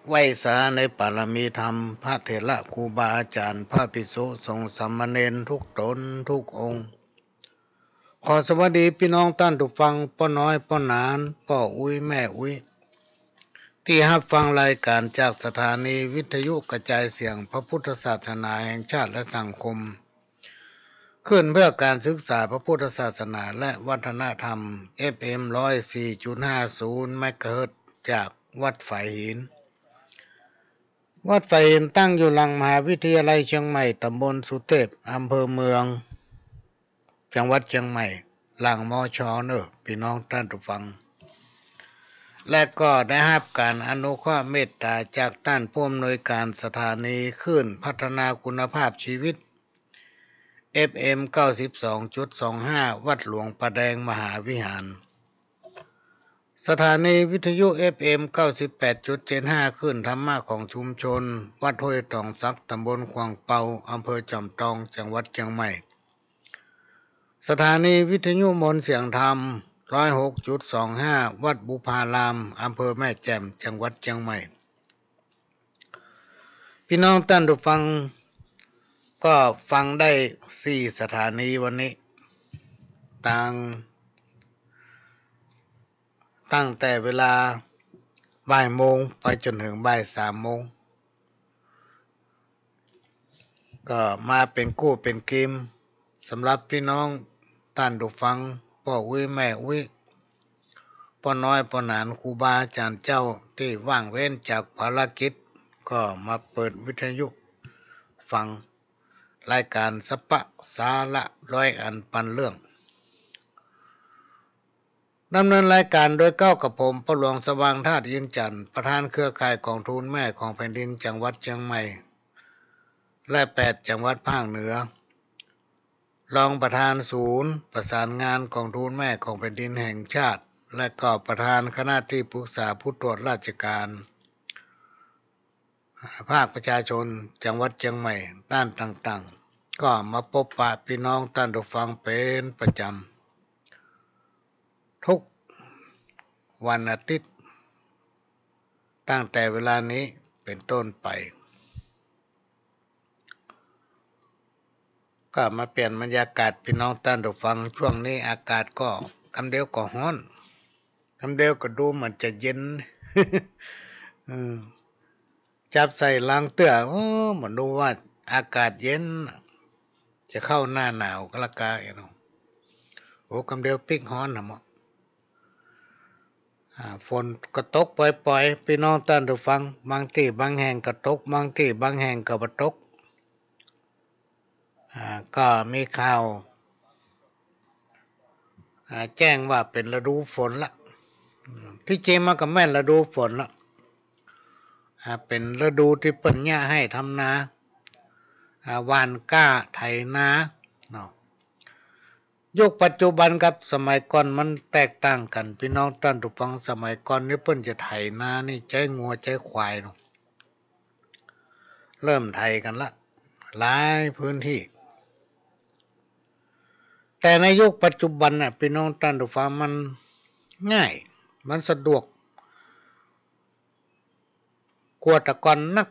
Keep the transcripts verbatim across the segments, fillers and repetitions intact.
ไหว้สาในปารมีธรรม พระเถระครูบาอาจ๋ารย์ พระภิกษุสงฆ์สามเณรทุกต๋นทุกองค์ ขอสวัสดีปี้น้องต้านผู้ฟัง ป้อน้อย ป้อหนาน ป้ออุ๊ย แม่อุ๊ย ตี้ฮับฟังรายก๋านจากสถานีวิทยุกระจายเสียงพระพุทธศาสนาแห่งชาติและสังคม คลื่นเพื่อการศึกษาพระพุทธศาสนาและวัฒนธรรม เอฟเอ็ม ร้อยสี่จุดห้าศูนย์ เมกะเฮิรตซ์ จากวัดฝายหิน วัดฝายหินตั้งอยู่หลังมหาวิทยาลัยเชียงใหม่ ต๋ำบลสุเทพ อำเภอเมือง จังหวัดเชียงใหม่ หลัง มช เน่อ ปี้น้องต้านผู้ฟัง และก็ได้ฮับก๋านอนุเคราะห์เมตต๋าจากต้านผู้อำนวยก๋านสถานีคลื่นพัฒนาคุณภาพชีวิต เอฟเอ็ม เก้าสิบสองจุดสองห้า วัดหลวงป่าแดงมหาวิหาร สถานีวิทยุ เอฟเอ็ม เก้าสิบแปดจุดเจ็ดห้า คลื่นธรรมะของชุมชน วัดห้วยตองสัก ต๋ำบลขวางเปา อำเภอจอมตอง จังหวัดเชียงใหม่ สถานีวิทยุมนต์เสียงธรรม ร้อยหกจุดสองห้า วัดบุพาราม อำเภอแม่แจ่ม จังหวัดเชียงใหม่ ปี้น้องต้านผู้ฟังก็ฟังได้สี่สถานีวันนี้ ตั้ง ตั้งแต่เวลาบ่ายโมงไปจนเถิงบ่ายสามโมง ก็มาเป๋นกู้เป๋นกีม สำหรับปี้น้องต้านผู้ฟัง ป้ออุ๊ย แม่อุ๊ย ป้อน้อย ป้อหนาน ครูบาอาจ๋ารย์เจ้า ตี้ว่างเว้นจากภารกิจ ก็มาเปิดวิทยุฟังรายก๋านสะปะสาระร้อยอันปันเรื่อง ดำเนินรายก๋านโดยเก้ากับผม ป้อหลวงสว่างธาตุอินทร์จันทร์ ประธานเครือข่ายกองทุนแม่ของแผ่นดินจังหวัดเชียงใหม่ และแปดจังหวัดภาคเหนือ รองประธานศูนย์ประสานงานกองทุนแม่ของแผ่นดินแห่งชาติ และก็ประธานคณะที่ปรึกษาผู้ตรวจราชการ ภาคประชาชนจังหวัดเชียงใหม่ด้านต่างๆ ก็มาปบปะปี้น้องต้านผู้ฟังเป๋นประจ๋ำ ทุกวันอาทิตย์ ตั้งแต่เวลานี้เป๋นต้นไป ก็มาเปลี่ยนบรรยากาศปี้น้องต้านผู้ฟัง ช่วงนี้อากาศก็กำเดียวก็ฮ้อน กำเดียวก็ดูเหมือนจะเย็น เออ จับใส่หลังเตื้อ โอ้ บ่ฮู้ว่าอากาศเย็น จะเข้าหน้าหนาวก็ละกาเนาะ โอ้ กำเดียวปิ๊กฮ้อนนะเนาะ อ่า ฝนก็ตกป่อยๆ ปี้น้องต้านผู้ฟัง บางตี้บางแห่งก็ตก บางตี้บางแห่งก็บ่ตก อ่า ก็มีข่าว อ่า แจ้งว่าเป๋นฤดูฝนละ อืม ตี้จริงมันก็แม่นฤดูฝนละ อ่า เป๋นฤดูตี้เปิ้นเยียะไฮ่ทำนา อ่า หว่านกล้าไถนาเนาะ ยุคปัจจุบันกับสมัยก่อนมันแตกต่างกั๋น ปี้น้องต้านผู้ฟัง สมัยก่อนนี่เปิ้นจะไถนานี่ใจ๊งัวใจ๊ควายเนาะ เริ่มไถกั๋นละ หลายพื้นตี้ แต่ในยุคปัจจุบันน่ะ ปี้น้องต้านผู้ฟัง มันง่าย มันสะดวก กว่าแต่ก่อนนัก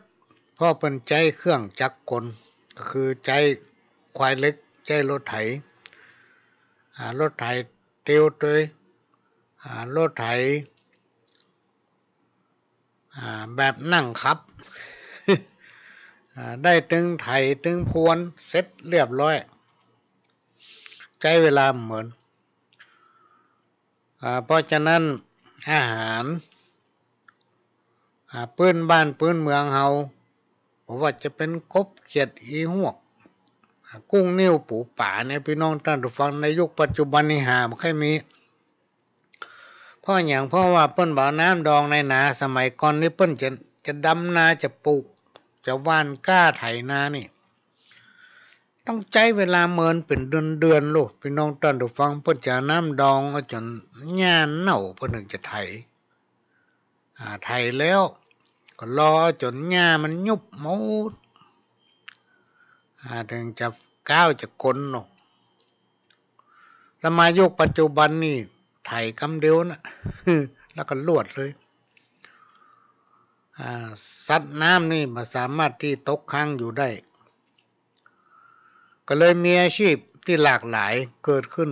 เพราะเปิ้นใจ๊เครื่องจักรกล ก็คือใจ๊ควายเหล็ก ใจ๊รถไถ อ่า รถไถเตียวตวย อ่า รถไถ อ่า แบบนั่งขับ อ่า ได้ตึงไถตึงพรวนเสร็จเรียบร้อย ใจ๊เวลาเหมือน อ่า เพราะฉะนั้นอาหาร อ่า ปื้นบ้านปื้นเมืองเฮา บ่ว่าจะเป๋นกบเขียดอีฮวก อ่า กุ้งนิ่วปูป๋าเนี่ย ปี้น้องต้านผู้ฟัง ในยุคปัจจุบันนี่หาบ่ค่อยมี เพราะหยัง เพราะว่าเปิ้นบ่เอาน้ำดองในนา สมัยก่อนนี่เปิ้นจะ จะดำนา จะปลูก จะหว่านกล้าไถนานี่ ต้องใจ๊เวลาเมินเป๋นเดือนๆ โลด ปี้น้องต้านผู้ฟัง เปิ้นจะเอาน้ำดองเอาจ๋นหญ้าเน่าเปิ้นเถิงจะไถ อ่า ไถแล้วก็รอจ๋นหญ้ามันยุบหมด อ่า เถิงจะก้าวจะกลเนาะ แล้วมายุคปัจจุบันนี่ไถกำเดียวนะ แล้วก็ลวดเลย อ่า สัตว์น้ำนี่บ่สามารถตี้ตกค้างอยู่ได้ ก็เลยมีอาชีพตี้หลากหลายเกิดขึ้น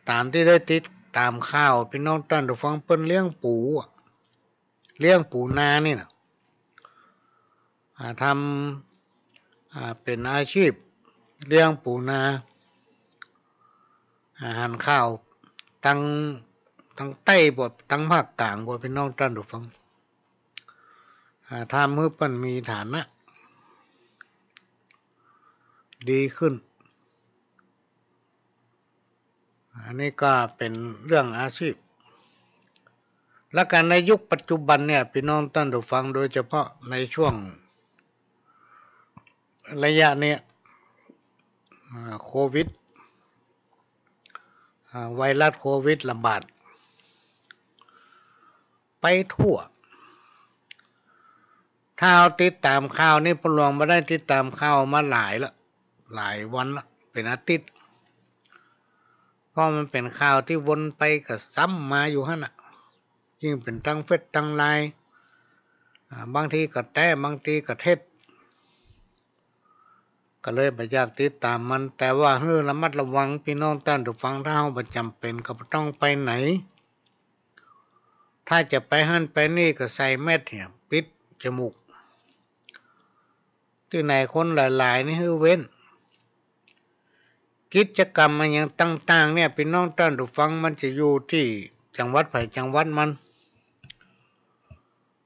ต๋ามตี้ได้ติดต๋ามข่าว ปี้น้องต้านผู้ฟัง เปิ้นเลี้ยงปู๋อะ เลี้ยงปูนานี่นะ อ่า ทำ อ่า เป๋นอาชีพเลี้ยงปูนา อ่า หันข่าวตัง ตังใต้บ่ ตังภาคกลางบ่ ปี้น้องต้านผู้ฟัง อ่า ทำหื้อเปิ้นมีฐานะดีขึ้น อันนี้ก็เป๋นเรื่องอาชีพ และก็ในยุคปัจจุบันเนี่ย ปี้น้องต้านผู้ฟัง โดยเฉพาะในช่วงระยะเนี้ย อ่า โควิด อ่า ไวรัสโควิดระบาดไปทั่ว ถ้าเฮาติดต๋ามข่าวนี่ ป้อหลวงบ่ได้ติดต๋ามข่าวมาหลายละ หลายวันละ เป๋นอาทิตย์ เพราะมันเป๋นข่าวตี้วนไปกับซ้ำมาอยู่หั้นน่ะ ยิ่งเป๋นตังเฟซตังไลน์ อ่า บางทีก็แต๊ บางทีก็เท็จ ก็เลยบ่อยากติดต๋ามมัน แต่ว่าหื้อระมัดระวัง ปี้น้องต้านผู้ฟัง ถ้าเฮาบ่จ๋ำเป๋นก็บ่ต้องไปไหน ถ้าจะไปหั้นไปนี่ก็ใส่แมสก์เนี่ย ปิดจมูก ตี้ไหนคนหลายๆ นี่หื้อเว้น กิจกรรมอะหยังต่างๆ เนี่ย ปี้น้องต้านผู้ฟัง มันจะอยู่ตี้จังหวัดใผจังหวัดมัน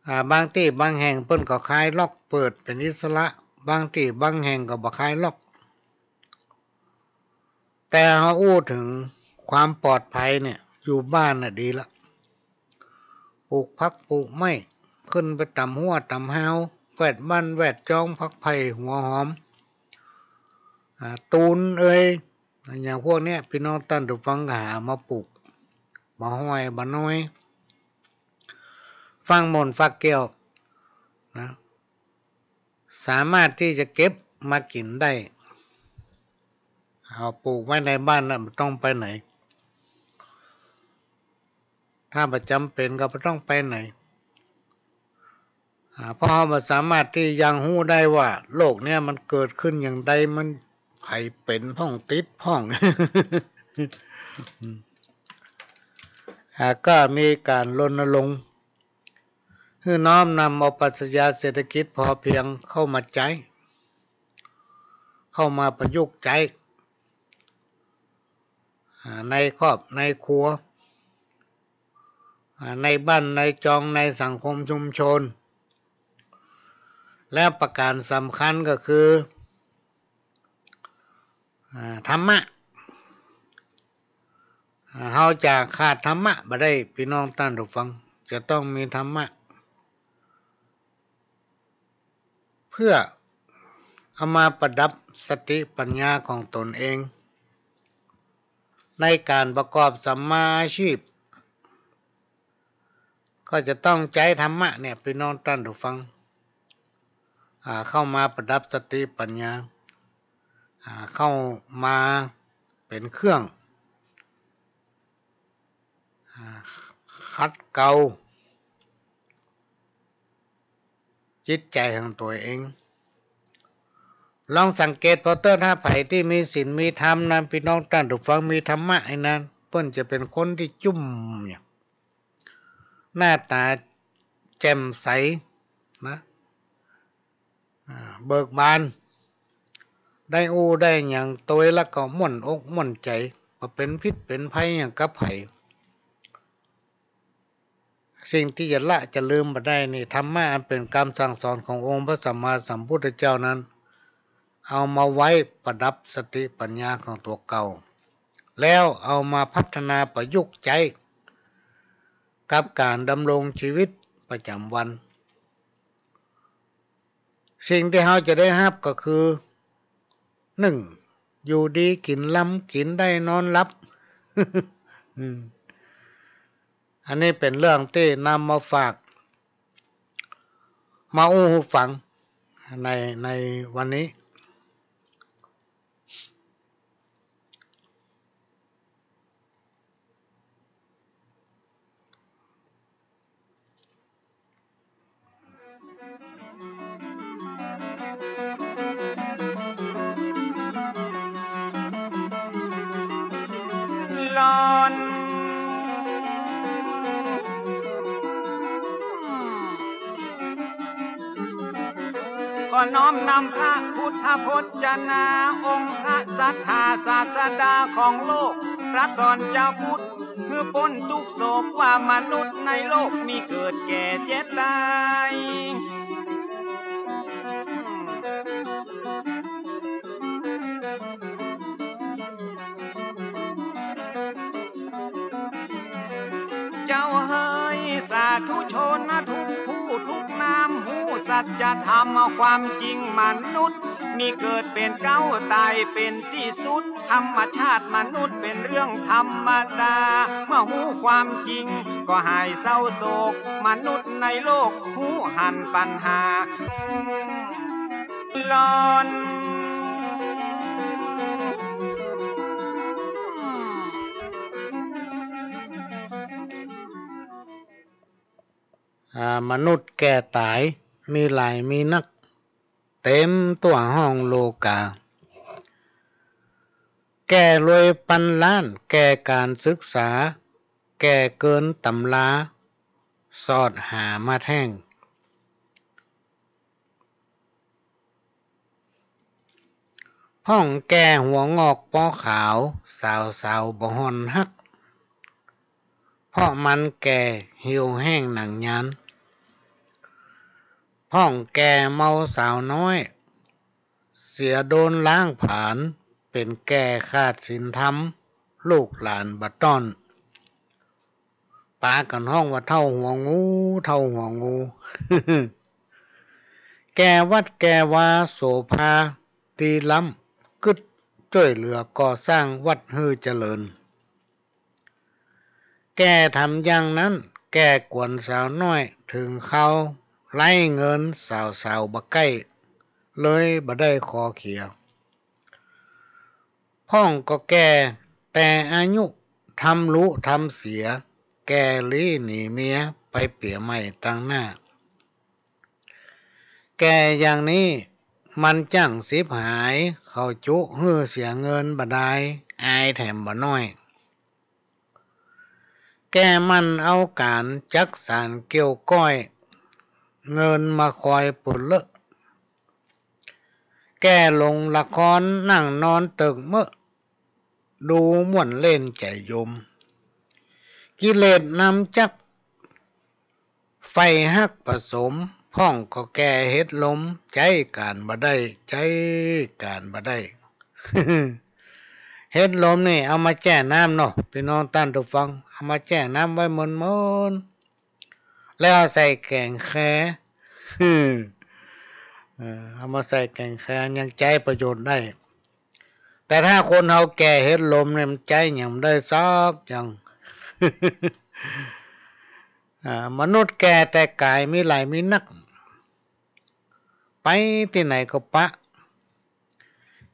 อ่า บางตี้บางแห่งเปิ้นก็คลายล็อกเปิดเป๋นอิสระ บางตี้บางแห่งก็บ่คลายล็อก แต่เฮาอู้เถิงความปลอดภัยเนี่ย อยู่บ้านน่ะดีละ ปลูกผักปลูกไม้ ขึ้นไปต๋ามฮั้วต๋ามฮาว แวดบ้านแวดจอง ผักไผ่หัวหอม อ่า ตูนเอย อย่างพวกเนี้ย ปี้น้องต้านผู้ฟังก็หามาปลูก บ่ฮ้อยบ่น้อย ฟักม่อนฟักแก้วนะ สามารถตี้จะเก็บมากิ๋นได้ เอาปลูกไว้ในบ้านน่ะ บ่ต้องไปไหน ถ้าบ่จ๋ำเป๋นก็บ่ต้องไปไหน อ่า เพราะเฮาบ่สามารถตี้ยังฮู้ได้ว่าโรคเนี่ยมันเกิดขึ้นอย่างใด มันใผเป๋นพ่องติดพ่อง อ่า ก็มีก๋านรณรงค์ หื้อน้อมนำเอาปรัชญาเศรษฐกิจพอเพียงเข้ามาใจ๊ เข้ามาประยุกต์ใจ๊ อ่า ในครอบในครัว อ่า ในบ้านในจอง ในสังคมชุมชน และประก๋านสำคัญก็คือ อ่า ธรรมะ อ่า เฮาจะขาดธรรมะบ่ได้ ปี้น้องต้านผู้ฟัง จะต้องมีธรรมะ เพื่อเอามาประดับสติปัญญาของตนเอง ในก๋านประกอบสัมมาอาชีพ ก็จะต้องใจ๊ธรรมะเนี่ย ปี้น้องต้านผู้ฟัง อ่า เข้ามาประดับสติปัญญา อ่า เข้ามาเป๋นเครื่อง อ่า ขัดเกลาจิตใจ๋ของตั๋วเอง ลองสังเกตผ่อเต๊อะ ถ้าใผตี้มีศีลมีธรรมนะ ปี้น้องต้านผู้ฟัง มีธรรมะไอ้นั้น เปิ้นจะเป๋นคนตี้จุ่มเนี่ย หน้าต๋าแจ่มใสนะ อ่า เบิกบาน ได้อู้ได้หยังตวยแล้วก็ม่วนอกม่วนใจ๋ บ่เป๋นพิษเป๋นภัยหยังกับใผ สิ่งตี้จะละจะลืมบ่ได้นี่ ธรรมะอันเป๋นกำสั่งสอนขององค์พระสัมมาสัมพุทธเจ้านั้น เอามาไว้ประดับสติปัญญาของตั๋วเก่า แล้วเอามาพัฒนาประยุกต์ใจ๊กับก๋านดำรงชีวิตประจ๋ำวัน สิ่งตี้เฮาจะได้ฮับก็คือ นึ่ง อยู่ดีกิ๋นลำ กิ๋นได้นอนหลับ อืม อันนี้เป๋นเรื่องตี้นำมาฝาก มาอู้หื้อฟังใน ในวันนี้ ขอน้อมนำพระพุทธพจนา องค์พระสัตถาศาสดาของโลก ตรัสสอนจาวพุทธ หื้อป๊นตุ๊กข์โศก ว่ามนุษย์ในโลกมีเกิดแก่เจ็บตาย เจ้าเอ๋ย สาธุชนทุกผู้ทุกนาม ฮู้สัจธรรมความจริงมนุษย์ มีเกิดเป๋นเก๊า ต๋ายเป๋นตี้สุด ธรรมชาติมนุษย์เป๋นเรื่องธรรมดา เมื่อฮู้ความจริงก็หายเศร้าโศก มนุษย์ในโลกฮู้หันปัญหา ลอน อ่า มนุษย์แก่ต๋าย มีหลายมีนัก เต๋มตั๋วห้องโลกา แก่รวยปันล้าน แก่ก๋านศึกษา แก่เกินต๋ำรา สอดหามาแท่ง พ่องแก่หัวงอกปอขาว สาวๆ บ่ห่อนฮัก เพราะมันแก่เหี่ยวแห้งหนังยาน พ่องแก่เมาสาวน้อย เสียโดนล้างผลาญ เป๋นแก่ขาดศีลธรรม ลูกหลานบ่ต้อน ปากั๋นฮ้องว่าเฒ่าหัวงู เฒ่าหัวงู แก่วัดแก่วาโสภาดีล้ำ กึ๊ดจ้วยเหลือก่อสร้างวัดหื้อเจริญ แก่ทำอย่างนั้น แก่กวนสาวน้อย เถิงคราวไร้เงิน สาวๆ บ่ใก้เลย บ่ได้คอเขีย พ่องก็แก่แต่อายุ ทำลุทำเสีย แก่ลี้หนีเมีย ไปเปียใหม่ตังหน้า แก่อย่างนี้มันจั้งฉิบหาย เขาจุหื้อเสียเงินบ่ดาย อายแถมบ่น้อย แก่หมั่นเอาก๋านจักสานเกี่ยวก้อย เงินมาคอยปุนเลอะ แก่หลงละครนั่งนอนเติกเมอะ ดูม่วนเล่นใจ๋โยม กิเลสนำจัก ไฟฮักผสม พ่องก็แก่เฮ็ดลม ใจ๊ก๋านบ่ได้ ใจ๊ก๋านบ่ได้ เฮ็ดลมนี่เอามาแจ้น้ำเนาะ ปี้น้องต้านผู้ฟัง เอามาแจ้น้ำไว้เมินๆ แล้วเอาใส่แก๋งแค เออ เอามาใส่แก๋งแคยังใจ๊ประโยชน์ได้ แต่ถ้าคนเฮาแก่เฮ็ดลมเนี่ย มันใจ๊หยังบ่ได้สักอย่าง อ่า มนุษย์แก่แต่ก๋ายมีหลายมีนัก ไปตี้ไหนก็ปะ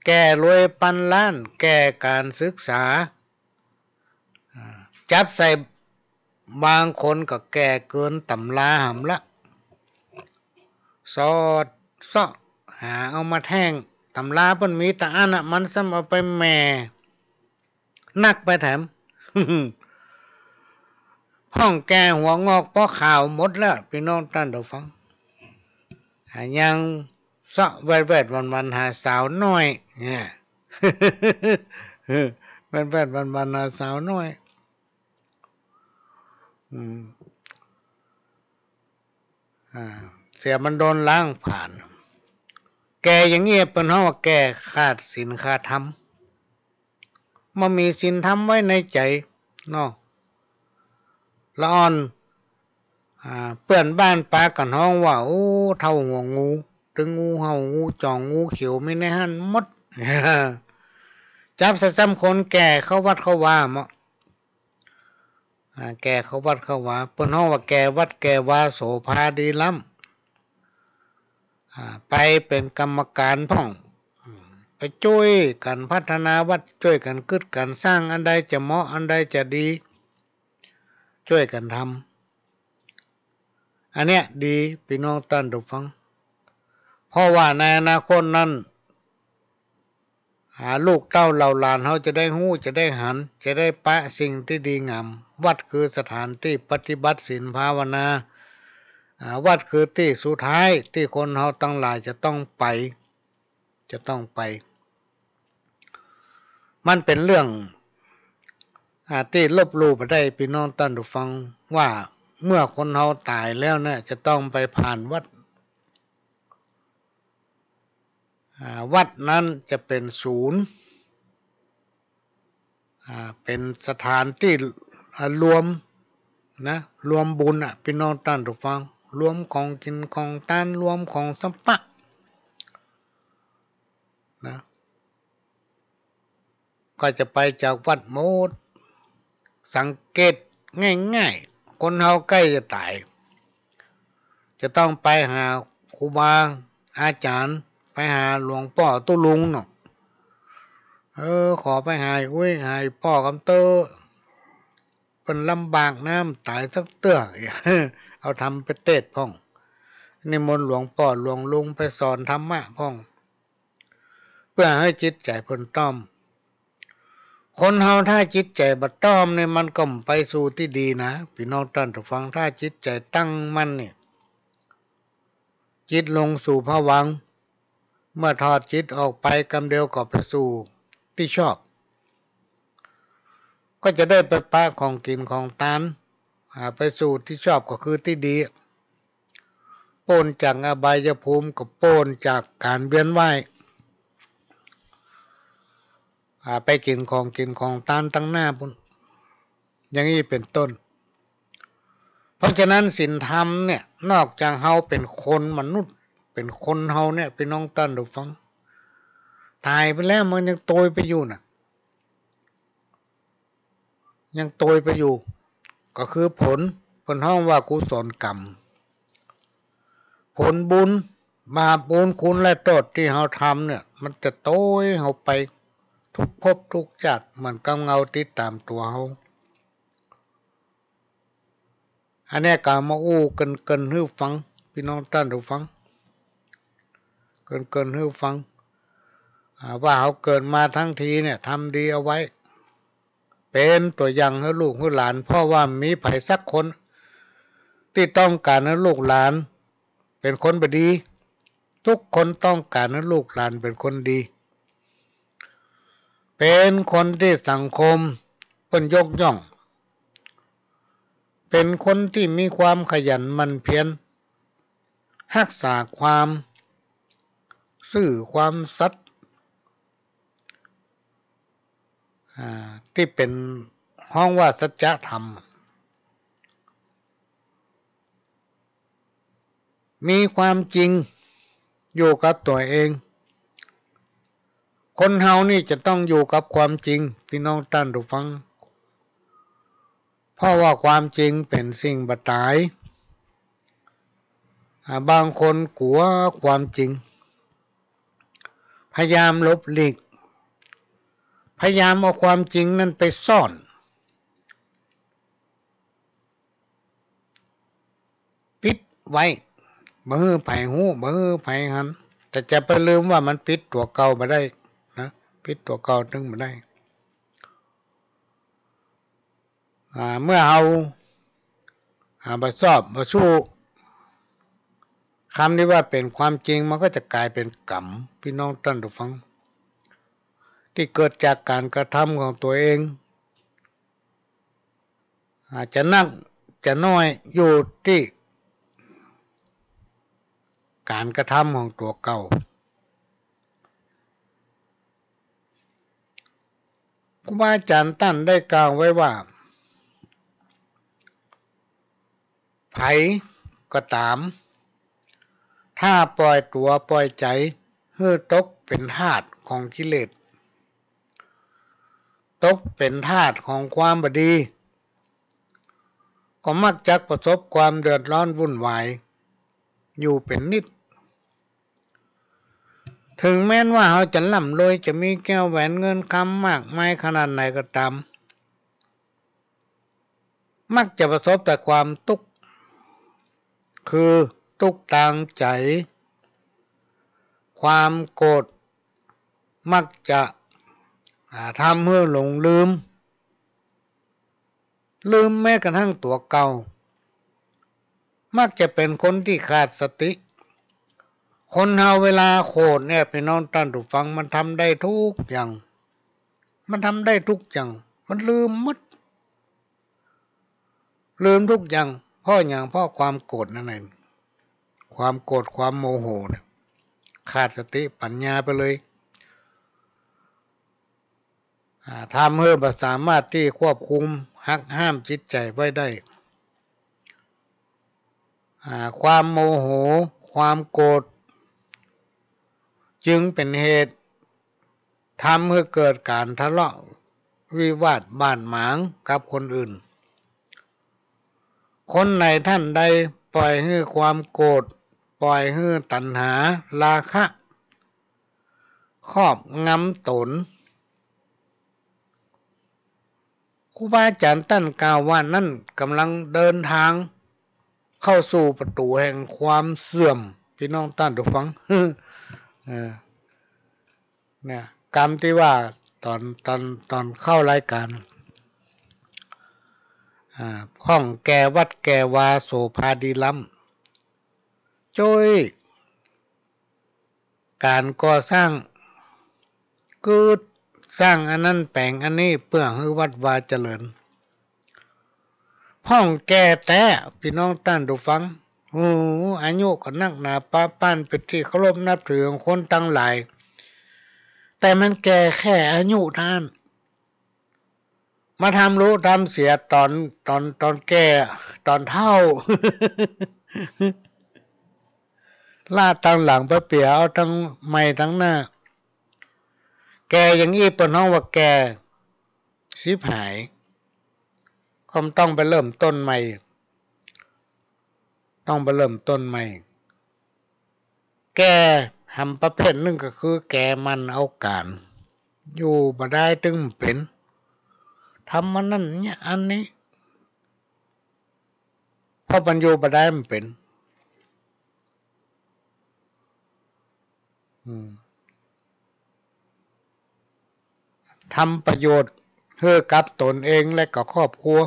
แก่รวยปันล้าน แก่ก๋านศึกษา อ่า จับใส่บางคนก็แก่เกินต๋ำราหำละ สอดเซาะหาเอามาแท่ง ต๋ำราเปิ้นมีตะอั้นน่ะ มันซ้ำเอาไปแหม่ นักไปแถม พ่องแก่หัวงอกปอขาวหมดแล้ว ปี้น้องต้านผู้ฟัง อ่า ยังเซาะแวดๆ วันๆ หาสาวน้อย เนี่ย แวดๆ วันๆ หาสาวน้อย อืม อ่า เสียมันโดนล้างผลาญ แก่อย่างเงี้ยเปิ้นฮ้องว่าแก่ขาดศีลขาดธรรม บ่มีศีลธรรมไว้ในใจ๋เนาะ ละอ่อน อ่า เปื้อนบ้านปากั๋นฮ้องว่า โอ้ เฒ่าหัวงู ตึงงูเห่า งูจ่อง งูเขียว มีในหั้นหมด จับใส่ซ้ำคนแก่เข้าวัดเข้าวาเนาะ อ่า แก่เข้าวัดเข้าวา เปิ้นฮ้องว่าแก่วัดแก่วาโสภาดีล้ำ อ่า ไปเป๋นกรรมการพ่อง อืม ไปจ้วยกั๋นพัฒนาวัด จ้วยกั๋นกึ๊ดกั๋นสร้าง อันใดจะเหมาะ อันใดจะดี จ้วยกั๋นทำ อันเนี้ยดี ปี้น้องต้านผู้ฟัง เพราะว่าในอนาคตนั้น อ่า ลูกเต้าเหล่าหลานเฮาจะได้ฮู้ จะได้หัน จะได้ปะสิ่งตี้ดีงาม วัดคือสถานตี้ปฏิบัติศีลภาวนา อ่า วัดคือตี้สุดท้ายตี้คนเฮาตังหลายจะต้องไป จะต้องไป มันเป๋นเรื่อง อ่า ตี้ลบลู่บ่ได้ ปี้น้องต้านผู้ฟัง ว่าเมื่อคนเฮาต๋ายแล้วเนี่ย จะต้องไปผ่านวัด อ่า วัดนั้นจะเป๋นศูนย์ อ่า เป๋นสถานตี้ อ่า รวมนะ รวมบุญอะ ปี้น้องต้านผู้ฟัง รวมของกิ๋นของตาน รวมของสัปปะนะ ก็จะไปจากวัดหมด สังเกตง่ายๆ คนเฮาใก้จะต๋าย จะต้องไปหาครูบาอาจ๋ารย์ ไปหาหลวงป้อตุ๊ลุงเนาะ เออ ขอไปหาอุ๊ย หาป้อกำเตื้อ เปิ้นลำบากนะ บ่ต๋ายสักเตื้อ เอาธรรมไปเตศน์พ่อง นิมนต์หลวงป้อหลวงลุงไปสอนธรรมะพ่อง เปื้อหื้อจิตใจ๋เปิ้นต้อม คนเฮาถ้าจิตใจ๋บ่ต้อมเนี่ย มันก็บ่ไปสู่ตี้ดีนะ ปี้น้องต้านผู้ฟัง ถ้าจิตใจ๋ตั้งมั่นเนี่ย จิตลงสู่ผวังค์ เมื่อถอดจิตออกไปกำเดียวก็ไปสู่ตี้ชอบ ก็จะได้ไปปะของกิ๋นของตาน อ่า ไปสู่ตี้ชอบก็คือตี้ดี ป๊นจากอบายภูมิ ก็ป๊นจากก๋านเวียนว่าย อ่า ไปกิ๋นของกิ๋นของตานตังหน้าปู้น อย่างอี้เป๋นต้น เพราะฉะนั้นศีลธรรมเนี่ย นอกจากเฮาเป๋นคนมนุษย์ เป๋นคนเฮาเนี่ย ปี้น้องต้านผู้ฟัง ต๋ายไปแล้วมันยังโตยไปอยู่น่ะ ยังโตยไปอยู่ ก็คือผล เปิ้นฮ้องว่ากุศลกรรม ผลบุญ บาปบุญ คุณและโต้ษตี้เฮาทำเนี่ย มันจะโตยเฮาไปทุกภพทุกจาติ เหมือนกับเงาติดต๋ามตั๋วเฮา อันเนี้ยก็เอามาอู้เกริ่นๆ หื้อฟัง ปี้น้องต้านผู้ฟัง เกริ่นๆ หื้อฟัง อ่า ว่าเฮาเกิดมาทั้งทีเนี่ย ทำดีเอาไว้ เป๋นตั๋วอย่างหื้อลูกหื้อหลาน เพราะว่าบ่มีใผสักคนตี้ต้องก๋านหื้อลูกหลานเป๋นคนบ่ดี ทุกคนต้องก๋านหื้อลูกหลานเป๋นคนดี เป๋นคนตี้สังคมเปิ้นยกย่อง เป๋นคนตี้มีความขยันหมั่นเพียร ฮักษาความซื่อความสัตย์ อ่า ตี้เป๋นฮ้องว่าสัจธรรม มีความจริงอยู่กับตั๋วเอง คนเฮานี่จะต้องอยู่กับความจริง ปี้น้องต้านผู้ฟัง เพราะว่าความจริงเป๋นสิ่งบ่ต๋าย อ่า บางคนกั๋วความจริง พยายามหลบหลีก พยายามเอาความจริงนั้นไปซ่อน ปิดไว้ บ่หื้อใผฮู้ บ่หื้อใผหัน แต่จะไปลืมว่ามันปิดตั๋วเก่าบ่ได้นะ ปิดตั๋วเก่าตึงบ่ได้ อ่า เมื่อเฮา อ่า บ่ชอบ บ่ชู้ กรรมตี้ว่าเป๋นความจริง มันก็จะก๋ายเป๋นกรรม ปี้น้องต้านผู้ฟัง ตี้เกิดจากก๋านกระทำของตั๋วเอง อาจจะนักจะน้อยอยู่ตี้ก๋านกระทำของตั๋วเก่า ครูบาอาจ๋ารย์ต้านได้กล่าวไว้ว่า ใผก็ต๋าม ถ้าป่อยตั๋วป่อยใจ๋หื้อตกเป๋นทาสของกิเลส ตกเป๋นทาสของความบ่ดี ก็มักจะประสบความเดือดร้อนวุ่นวายอยู่เป๋นนิด ถึงแม้นว่าเฮาจะร่ำรวย จะมีแก้วแหวนเงินคำมากมายขนาดไหนก็ต๋าม มักจะประสบแต่ความตุ๊กข์ คือตุ๊กข์ตางใจ๋ ความโกรธมักจะ อ่า ทำหื้อหลงลืม ลืมแม้กระทั่งตั๋วเก่า มักจะเป๋นคนตี้ขาดสติ คนเฮาเวลาโขดเนี่ย ปี้น้องต้านผู้ฟัง มันทำได้กู้อย่าง มันทำได้กู้อย่าง มันลืมหมด ลืมกู้อย่าง เพราะหยัง เพราะความโกรธนั่นเอง ความโกรธ ความโมโหเนี่ย ขาดสติปั๋ญญาไปเลย อ่า ทำหื้อบ่สามารถตี้ควบคุมหักห้ามจิตใจ๋ไว้ได้ อ่า ความโมโห ความโกรธ จึงเป๋นเหตุ ทำหื้อเกิดก๋านทะเลาะวิวาทบาดหมางกับคนอื่น คนใดต้านใดป่อยหื้อความโกรธ ป่อยหื้อตัณหา ราคะ ครอบงำต๋น ครูบาอาจ๋ารย์ต้านกล่าวว่า นั้นก่ำลังเดินตางเข้าสู่ประตู๋แห่งความเสื่อม ปี้น้องต้านผู้ฟัง เออ เนี่ย กำตี้ว่าต๋อน ต๋อน ต๋อนเข้ารายก๋าน อ่า พ่องแก่วัดแก่วาโสภาดีล้ำ จ้วยก๋านก่อสร้าง กึ๊ดสร้างอันนั้นแป๋งอันนี้ เปื้อหื้อวัดวาเจริญ พ่องแก่แต๊ ปี้น้องต้านผู้ฟัง โอ้ อายุก็นักหนาปะป๊าน เป๋นตี้เคารพนับถือของคนตังหลาย แต่มันแก่แค่อายุเต้านั้น มาทำรู้ทำเสียต๋อน ต๋อน ต๋อนแก่ ต๋อนเฒ่า ละตังหลังไปเปีย เอาตังใหม่ตังหน้า แก่อย่างอี้เปิ้นฮ้องว่าแก่ ฉิบหาย ก็ต้องไปเริ่มต้นใหม่ ต้องไปเริ่มต้นใหม่ แก่หำประเภทนึ่งก็คือแก่หมั่นเอาก๋าน อยู่บ่ได้ตึงบ่เป๋น ทำอันนั้นเนี่ยอันนี้ เพราะมันอยู่บ่ได้บ่เป๋น อืม ทำประโยชน์หื้อกับต๋นเองและก็ครอบครัว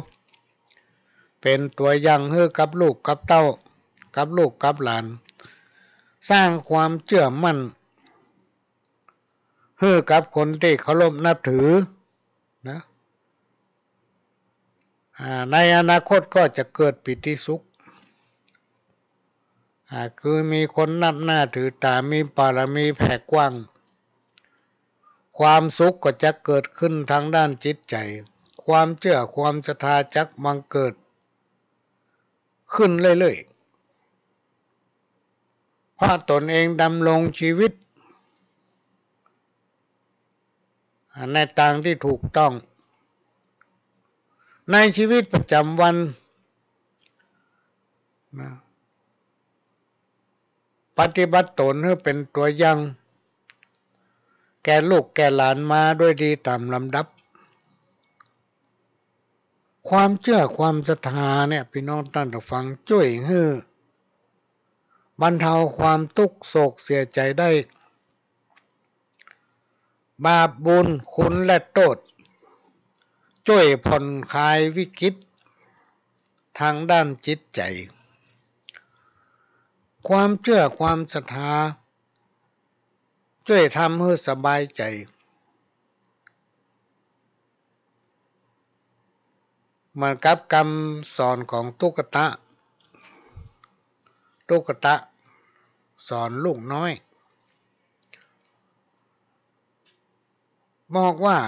เป๋นตั๋วอย่างหื้อกับลูกกับเต้า กับลูกกับหลาน สร้างความเจื้อมั่นหื้อกับคนตี้เคารพนับถือนะ อ่า ในอนาคตก็จะเกิดปีติสุข อ่า คือมีคนนับหน้าถือต๋า มีบารมีแผ่กว้าง ความสุขก็จะเกิดขึ้นตางด้านจิตใจ๋ ความเจื้อความศรัทธาจักบังเกิดขึ้นเรื่อยๆ เพราะต๋นเองดำรงชีวิต อ่า ในตางตี้ถูกต้อง ในชีวิตประจ๋ำวันนะ ปฏิบัติต๋นหื้อเป๋นตั๋วอย่าง แก่ลูกแก่หลานมาด้วยดีต๋ามลำดับ ความเจื้อความศรัทธาเนี่ย ปี้น้องต้านผู้ฟัง จ้วยหื้อบรรเทาความตุ๊กข์โศกเสียใจ๋ได้ บาปบุญคุณและโต้ษ จ้วยผ่อนคลายวิกฤตตางด้านจิตใจ๋ ความเจื้อความศรัทธา จ้วยทำหื้อสบายใจ๋ เหมือนกับกำสอนของตุ๊กตา ตุ๊กตาสอนลูกน้อย บอกว่า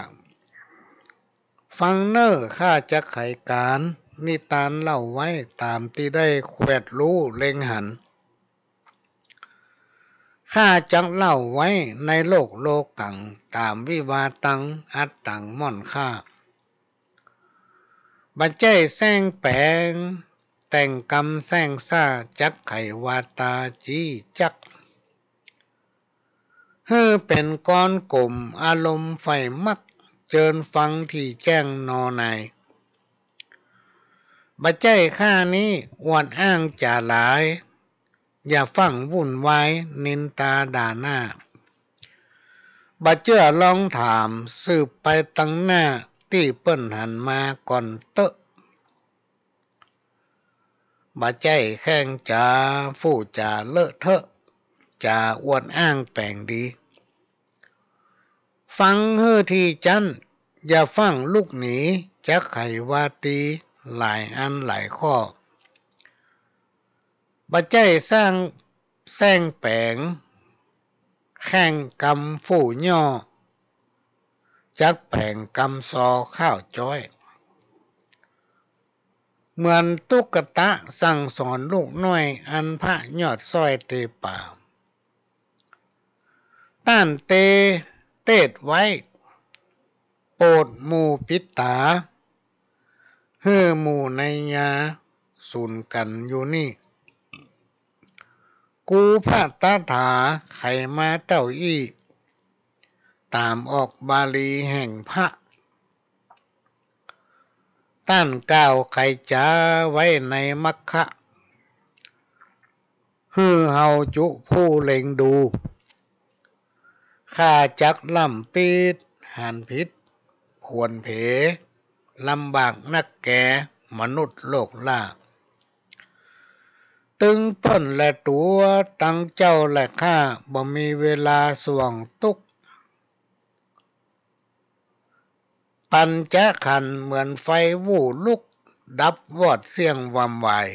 ฟังเน่อ ข้าจักไขก๋านนิตานเล่าไว้ ต๋ามตี้ได้แขวดฮู้เล็งหัน ข้าจักเล่าไว้ในโลกโลกัง ต๋ามวิวาตัง อัตตังม่อนข้า บ่ใจ้แส้งแป๋ง แต่งกำแส้งซ่า จักไขวาตาจี้จัก หื้อเป๋นก้อนก๋ม อารมณ์ใฝ่มัก เจิญฟังตี้แจ้งนอหนาย บ่ใจ้ข้านี้อวดอ้างจ๋าหลาย อย่าฟั่งวุ่นวายนินตาด่าหน้า บ่เจื้อลองถามสืบไปตังหน้า ตี้เปิ้นหันมาก่อนเต๊อะ บ่ใจ้แข้งจ๋า ฟู่จ๋าเลอะเทอะ จ๋าอวดอ้างแป๋งดี ฟังหื้อตี้จั๊น อย่าฟั่งลุกหนี จักใค่ว่าตี้ หลายอันหลายข้อ บ่ใจ้สร้างแส้งแป๋ง แข้งกำฟู่ย่อ จักแป๋งกำซอข้าวจ้อย เหมือนตุ๊กตาสั่งสอนลูกน้อย อันพระยอดซ้อยเตป่า ต้านเตเตศน์ไว้ โปรดหมู่ปิดต๋า หื้อหมู่ในยาสูนกั๋นอยู่นี่ กูพระตถาไขมาเต้าอี้ ต๋ามออกบาลีแห่งพระ ต้านกล่าวไขจ๋าไว้ในมัคคะ หื้อเฮาจุผู้เล็งดู ข้าจักล้ำปิ๊ดหันผิด ผวนเผลำบากนักแก มนุษย์โลกล่า ตึงเปิ้นและตั๋วตังเจ้าและข้า บ่มีเวลาส่วงตุ๊กข์ ปัญจขันธ์เหมือนไฟวู่ลุก ดับวอดเสี้ยงวำวาย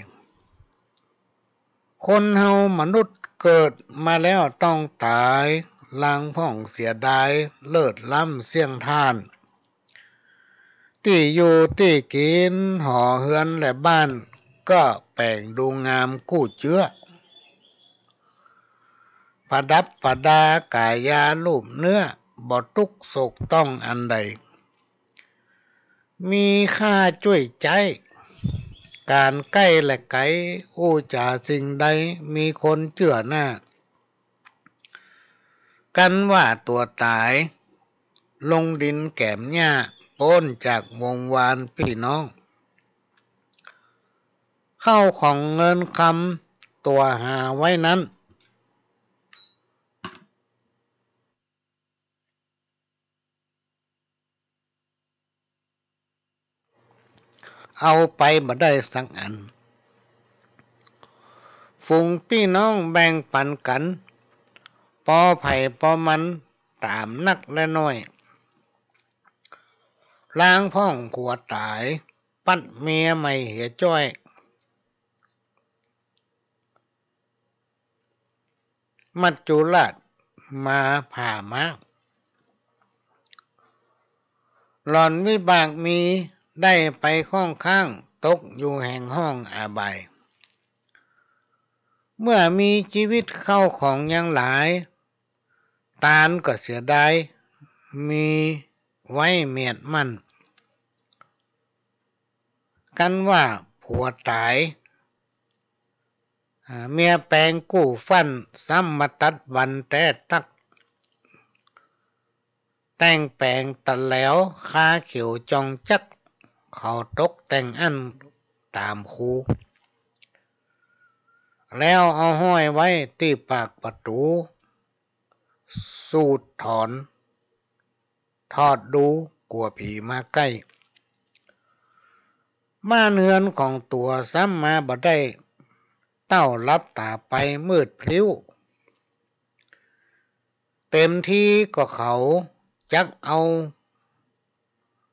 คนเฮามนุษย์เกิดมาแล้วต้องต๋าย ลางพ่องเสียดายเลิศล้ำเสี้ยงท่าน ตี้อยู่ตี้กิ๋น หอเฮือนและบ้าน ก็แป๋งดูงามกู้เจื้อ ประดับประดากายารูปเนื้อ บ่ตุ๊กข์โศกต้องอันใด มีข้าจ้วยใจ๊ ก๋านใก้และไก๋ อู้จ๋าสิ่งใด มีคนเจื้อหน้า กันว่าตั๋วต๋าย ลงดินแก๋มหญ้า ป๊นจากวงวานปี้น้อง เข้าของเงินคำตั๋วหาไว้นั้น เอาไปบ่ได้สักอัน ฝูงปี้น้องแบ่งปันกั๋น ปอใผปอมัน ต๋ามนักและน้อย ลางพ่องผัวต๋าย ปั๊ดเมียใหม่เหียจ้อย มัจจุราชมาผ่าม้าง หล่อนวิบากมี ได้ไปข้องข้าง ตกอยู่แห่งห้องอบาย เมื่อมีจีวิตเข้าของยังหลาย ตานก็เสียดาย มีไว้เมียดมั่น กันว่าผัวต๋าย อ่า เมียแป๋งกู้ฟั่น ซ้ำมาตัดวันแต๊ตั๊ก แต่งแป๋งตะแหลว คาเขียวจองจั๊ก เขาตกแต่งอั้นต๋ามคู แล้วเอาห้อยไว้ตี้ปากประตู๋ สูดถอน ทอดดูกั๋วผีมาใก้ บ้านเฮือนของตั๋วซ้ำมาบ่ได้ เต้าลับต๋าไปมืดพลิ้ว เต็มทีก็เขาจักเอา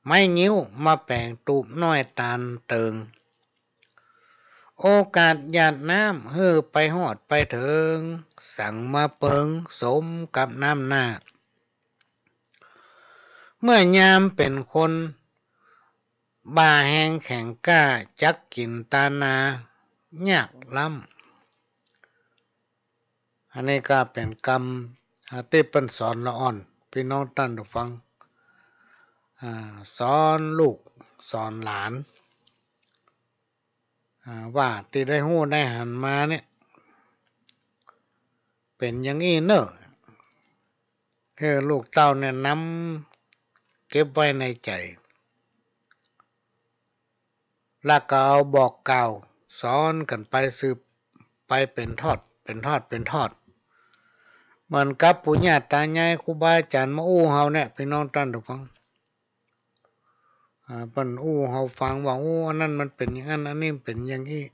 ไม้งิ้วมาแป๋งตูบน้อยตานเติง โอกาสหยาดน้ำหื้อไปฮอดไปเถิง สังมาเปิงสมกับน้ำหน้า เมื่อยามเป๋นคน บ่าแฮงแข็งกล้า จักกิ๋นตานายากล้ำ อันนี้ก็เป๋นกำ อ่า ตี้เปิ้นสอนละอ่อน ปี้น้องต้านผู้ฟัง อ่า สอนลูกสอนหลาน อ่า ว่าตี้ได้ฮู้ได้หันมาเนี่ย เป๋นอย่างอี้เน่อ หื้อลูกเต้าเนี่ยนำเก็บไว้ในใจ๋ แล้วก็เอาบอกกล่าวสอนกั๋นไปสืบไปเป๋นทอด เป๋นทอด เป๋นทอด เหมือนกับปู่ย่าต๋ายายครูบาอาจ๋ารย์มาอู้เฮาเนี่ย ปี้น้องต้านผู้ฟัง อ่า เปิ้นอู้เฮาฟังว่า โอ้ อันนั้นมันเป๋นอย่างนั้น อันนี้มันเป๋นอย่างอี้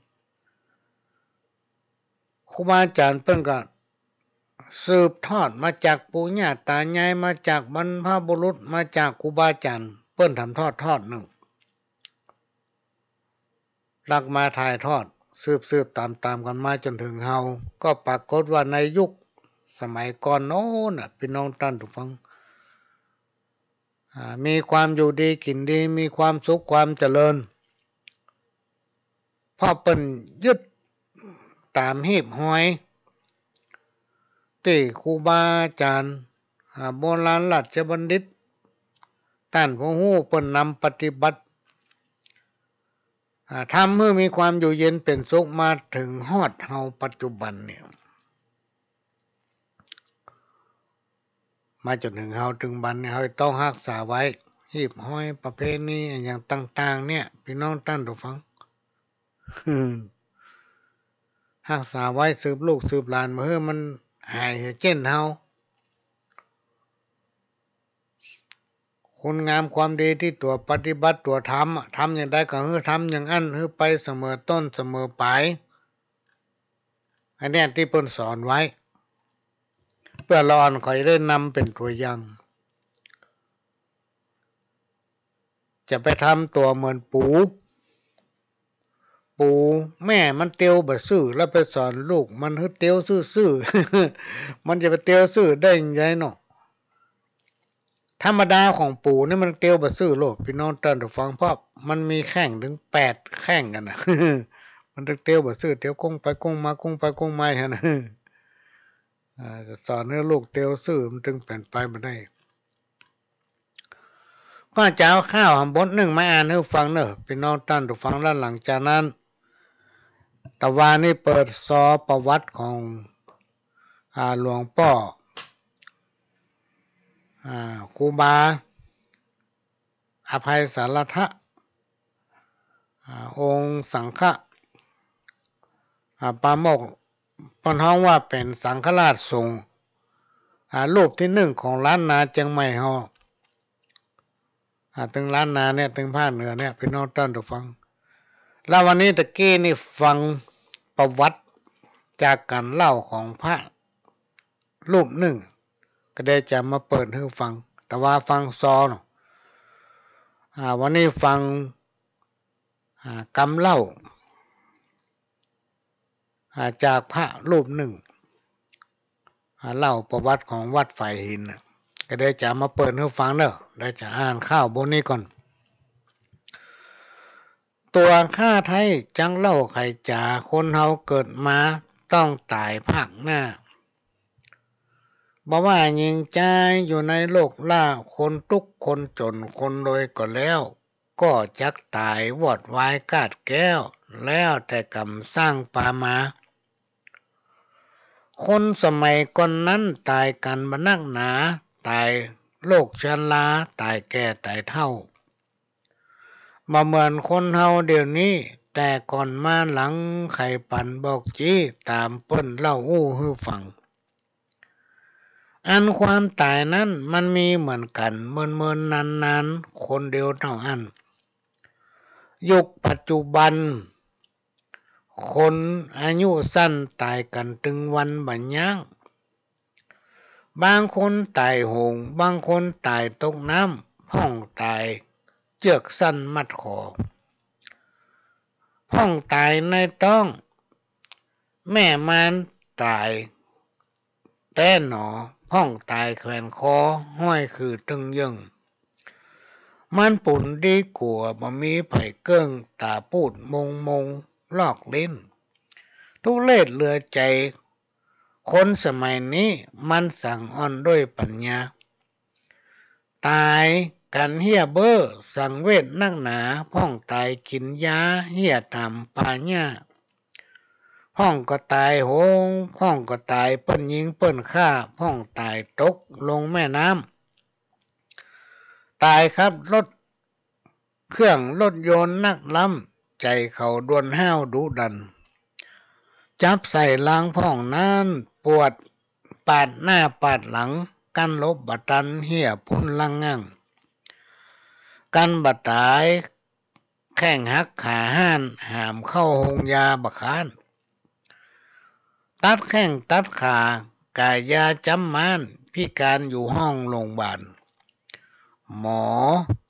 ครูบาอาจ๋ารย์เปิ้นก็สืบทอดมาจากปู่ย่าต๋ายาย มาจากบรรพบุรุษ มาจากครูบาอาจ๋ารย์ เปิ้นถ่ำทอดทอดนึ่ง ลักมาถ่ายทอด สืบๆ ต๋ามๆ กั๋นมาจ๋นเถิงเฮา ก็ปรากฏว่าในยุคสมัยก่อนโน้นน่ะ ปี้น้องต้านผู้ฟัง อ่า มีความอยู่ดีกิ๋นดี มีความสุขความเจริญ เพราะเปิ้นยึดต๋ามฮีบฮอยตี้ครูบาอาจ๋ารย์ อ่า โบราณราชบัณฑิต ต้านผู้ฮู้เปิ้นนำปฏิบัติ อ่า ทำหื้อมีความอยู่เย็นเป๋นสุขมาเถิงฮอดเฮาปัจจุบันเนี่ย มาจ๋นเถิงเฮาตึงบั้นเนี่ย เฮาต้องฮักษาไว้ ฮีบฮอยประเพณีอะหยังต่างๆ เนี่ย ปี้น้องต้านผู้ฟัง ฮักษาไว้สืบลูกสืบหลาน บ่หื้อมันหายเหียเจ๊ยนเฮา คุณงามความดีตี้ตั๋วปฏิบัติตั๋วทำอะ ทำอย่างใดก็หื้อทำอย่างอั้น หื้อไปเสมอต้นเสมอปลาย อันเนี้ยตี้เปิ้นสอนไว้ เปื้อเฮาอ่อนก็จะได้นำเป๋นตั๋วอย่าง จะไปทำตั๋วเหมือนปู๋ ปู๋แม่มันเตียวบ่ซื่อ แล้วไปสอนลูกมันหื้อเตียวซื่อๆ มันจะไปเตียวซื่อได้ยังไงเนาะ ธรรมดาของปู๋นี่มันเตียวบ่ซื่อโลด ปี้น้องต้านผู้ฟัง เพราะมันมีแข้งเถิงแปดแข้งกั๋นน่ะ มันตึงเตียวบ่ซื่อ เตียวก้งไปก้งมา ก้งไปก้งมาหั้นน่ะ อ่า จะสอนหื้อลูกเตียวซื่อ มันตึงเป๋นไปบ่ได้ ก็จะเอาข้าวหำบทนึ่งมาอ่านหื้อฟังเน่อ ปี้น้องต้านผู้ฟัง แล้วหลังจากนั้น ตะวานี้เปิดซอประวัติของ อ่า หลวงป้อ อ่า ครูบาอภัยสารทะ อ่า องค์สังฆะ อ่า ปาโมกข์ เปิ้นฮ้องว่าเป๋นสังฆราชสงฆ์ อ่า รูปตี้นึ่งของล้านนาเจียงใหม่เฮา อ่า ตึงล้านนาเนี่ย ตึงภาคเหนือเนี่ย ปี้น้องต้านผู้ฟัง แล้ววันนี้ตะกี้นี่ฟังประวัติจากก๋านเล่าของพระรูปนึ่ง ก็ได้จะมาเปิดหื้อฟัง ตะวาฟังซอเนาะ อ่า วันนี้ฟัง อ่า กำเล่า อ่า จากพระรูปนึ่ง อ่า เล่าประวัติของวัดฝายหินน่ะ ก็ได้จะมาเปิดหื้อฟังเน่อ ได้จะอ่านข้าวบทนี้ก่อน ตั๋วข้าไท้จักเล่าไขจ๋า คนเฮาเกิดมาต้องต๋ายภาคหน้า บ่ว่าญิงจายอยู่ในโลกล่า คนตุ๊กข์คนจ๋นคนรวยก็แล้ว ก็จักต๋ายวอดวายกาดแก้ว แล้วแต่กรรมสร้างปามา คนสมัยก่อนนั้นต๋ายกั๋นบ่นักหนา ต๋ายโรคชรา ต๋ายแก่ต๋ายเฒ่า บ่เหมือนคนเฮาเดี๋ยวนี้ แต่ก่อนมาหลังใผปันบอกจี้ ต๋ามเปิ้นเล่าอู้หื้อฟัง อันความต๋ายนั้นมันมีเหมือนกั๋น เมินๆ นานๆ คนเดียวเต้าอั้น ยุคปัจจุบัน คนอายุสั้นต๋ายกั๋นตึงวันบ่ยั้ง บางคนต๋ายโหง บางคนต๋ายตกน้ำ พ่องต๋ายเจื้อกสั้นมัดขอ พ่องต๋ายในต๊อง แม่มารต๋ายแต๊หนอ พ่องต๋ายแขวนคอ ห้อยขื่อตึงเยิ่ง มันปูนดีกั๋ว บ่มีใผเกิ่ง ต๋าปูดมงๆ ลอกลิ้น ทุเรศเหลือใจ๋ คนสมัยนี้มันสังอ่อนด้วยปัญญา ต๋ายกั๋นเฮี้ยเบ้อสังเวชนักหนา พ่องต๋ายกิ๋นยาเฮี้ยต๋ามป่าหญ้า พ่องก็ต๋ายโหง พ่องก็ต๋ายเปิ้นยิงเปิ้นฆ่า พ่องต๋ายตกลงแม่น้ำ ต๋ายขับรถ เครื่องรถยนต์นักล้ำ ใจ๋เขาด้วนห้าวดุดัน จับใส่รางพ่องนั้น ปวดปาดหน้าปาดหลัง กั้นหลบบ่ตัน เฮี้ยพุ้นลั้งงั่ง กันบ่ต๋าย แข้งหักขาห้าน หามเข้าโฮงยาบ่ค้าน ตัดแข้งตัดขา ก๋ายาจ๊ำม้าน พิก๋านอยู่ห้องโรงบาล หมอ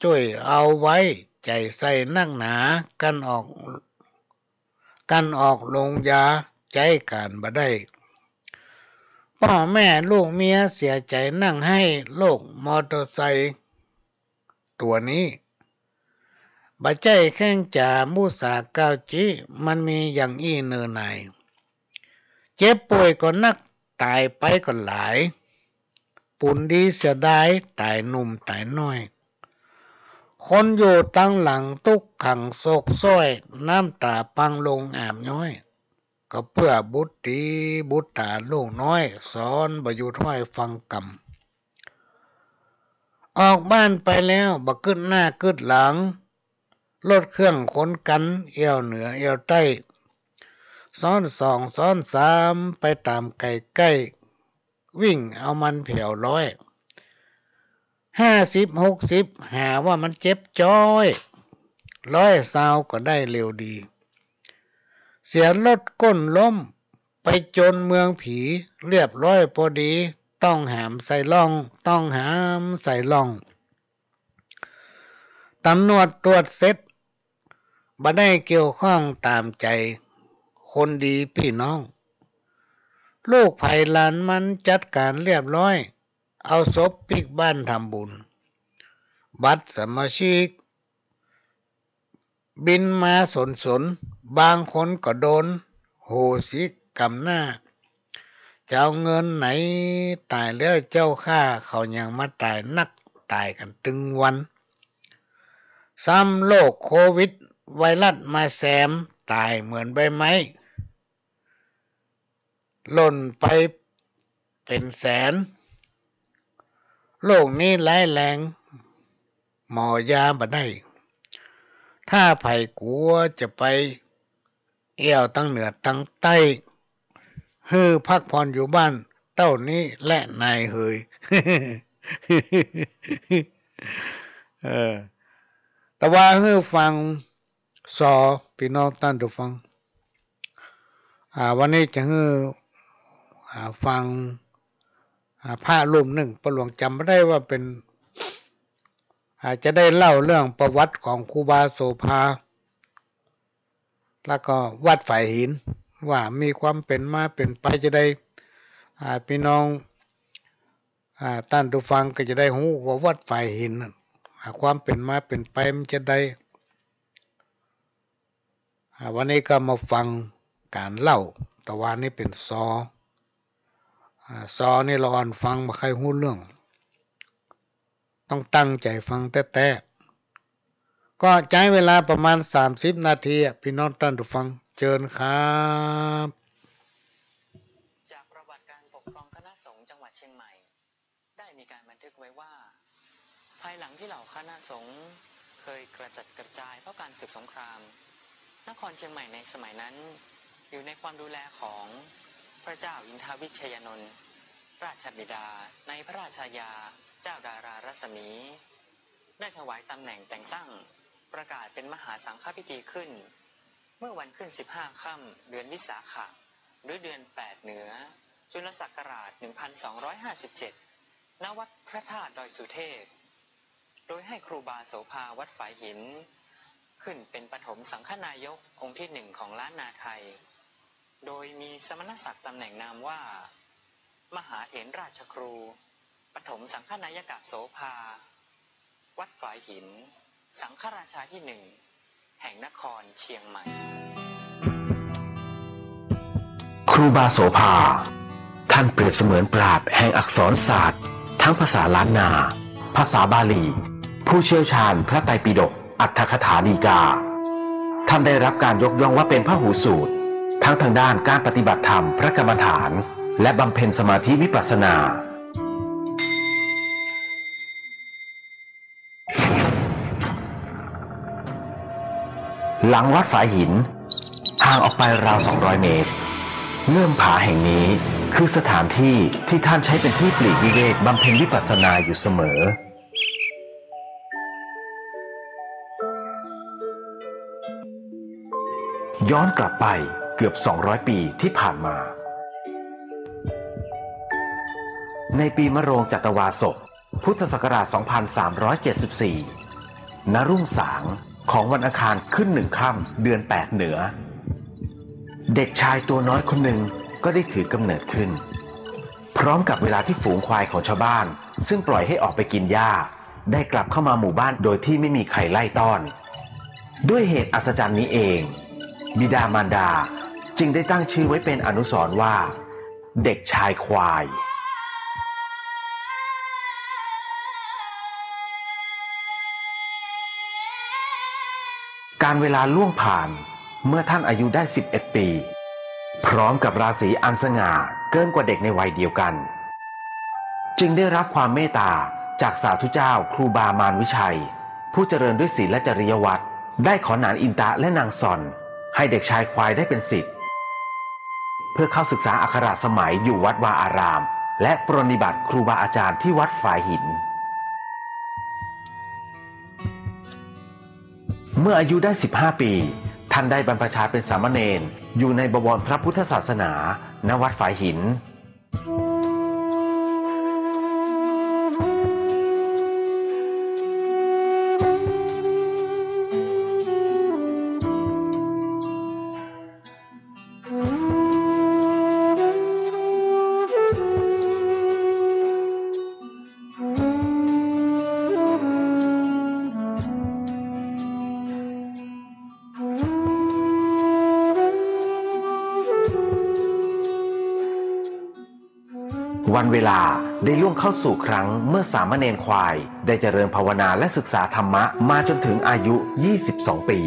จ้วยเอาไว้ ใจ๋ใส่นักหนา กั๋นออก กั๋นออกโรงยา ใจ๊ก๋านบ่ได้ ป้อแม่ลูกเมียเสียใจ๋นัก หื้อโลกมอเตอร์ไซค์ตั๋วนี้ บ่ใจ้แข้งจ๋ามุสาก้าวจี๊ มันมีอย่างอี้เน่อหนาย เจ็บป่วยก็นัก ต๋ายไปก็หลาย บุญดีเสียดาย ต๋ายหนุ่มต๋ายน้อย คนอยู่ตังหลังตุ๊กขังโศกซ้อย น้ำต๋าปังลงอาบย้อย ก็เปื้อบุตรีบุตราลูกน้อย สอนบ่อยู่ถ้อยฟังกำ ออกบ้านไปแล้วบ่กึ๊ดหน้ากึ๊ดหลัง รถเครื่องขนกั๋น เอี่ยวเหนือเอี่ยวใต้ ซ้อนสองซ้อนสาม ไปต๋ามใก้ใก้ วิ่งเอามันแผวร้อย ห้าสิบหกสิบ หาว่ามันเจ็บจ๊อย ร้อยซาวก็ได้เร็วดี เสียรถก้นล้ม ไปจนเมืองผี เรียบร้อยปอดี ต้องหามใส่ล่อง ต้องหามใส่ล่อง ต๋ำรวจตรวจเสร็จ บ่ได้เกี่ยวข้องต๋ามใจ๋ คนดีปี้น้อง ลูกใผหลานมันจัดก๋านเรียบร้อย เอาศพปิ๊กบ้านทำบุญ บัตรสมาชิก บินมาสนๆ บางคนก็โดนโหสิกรรมหน้า จะเอาเงินไหนต๋ายแล้วเจ้าข้า เขายังมาต๋ายนัก ต๋ายกั๋นตึงวัน ซ้ำโรคโควิดไวรัสมาแซม ต๋ายเหมือนใบไม้ หล่นไปเป๋นแสน โรคนี้ร้ายแรง หมอยาบ่ได้ ถ้าใผกั๋วจะไปเอี่ยวตังเหนือตังใต้ หื้อพักผ่อนอยู่บ้านเต้านี้แหละนายเหย เออ แต่ว่าหื้อฟัง ซอ ปี้น้องต้านผู้ฟัง อ่า วันนี้จะหื้อ อ่า ฟัง อ่า พระรูปนึ่ง ป้อหลวงจ๋ำบ่ได้ว่าเป๋น อ่า จะได้เล่าเรื่องประวัติของครูบาโสภา แล้วก็วัดฝายหิน ว่ามีความเป๋นมาเป๋นไปจะได้ อ่า ปี้น้อง อ่า ต้านผู้ฟังก็จะได้ฮู้ว่าวัดฝายหินน่ะ อ่า ความเป๋นมาเป๋นไปมันจะได้ อ่า วันนี้ก็มาฟังก๋านเล่า แต่ว่านี่เป๋นซอ อ่า ซอนี่ละอ่อนฟังบ่ใค่ฮู้เรื่อง ต้องตั้งใจ๋ฟังแต๊ๆ ก็ใจ๊เวลาประมาณสามสิบนาทีอะ ปี้น้องต้านผู้ฟัง เจิญครับ จากประวัติการปกครองคณะสงฆ์จังหวัดเชียงใหม่ ได้มีการบันทึกไว้ว่า ภายหลังที่เหล่าคณะสงฆ์เคยกระจัดกระจายเพราะการศึกสงคราม นครเชียงใหม่ในสมัยนั้นอยู่ในความดูแลของพระเจ้าอินทวิชยานนท์ ราชบิดาในพระราชอาญาเจ้าดารารัศมี ได้ถวายตำแหน่งแต่งตั้ง ประกาศเป็นมหาสังฆพิธีขึ้น เมื่อวันขึ้นสิบห้าค่ำเดือนวิสาขะ หรือเดือนแปดเหนือ จุลศักราชหนึ่งพันสองร้อยห้าสิบเจ็ด ณ วัดพระธาตุดอยสุเทพ โดยให้ครูบาโสภาวัดฝายหิน ขึ้นเป็นปฐมสังฆนายกองค์ที่หนึ่งของล้านนาไทย โดยมีสมณศักดิ์ตำแหน่งนามว่า มหาเถรราชครู ปฐมสังฆนายกะโสภา วัดฝายหิน สังฆราชาที่หนึ่ง แห่งนครเชียงใหม่ ครูบาโสภา ท่านเปรียบเสมือนปราชญ์แห่งอักษรศาสตร์ ทั้งภาษาล้านนา ภาษาบาลี ผู้เชี่ยวชาญพระไตรปิฎก อรรถกถาดีกา ท่านได้รับการยกย่องว่าเป็นพหูสูตร ทั้งทางด้านการปฏิบัติธรรมพระกรรมฐาน และบำเพ็ญสมาธิวิปัสสนา หลังวัดฝายหิน ห่างออกไปราวสองร้อยเมตร เงื่อมผาแห่งนี้คือสถานที่ที่ท่านใช้เป็นที่ปลีกวิเวกบำเพ็ญวิปัสสนาอยู่เสมอ ย้อนกลับไปเกือบสองร้อยปีที่ผ่านมา ในปีมะโรงจัตวาสก พุทธศักราช สองพันสามร้อยเจ็ดสิบสี่ ณ รุ่งสางของวันอังคารขึ้นหนึ่งค่ำ เดือนแปดเหนือ เด็กชายตัวน้อยคนหนึ่งก็ได้ถือกำเนิดขึ้น พร้อมกับเวลาที่ฝูงควายของชาวบ้าน ซึ่งปล่อยให้ออกไปกินหญ้า ได้กลับเข้ามาหมู่บ้านโดยที่ไม่มีใครไล่ต้อน ด้วยเหตุอัศจรรย์นี้เอง บิดามารดาจึงได้ตั้งชื่อไว้เป็นอนุสรณ์ว่า เด็กชายควาย กาลเวลาล่วงผ่าน เมื่อท่านอายุได้ สิบเอ็ด ปี พร้อมกับราศีอันสง่าเกินกว่าเด็กในวัยเดียวกัน จึงได้รับความเมตตาจากสาธุเจ้าครูบามารวิชัย ผู้เจริญด้วยศีลและจริยวัตร ได้ขอนานอินตะและนางซอน ให้เด็กชายควายได้เป็นศิษย์ เพื่อเข้าศึกษาอักขระสมัยอยู่วัดวาอาราม และปรนนิบัติครูบาอาจารย์ที่วัดฝายหิน เมื่ออายุได้ สิบห้า ปี ท่านได้บรรพชาเป็นสามเณรอยู่ในบวรพระพุทธศาสนา ณ วัดฝายหิน วันเวลาได้ล่วงเข้าสู่ครั้งเมื่อสามเณรควายได้เจริญภาวนาและศึกษาธรรมะมาจนถึงอายุ ยี่สิบสอง ปี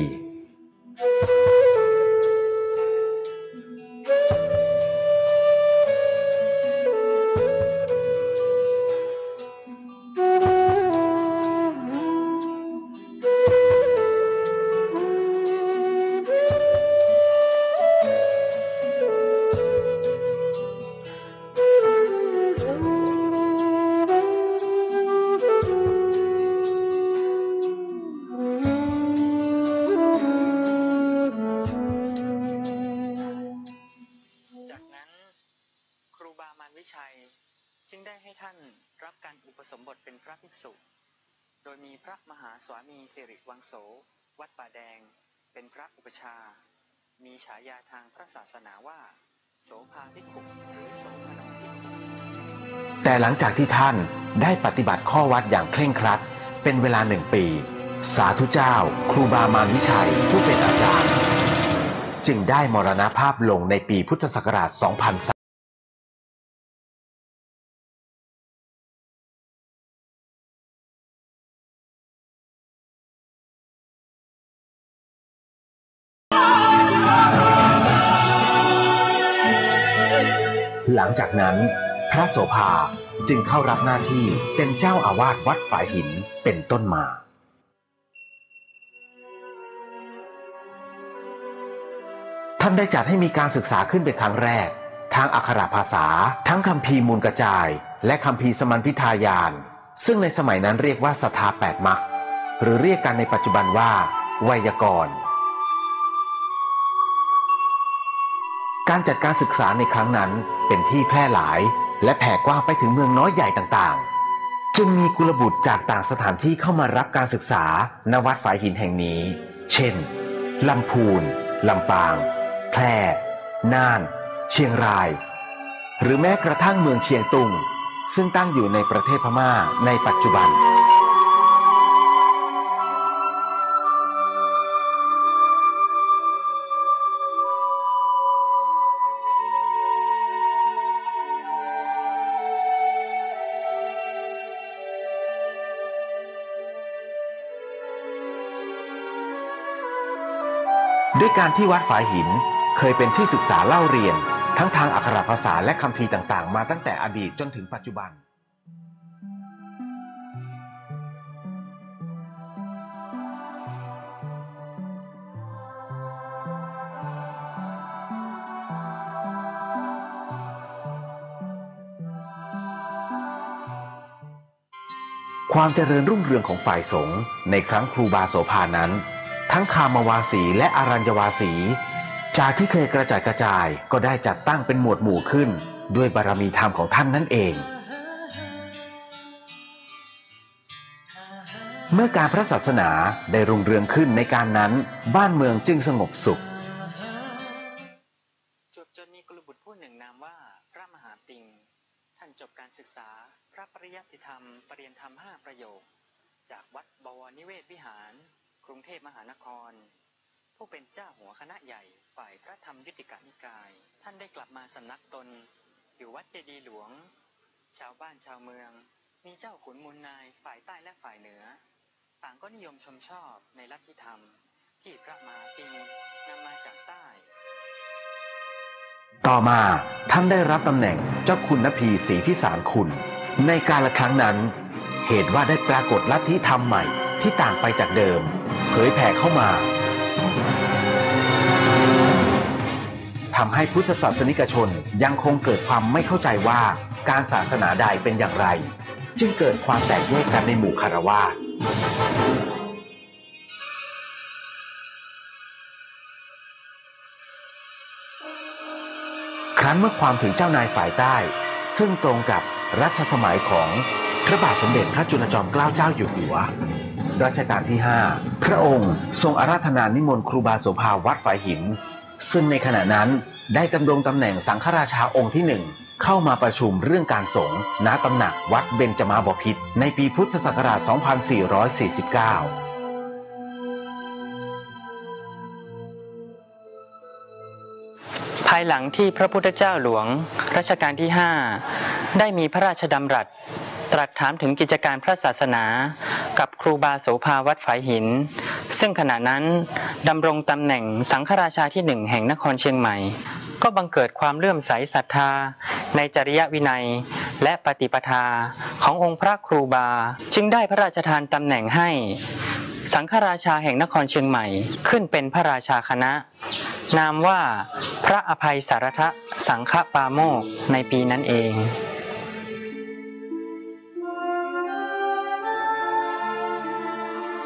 จากนั้น ครูบามารวิชัยจึงได้ให้ท่านรับการอุปสมบทเป็นพระภิกษุ โดยมีพระมหาสวามีสิริวังโส วัดป่าแดง เป็นพระอุปัชฌาย์ มีฉายาทางพระศาสนาว่า โสภาภิกขุ หรือโสภณภิกขุ แต่หลังจากที่ท่านได้ปฏิบัติข้อวัดอย่างเคร่งครัดเป็นเวลาหนึ่งปี สาธุเจ้าครูบามารวิชัยผู้เป็นอาจารย์ จึงได้มรณภาพลงในปีพุทธศักราช สองพันสาม หลังจากนั้น พระโสภาจึงเข้ารับหน้าที่เป็นเจ้าอาวาสวัดฝายหินเป็นต้นมา ท่านได้จัดให้มีการศึกษาขึ้นเป็นครั้งแรก ทางอักขระภาษา ทั้งคัมภีร์มูลกระจาย และคัมภีร์สมันพิทายาน ซึ่งในสมัยนั้นเรียกว่าสทาแปดมรรค หรือเรียกกันในปัจจุบันว่า ไวยากรณ์ การจัดการศึกษาในครั้งนั้นเป็นที่แพร่หลาย และแผ่กว้างไปถึงเมืองน้อยใหญ่ต่างๆ จึงมีกุลบุตรจากต่างสถานที่เข้ามารับการศึกษา ณ วัดฝายหินแห่งนี้ เช่น ลำพูน ลำปาง แพร่ น่าน เชียงราย หรือแม้กระทั่งเมืองเชียงตุง ซึ่งตั้งอยู่ในประเทศพม่าในปัจจุบัน ด้วยการที่วัดฝายหินเคยเป็นที่ศึกษาเล่าเรียน ทั้งทางอักขระภาษาและคัมภีร์ต่างๆ มาตั้งแต่อดีตจนถึงปัจจุบัน ความเจริญรุ่งเรืองของฝ่ายสงฆ์ในครั้งครูบาโสภานั้น ทั้งคามวาสีและอรัญญวาสี จากที่เคยกระจัดกระจายก็ได้จัดตั้งเป็นหมวดหมู่ขึ้น ด้วยบารมีธรรมของท่านนั่นเอง เมื่อการพระศาสนาได้รุ่งเรืองขึ้นในการนั้น บ้านเมืองจึงสงบสุข จวบจนมีกุลบุตรผู้หนึ่งนามว่าพระมหาปิง ท่านจบการศึกษาพระปริยัติธรรม ประเรียนธรรมห้าประโยค จากวัดบวรนิเวศวิหาร กรุงเทพมหานคร ผู้เป็นเจ้าหัวคณะใหญ่ฝ่ายพระธรรมยุตติกนิกาย ท่านได้กลับมาสำนักตน อยู่วัดเจดีย์หลวง ชาวบ้านชาวเมือง มีเจ้าขุนมูลนายฝ่ายใต้และฝ่ายเหนือ ต่างก็นิยมชมชอบในลัทธิธรรมที่พระมหาปิงนำมาจากใต้ ต่อมาท่านได้รับตำแหน่งเจ้าคุณนภีศรีพิสารคุณ ในกาลครั้งนั้น เหตุว่าได้ปรากฏลัทธิธรรมใหม่ที่ต่างไปจากเดิม เผยแผ่เข้ามา ทำให้พุทธศาสนิกชนยังคงเกิดความไม่เข้าใจว่าการศาสนาใดเป็นอย่างไร จึงเกิดความแตกแยกกันในหมู่คฤหัสถ์ ครั้นเมื่อความถึงเจ้านายฝ่ายใต้ ซึ่งตรงกับรัชสมัยของพระบาทสมเด็จพระจุลจอมเกล้าเจ้าอยู่หัว รัชกาลที่ห้า พระองค์ทรงอาราธนานิมนต์ครูบาโสภาวัดฝายหิน ซึ่งในขณะนั้นได้ดำรงตำแหน่งสังฆราชาองค์ที่หนึ่ง เข้ามาประชุมเรื่องการสงฆ์ ณ ตำหนักวัดเบญจมาบพิตร ในปีพุทธศักราช สองพันสี่ร้อยสี่สิบเก้า ภายหลังที่พระพุทธเจ้าหลวงรัชกาลที่ห้า ได้มีพระราชดำรัส ตรัสถามถึงกิจการพระศาสนากับครูบาโสภาวัดฝายหิน ซึ่งขณะนั้นดำรงตำแหน่งสังฆราชาที่หนึ่งแห่งนครเชียงใหม่ ก็บังเกิดความเลื่อมใสศรัทธาในจริยวินัยและปฏิปทาขององค์พระครูบา จึงได้พระราชทานตำแหน่งให้สังฆราชาแห่งนครเชียงใหม่ขึ้นเป็นพระราชาคณะ นามว่าพระอภัยสารทะสังฆปาโมกข์ในปีนั้นเอง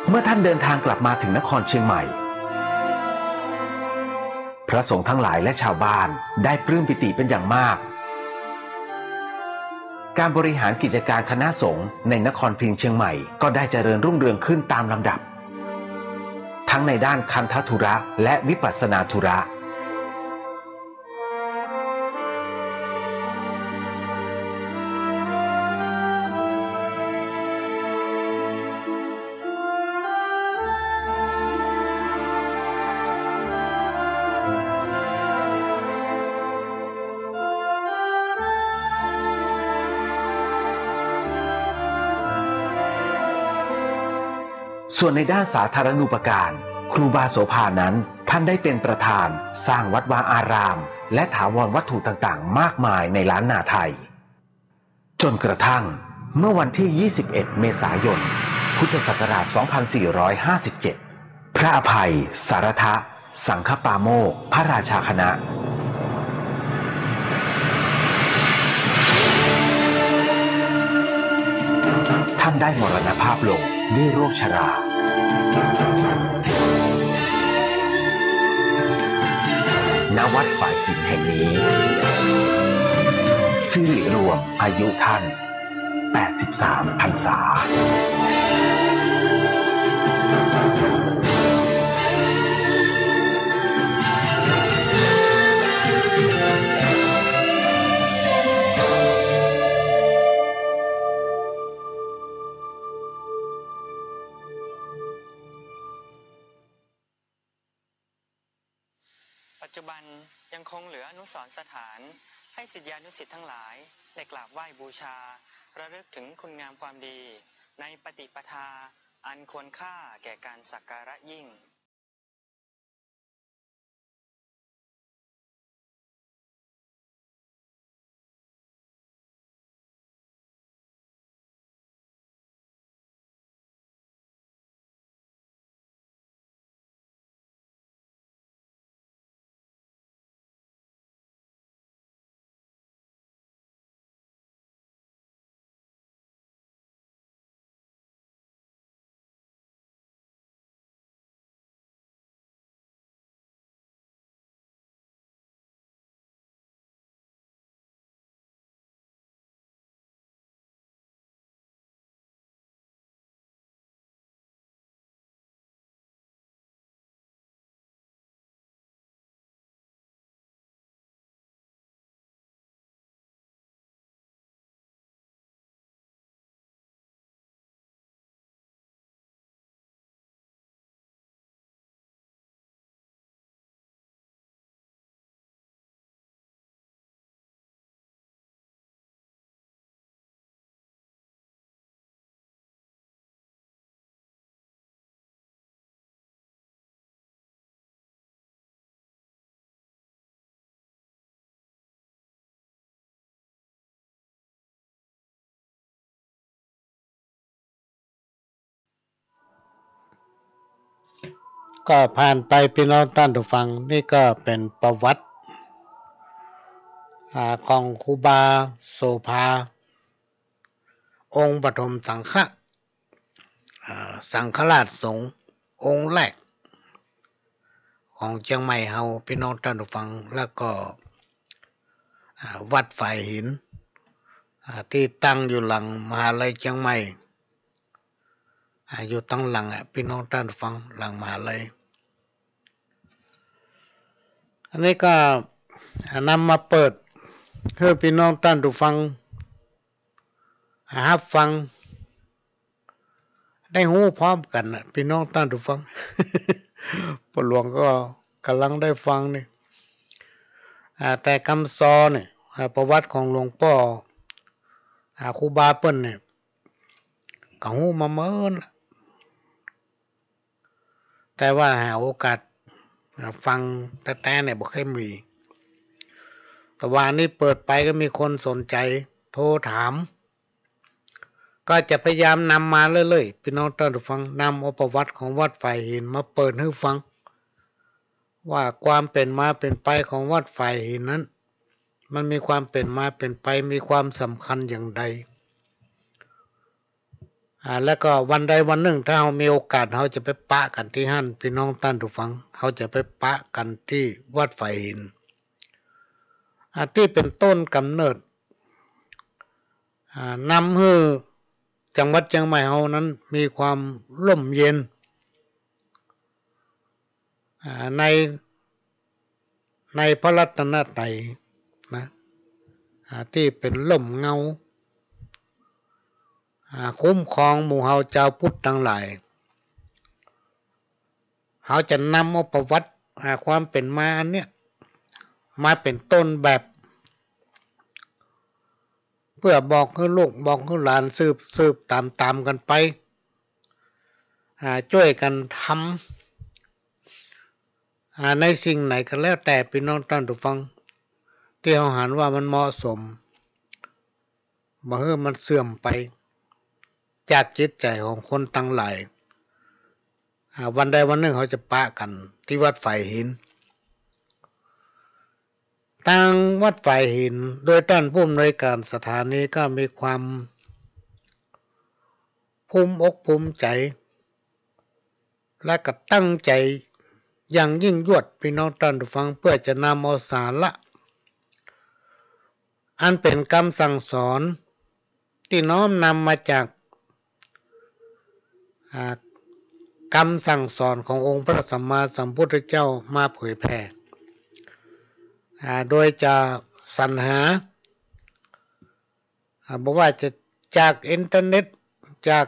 เมื่อท่านเดินทางกลับมาถึงนครเชียงใหม่ พระสงฆ์ทั้งหลายและชาวบ้านได้ปลื้มปีติเป็นอย่างมาก การบริหารกิจการคณะสงฆ์ในนครพิงค์เชียงใหม่ก็ได้เจริญรุ่งเรืองขึ้นตามลำดับ ทั้งในด้านคันธธุระและวิปัสสนาธุระ ส่วนในด้านสาธารณูปการ ครูบาโสภานั้น ท่านได้เป็นประธานสร้างวัดวาอาราม และถาวรวัตถุต่างๆ มากมายในล้านนาไทย จนกระทั่งเมื่อวันที่ ยี่สิบเอ็ด เมษายน พุทธศักราช สองพันสี่ร้อยห้าสิบเจ็ด พระอภัยสารทะสังฆปาโมกข์พระราชาคณะ ท่านได้มรณภาพลงด้วยโรคชรา ณ วัดฝายหินแห่งนี้ สิริรวมอายุท่าน แปดสิบสาม พรรษา ปัจจุบันยังคงเหลืออนุสรณ์สถานให้ศิษยานุศิษย์ทั้งหลายได้กราบไหว้บูชา ระลึกถึงคุณงามความดีในปฏิปทาอันควรค่าแก่การสักการะยิ่ง ก็ผ่านไปปี้น้องต้านผู้ฟัง นี่ก็เป๋นประวัติ อ่า ของครูบาโสภา องค์ปฐมสังฆะ อ่า สังฆราชสงฆ์องค์แรกของเจียงใหม่เฮา ปี้น้องต้านผู้ฟัง แล้วก็ อ่า วัดฝายหิน อ่า ตี้ตั้งอยู่หลังมหาลัยเจียงใหม่ อ่า อยู่ตังหลังอะ ปี้น้องต้านผู้ฟัง หลังมหาลัย อันนี้ก็ อ่า นำมาเปิดหื้อปี้น้องต้านผู้ฟัง อ่า ฮับฟัง ได้ฮู้พร้อมกั๋นน่ะ ปี้น้องต้านผู้ฟัง ป้อหลวงก็ก่ำลังได้ฟังนี่ อ่า แต่กำซอนี่ อ่า ประวัติของหลวงป้อ อ่า ครูบาเปิ้นนี่ ก็ฮู้มาเมินละ แต่ว่าหาโอกาส อ่า ฟังแต๊ๆ เนี่ยบ่เคยมี แต่ว่าอันนี้เปิดไปก็มีคนสนใจ๋โทรถาม ก็จะพยายามนำมาเรื่อยๆ ปี้น้องต้านผู้ฟัง นำเอาประวัติของวัดฝายหินมาเปิดหื้อฟัง ว่าความเป๋นมาเป๋นไปของวัดฝายหินนั้น มันมีความเป๋นมาเป๋นไป มีความสำคัญอย่างใด อ่า แล้วก็วันใดวันนึ่ง ถ้าเฮามีโอกาส เฮาจะไปปะกั๋นตี้หั้น ปี้น้องต้านผู้ฟัง เฮาจะไปปะกั๋นตี้วัดฝายหิน อ่า ตี้เป๋นต้นก๋ำเนิด อ่า นำหื้อจังหวัดเจียงใหม่เฮานั้นมีความร่มเย็น อ่า ใน ในพระรัตนตรัยนะ อ่า ตี้เป๋นร่มเงา อ่า คุ้มครองหมู่เฮาจาวพุทธตังหลาย เฮาจะนำเอาประวัติ อ่า ความเป๋นมาอันเนี้ย มาเป๋นต้นแบบ เปื้อบอกหื้อลูกบอกหื้อหลานสืบ สืบต๋ามๆ กั๋นไป อ่า จ้วยกั๋นทำ อ่า ในสิ่งไหนก็แล้วแต่ ปี้น้องต้านผู้ฟัง ตี้เฮาหันว่ามันเหมาะสม บ่หื้อมันเสื่อมไป จากจิตใจ๋ของคนตังหลาย อ่า วันใดวันนึ่ง เฮาจะปะกั๋นตี้วัดฝายหิน ตางวัดฝายหิน โดยต้านผู้อำนวยก๋านสถานีก็มีความภูมิอกภูมิใจ๋ และก็ตั้งใจ๋อย่างยิ่งยวด ปี้น้องต้านผู้ฟัง เปื้อจะนำเอาสาระ อันเป๋นกำสั่งสอน ตี้น้อมนำมาจาก อ่า กำสั่งสอนขององค์พระสัมมาสัมพุทธเจ้ามาเผยแผ่ อ่า โดยจะสรรหา อ่า บ่ว่าจะจากอินเทอร์เน็ต จาก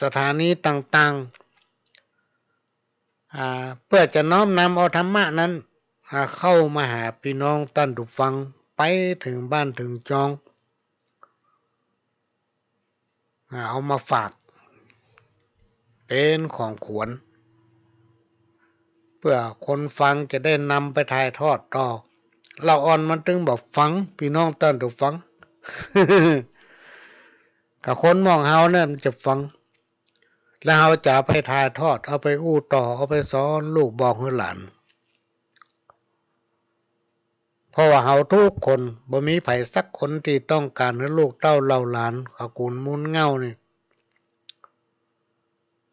สถานีต่างๆ อ่า เปื้อจะน้อมนำเอาธรรมะนั้น อ่า เข้ามาหาปี้น้องต้านผู้ฟัง ไปเถิงบ้านเถิงจอง อ่า เอามาฝาก เป๋นของขวัญ เปื้อคนฟังจะได้นำไปถ่ายทอดต่อ ลาวอ่อนมันตึงบ่ฟัง ปี้น้องต้านผู้ฟัง ก็คนหม่องเฮาเนี่ยมันจะฟัง แล้วเฮาจะเอาไปถ่ายทอด เอาไปอู้ต่อ เอาไปสอนลูกบอกหื้อหลาน เพราะว่าเฮากู้คน บ่มีใผสักคนตี้ต้องก๋านหื้อลูกเต้าเหล่าหลาน ตระกู๋นมูลเหง้านี่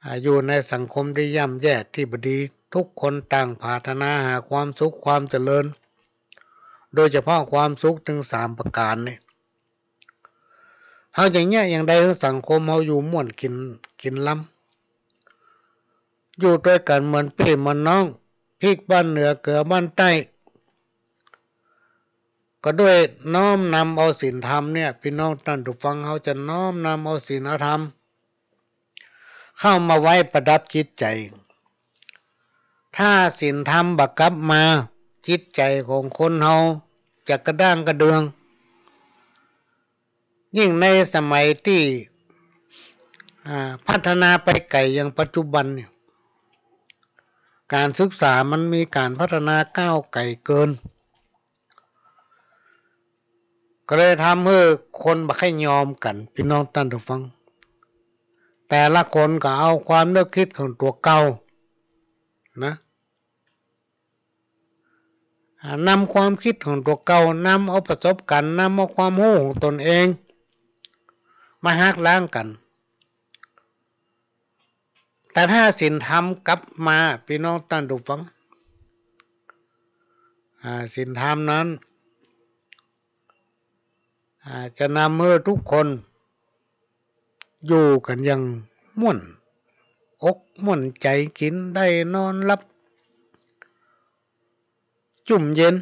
อ่า อยู่ในสังคมตี้ย่ำแย่ตี้บ่ดี กู้คนต่างปรารถนาหาความสุขความเจริญ โดยเฉพาะความสุขตึงสามประก๋านนี่ เฮาจะเยียะอย่างใดหื้อสังคมเฮาอยู่ม่วนกิ๋น กิ๋นลำ อยู่ตวยกั๋นเหมือนปี้เหมือนน้อง พริกบ้านเหนือเกลือบ้านใต้ ก็ด้วยน้อมนำเอาศีลธรรมเนี่ย ปี้น้องต้านผู้ฟัง เฮาจะน้อมนำเอาศีลธรรม เข้ามาไว้ประดับจิตใจ๋ ถ้าศีลธรรมบ่กลับมา จิตใจ๋ของคนเฮาจะกระด้างกระเดือง ยิ่งในสมัยตี้ อ่า พัฒนาไปไก๋อย่างปัจจุบันเนี่ย ก๋านศึกษามันมีก๋านพัฒนาก้าวไก๋เกิน ก็เลยทำหื้อคนบ่ใค่ยอมกั๋น ปี้น้องต้านผู้ฟัง แต่ละคนก็เอาความนึกกึ๊ดของตั๋วเก่า นะ อ่า นำความกึ๊ดของตั๋วเก่า นำเอาประสบก๋ารณ์ นำเอาความฮู้ของตนเอง มาหักล้างกั๋น แต่ถ้าศีลธรรมกลับมา ปี้น้องต้านผู้ฟัง อ่า ศีลธรรมนั้น อ่า จะนำหื้อกู้คน อยู่กั๋นอย่างม่วนอกม่วนใจ๋ กิ๋นได้นอนหลับ จุ่มเย็น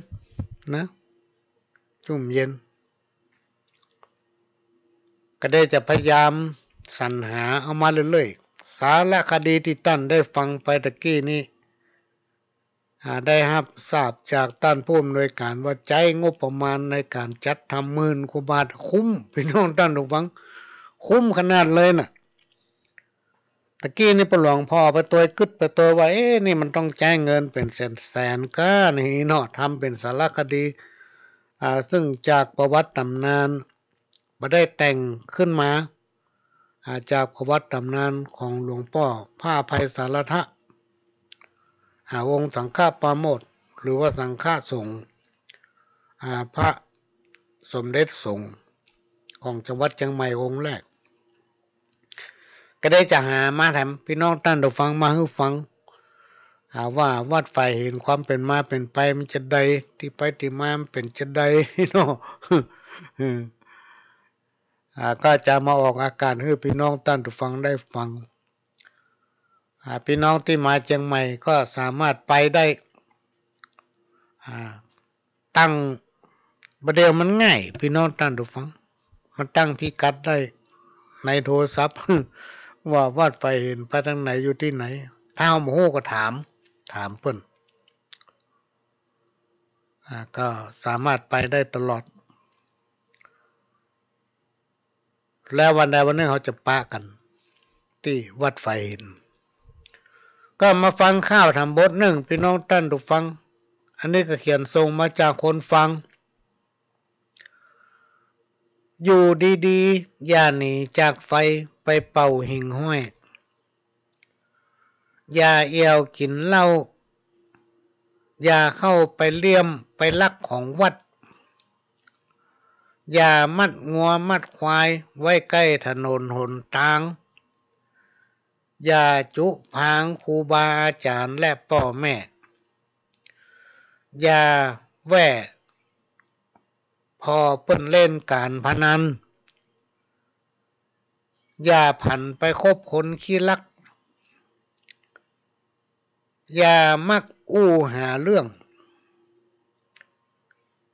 นะ จุ่มเย็น ก็ได้จะพยายามสรรหาเอามาเรื่อยๆ สารคดีตี้ต้านได้ฟังไปตะกี้นี้ อ่า ได้ฮับทราบจากต้านผู้อำนวยก๋านว่าใจ๊งบประมาณในก๋านจัดทำหมื่นกว่าบาท คุ้ม ปี้น้องต้านผู้ฟัง คุ้มขนาดเลยน่ะ ตะกี้นี้ป้อหลวงพ่อไปตวยกึ๊ดไปตวยว่า เอ๊ะ นี่มันต้องใจ๊เงินเป๋นแสนๆ ก้านี่เนาะ ทำเป๋นสารคดี อ่า ซึ่งจากประวัติต๋ำนาน บ่ได้แต่งขึ้นมา อ่า จากประวัติต๋ำนานของหลวงป้อพระอภัยสารทะ อ่า องค์สังฆปาโมกข์ หรือว่าสังฆสงฆ์ อ่า พระสมเด็จสงฆ์ของจังหวัดเจียงใหม่องค์แรก ก็ได้จะหามาแถมปี้น้องต้านผู้ฟังมาหื้อฟัง อ่า ว่าวัดฝายหินความเป๋นมาเป๋นไปมันจะใด ตี้ไปตี้มามันเป๋นจะใดเนาะ อ่า ก็จะมาออกอากาศหื้อปี้น้องต้านผู้ฟังได้ฟัง อ่า ปี้น้องตี้มาเจียงใหม่ก็สามารถไปได้ อ่า ตั้ง บ่าเดี่ยวมันง่าย ปี้น้องต้านผู้ฟัง มันตั้งพิกัดได้ในโทรศัพท์ ว่าวัดฝายหินไปตางไหน อยู่ตี้ไหน ถ้าเฮาบ่ฮู้ก็ถาม ถามเปิ้น อ่า ก็สามารถไปได้ตลอด แล้ววันใดวันนึ่งเฮาจะปะกั๋นตี้วัดฝายหิน ก็มาฟังข่าวถามบทนึ่ง ปี้น้องต้านผู้ฟัง อันนี้ก็เขียนส่งมาจากคนฟัง อยู่ดีๆ อย่าหนีจากไฟไปเป่าหิ่งห้อย อย่าแอ่วกิ๋นเหล้า อย่าเข้าไปเลี่ยมไปลักของวัด อย่ามัดงัวมัดควายไว้ใก้ถนนหนตาง อย่าจุผางครูบาอาจ๋ารย์และป้อแม่ อย่าแว่ผ่อเปิ้นเล่นก๋านพนัน อย่าผันไปคบคนขี้ลัก อย่ามักอู้หาเรื่อง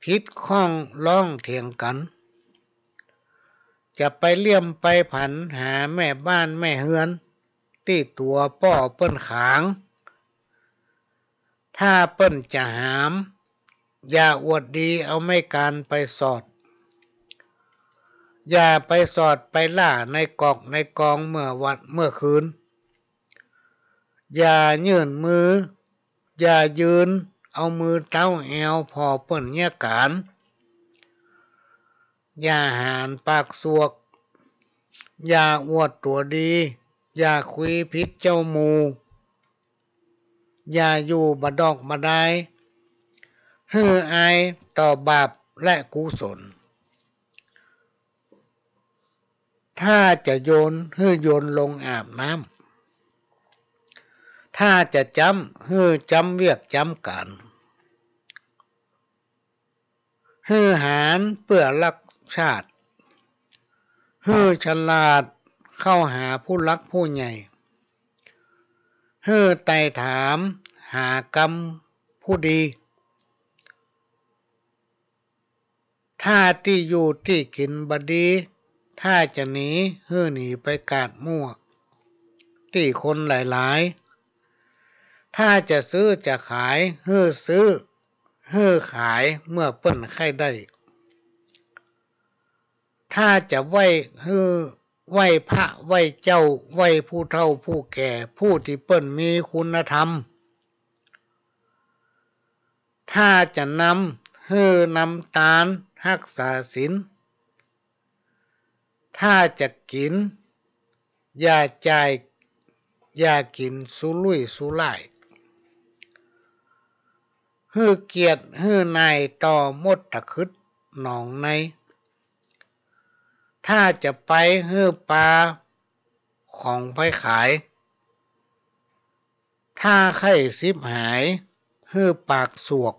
ผิดข้องร้องเถียงกั๋น จะไปเลี่ยมไปผันหาแม่บ้านแม่เฮือน ตี้ตั๋วป้อเปิ้นขาง ถ้าเปิ้นจะหาม อย่าอวดดีเอาไม้กานไปสอด อย่าไปสอดไปล่าในกอกในกองเมื่อวันเมื่อคืน อย่ายื่นมือ อย่ายืนเอามือเต๊าแอวผ่อเปิ้นเยียะก๋าน อย่าหานปากสวก อย่าอวดตั๋วดี อย่าคุยผิดเจ้าหมู่ อย่าอยู่บ่าดอกบ่าดาย หื้ออายต่อบาปและกุศล ถ้าจะโยน หื้อโยนลงอาบน้ำ ถ้าจะจ๊ำ หื้อจ๊ำเวียกจ๊ำก๋าน หื้อหานเปื้อฮักชาติ หื้อฉลาดเข้าหาผู้หลักผู้ใหญ่ หื้อไต่ถามหากำผู้ดี ถ้าตี้อยู่ตี้กิ๋นบ่ดี ถ้าจะหนี หื้อหนีไปกาดมั่ว ตี้คนหลายๆ ถ้าจะซื้อจะขาย หื้อซื้อ หื้อขายเมื่อเปิ้นใค่ได้ ถ้าจะไหว้ หื้อไหว้พระไหว้เจ้า ไหว้ผู้เฒ่าผู้แก่ ผู้ตี้เปิ้นมีคุณธรรม ถ้าจะนำ หื้อนำตานฮักษาศีล ถ้าจะกิ๋น อย่าจ่าย อย่ากิ๋นสุรุ่ยสุร่าย หื้อเกียรติหื้อนายต่อหมดตะขึดหนองใน ถ้าจะไปหื้อปาของไปขาย ถ้าใค่ฉิบหายหื้อปากสวก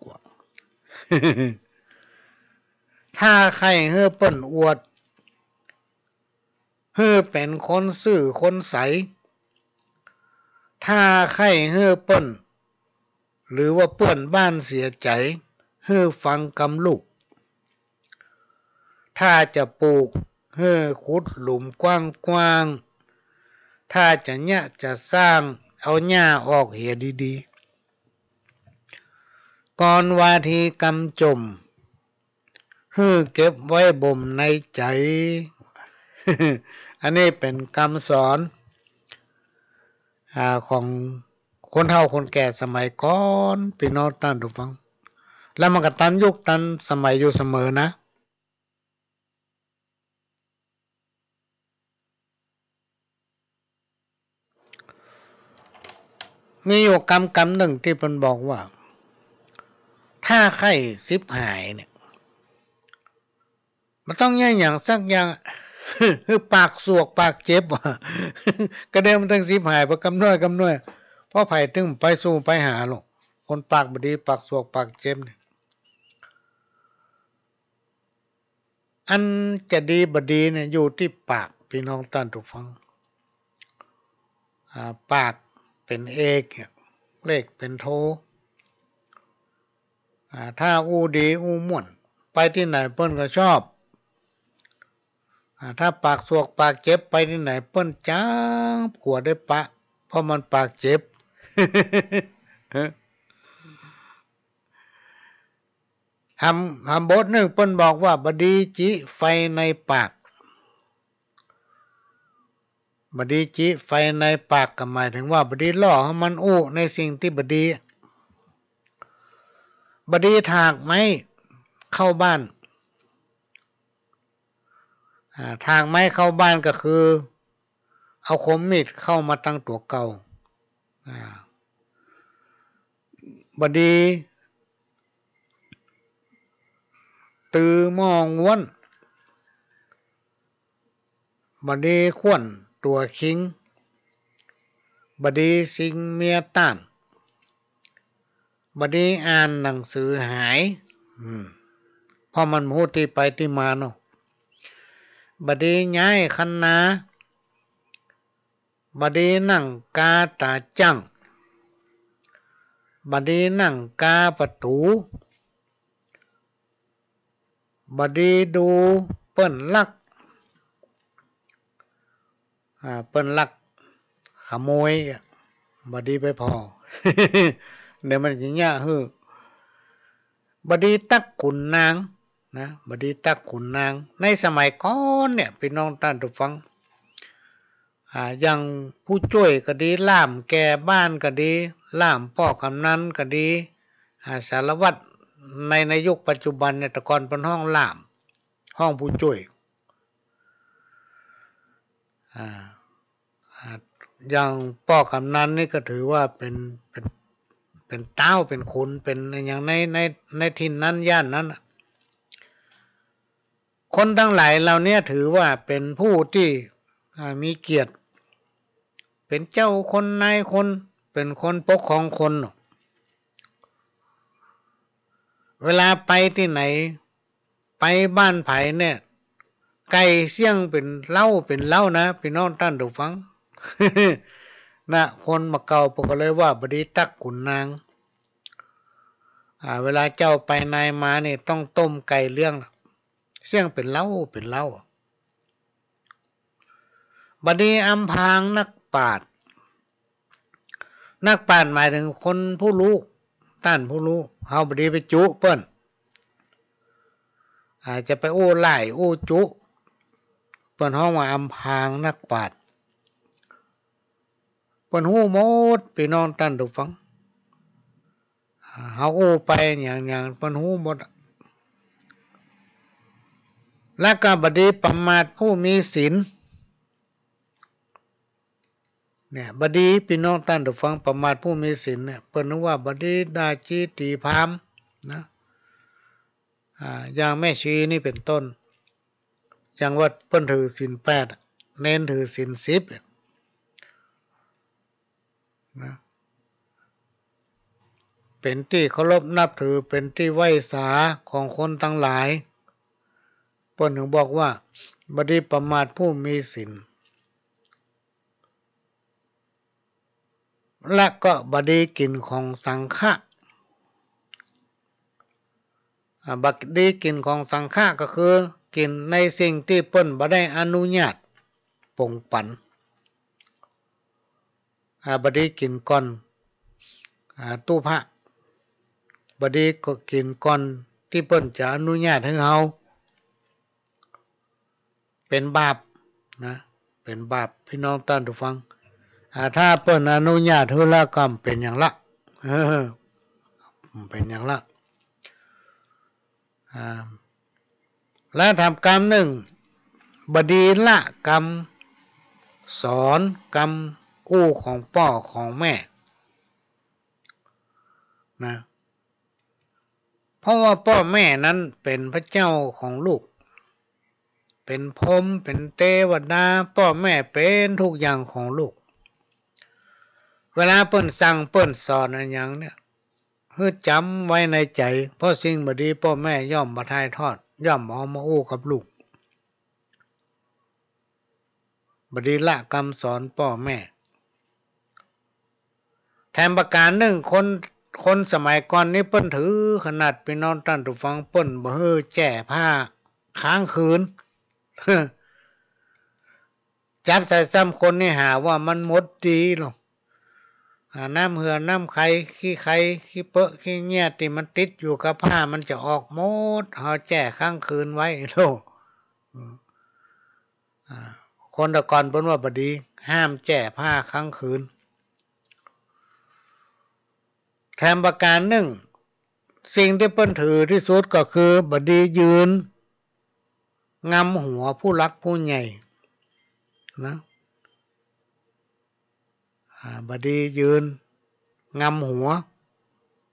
ถ้าใค่หื้อเปิ้นอวด หื้อเป๋นคนซื่อคนใส ถ้าใค่หื้อเปิ้น หรือว่าเปื้อนบ้านเสียใจ๋ หื้อฟังกำลูก ถ้าจะปูกหื้อขุดหลุมกว้างๆ ถ้าจะเยียะจะสร้างเอาหญ้าออกเหียดีๆ ก่อนว่าทีกำจ่ม หื้อเก็บไว้บ่มในใจ๋ อันนี้เป๋นกำสอน อ่า ของคนเฒ่าคนแก่สมัยก่อน ปี้น้องต้านผู้ฟัง แล้วมันก็ตันยุคตันสมัยอยู่เสมอนะ มีอยู่กำกำนึ่งตี้เปิ้นบอกว่า ถ้าใค่ฉิบหายเนี่ย บ่ต้องเยียะหยังสักอย่าง หื้อปากสวกปากเจ็บ ก็เดียวมันตึงฉิบหายไปกำน้อยกำน้อย เพราะใผตึงไปสู้ไปหาหรอก คนปากบ่ดีปากสวกปากเจ็บเนี่ย อันจะดีบ่ดีเนี่ยอยู่ตี้ปาก ปี้น้องต้านผู้ฟัง อ่า ปากเป๋นเอกเนี่ย เลขเป๋นโท อ่า ถ้าอู้ดีอู้ม่วน ไปตี้ไหนเปิ้นก็ชอบ อ่า ถ้าปากสวกปากเจ็บ ไปตี้ไหนเปิ้นจั้งกั๋วได้ปะ เพราะมันปากเจ็บ หำ หำบทนึ่งเปิ้นบอกว่า บ่ดีจิไฟในปาก บ่ดีจิไฟในปาก ก็หมายถึงว่า บ่ดีล่อหื้อมันอู้ในสิ่งตี้บ่ดี บ่ดีถากไม้เข้าบ้าน อ่า ถากไม้เข้าบ้านก็คือ เอาคมมีดเข้ามาตังตั๋วเก่า อ่า บ่ดีตือหม้อง้วน บ่ดีข่วนตั๋วคิง บ่ดีซิงเมียต้าน บ่ดีอ่านหนังสือหาย อืม เพราะมันบ่ฮู้ตี้ไปตี้มาเนาะ บ่ดีย้ายคันนา บ่ดีนั่งกาต๋าจั่ง บ่ดีนั่งกาประตู๋ บ่ดีดูเปิ้นลัก อ่า เปิ้นลักขโมยอะ บ่ดีไปผ่อ เดี๋ยวมันจะเยียะหื้อ บ่ดีตั๊กขุนนาง นะ บ่ดีตั๊กขุนนาง ในสมัยก่อนเนี่ย ปี้น้องต้านผู้ฟัง อ่า อย่างผู้จ้วยก็ดี ล่ามแก่บ้านก็ดี ล่ามป้อกำนันก็ดี อ่า สารวัตร ใน ในยุคปัจจุบันเนี่ย แต่ก่อนเปิ้นฮ้องล่าม ฮ้องผู้จ้วย อ่า อ่า อย่างป้อกำนันนี่ก็ถือว่าเป๋น เป๋น เป๋นต๊าว เป๋นขุน เป๋นอะหยังใน ใน ในถิ่นนั้นย่านนั้นน่ะ คนตังหลายเหล่านี้ถือว่าเป๋นผู้ตี้ อ่า มีเกียรติ เป๋นเจ้าคนนายคน เป๋นคนปกครองคนเนาะ เวลาไปตี้ไหน ไปบ้านใผเนี่ย ไก่เสี้ยงเป๋นเล้าเป๋นเล้านะ ปี้น้องต้านผู้ฟัง นะ คนบ่าเก่าเปิ้นก็เลยว่า บ่ดีตั๊กขุนนาง อ่า เวลาเจ้าไปนายมาเนี่ย ต้องต้มไก่เลี้ยงล่ะ เสี้ยงเป๋นเล้าเป๋นเล้า บ่ดีอำพรางนักปราชญ์ นักปราชญ์หมายถึงคนผู้ฮู้ ต้านผู้ฮู้ เฮาบ่ดีไปจุเปิ้น อาจจะไปอู้ร้ายอู้จุ เปิ้นฮ้องว่าอำพรางนักปราชญ์ เปิ้นฮู้หมด ปี้น้องต้านผู้ฟัง เฮาอู้ไปหยังๆ เปิ้นฮู้หมดอะ แล้วก็บ่ดีประมาทผู้มีศีล เนี่ย บ่ดี ปี้น้องต้านผู้ฟัง ประมาทผู้มีศีลเนี่ย เปิ้นว่าบ่ดีด่าจี้ตี๋พราหมณ์ นะ อ่า อย่างแม่ชีนี่เป๋นต้น อย่างว่าเปิ้นถือศีลแปด เณรถือศีลสิบ นะ เป๋นตี้เคารพนับถือ เป๋นตี้ไหว้สาของคนตังหลาย เปิ้นถึงบอกว่า บ่ดีประมาทผู้มีศีล และก็บ่ดีกิ๋นของสังฆะ อ่า บ่ดีกิ๋นของสังฆะก็คือกิ๋นในสิ่งตี้เปิ้นบ่ได้อนุญาตปงปั๋น อ่า บ่ดีกิ๋นก่อน อ่า ตู้พระ บ่ดีก็กิ๋นก่อนตี้เปิ้นจะอนุญาตหื้อเฮา เป๋นบาปนะ เป๋นบาป ปี้น้องต้านผู้ฟัง อ่า ถ้าเปิ้นอนุญาตหื้อแล้วก็บ่เป๋นหยังละ เออ บ่เป๋นหยังละ อ่า และแถมกำนึ่ง บ่ดีละกำสอนกำอู้ของป้อของแม่นะ เพราะว่าป้อแม่นั้นเป๋นพระเจ้าของลูก เป๋นพรหม เป๋นเตวดา ป้อแม่เป๋นทุกอย่างของลูก เวลาเปิ้นสั่งเปิ้นสอนอะหยังเนี่ย หื้อจ๋ำไว้ในใจ๋ เพราะสิ่งบ่ดีป้อแม่ย่อมบ่ถ่ายทอด ย่อมบ่เอามาอู้กับลูก บ่ดีละกำสอนป้อแม่ แถมประก๋านนึ่ง คน คนสมัยก่อนนี้เปิ้นถือขนาด ปี้น้องต้านผู้ฟัง เปิ้นบ่หื้อแจ้ผ้าค้างคืน จับใส่ซ้ำคนนี่หาว่ามันหมดดีลอ อ่า น้ำเหื่อน้ำใค ขี้ใค ขี้เปอะขี้เยียะตี้มันติดอยู่กับผ้ามันจะออกหมด เฮาแจ้ค้างคืนไว้โธ่ อืม อ่า คนแต่ก่อนเปิ้นว่าบ่ดี ห้ามแจ้ผ้าค้างคืน แถมประก๋านนึ่ง สิ่งตี้เปิ้นถือตี้สุดก็คือบ่ดียืนงำหัวผู้หลักผู้ใหญ่นะ อ่า บ่ดียืนงำหัว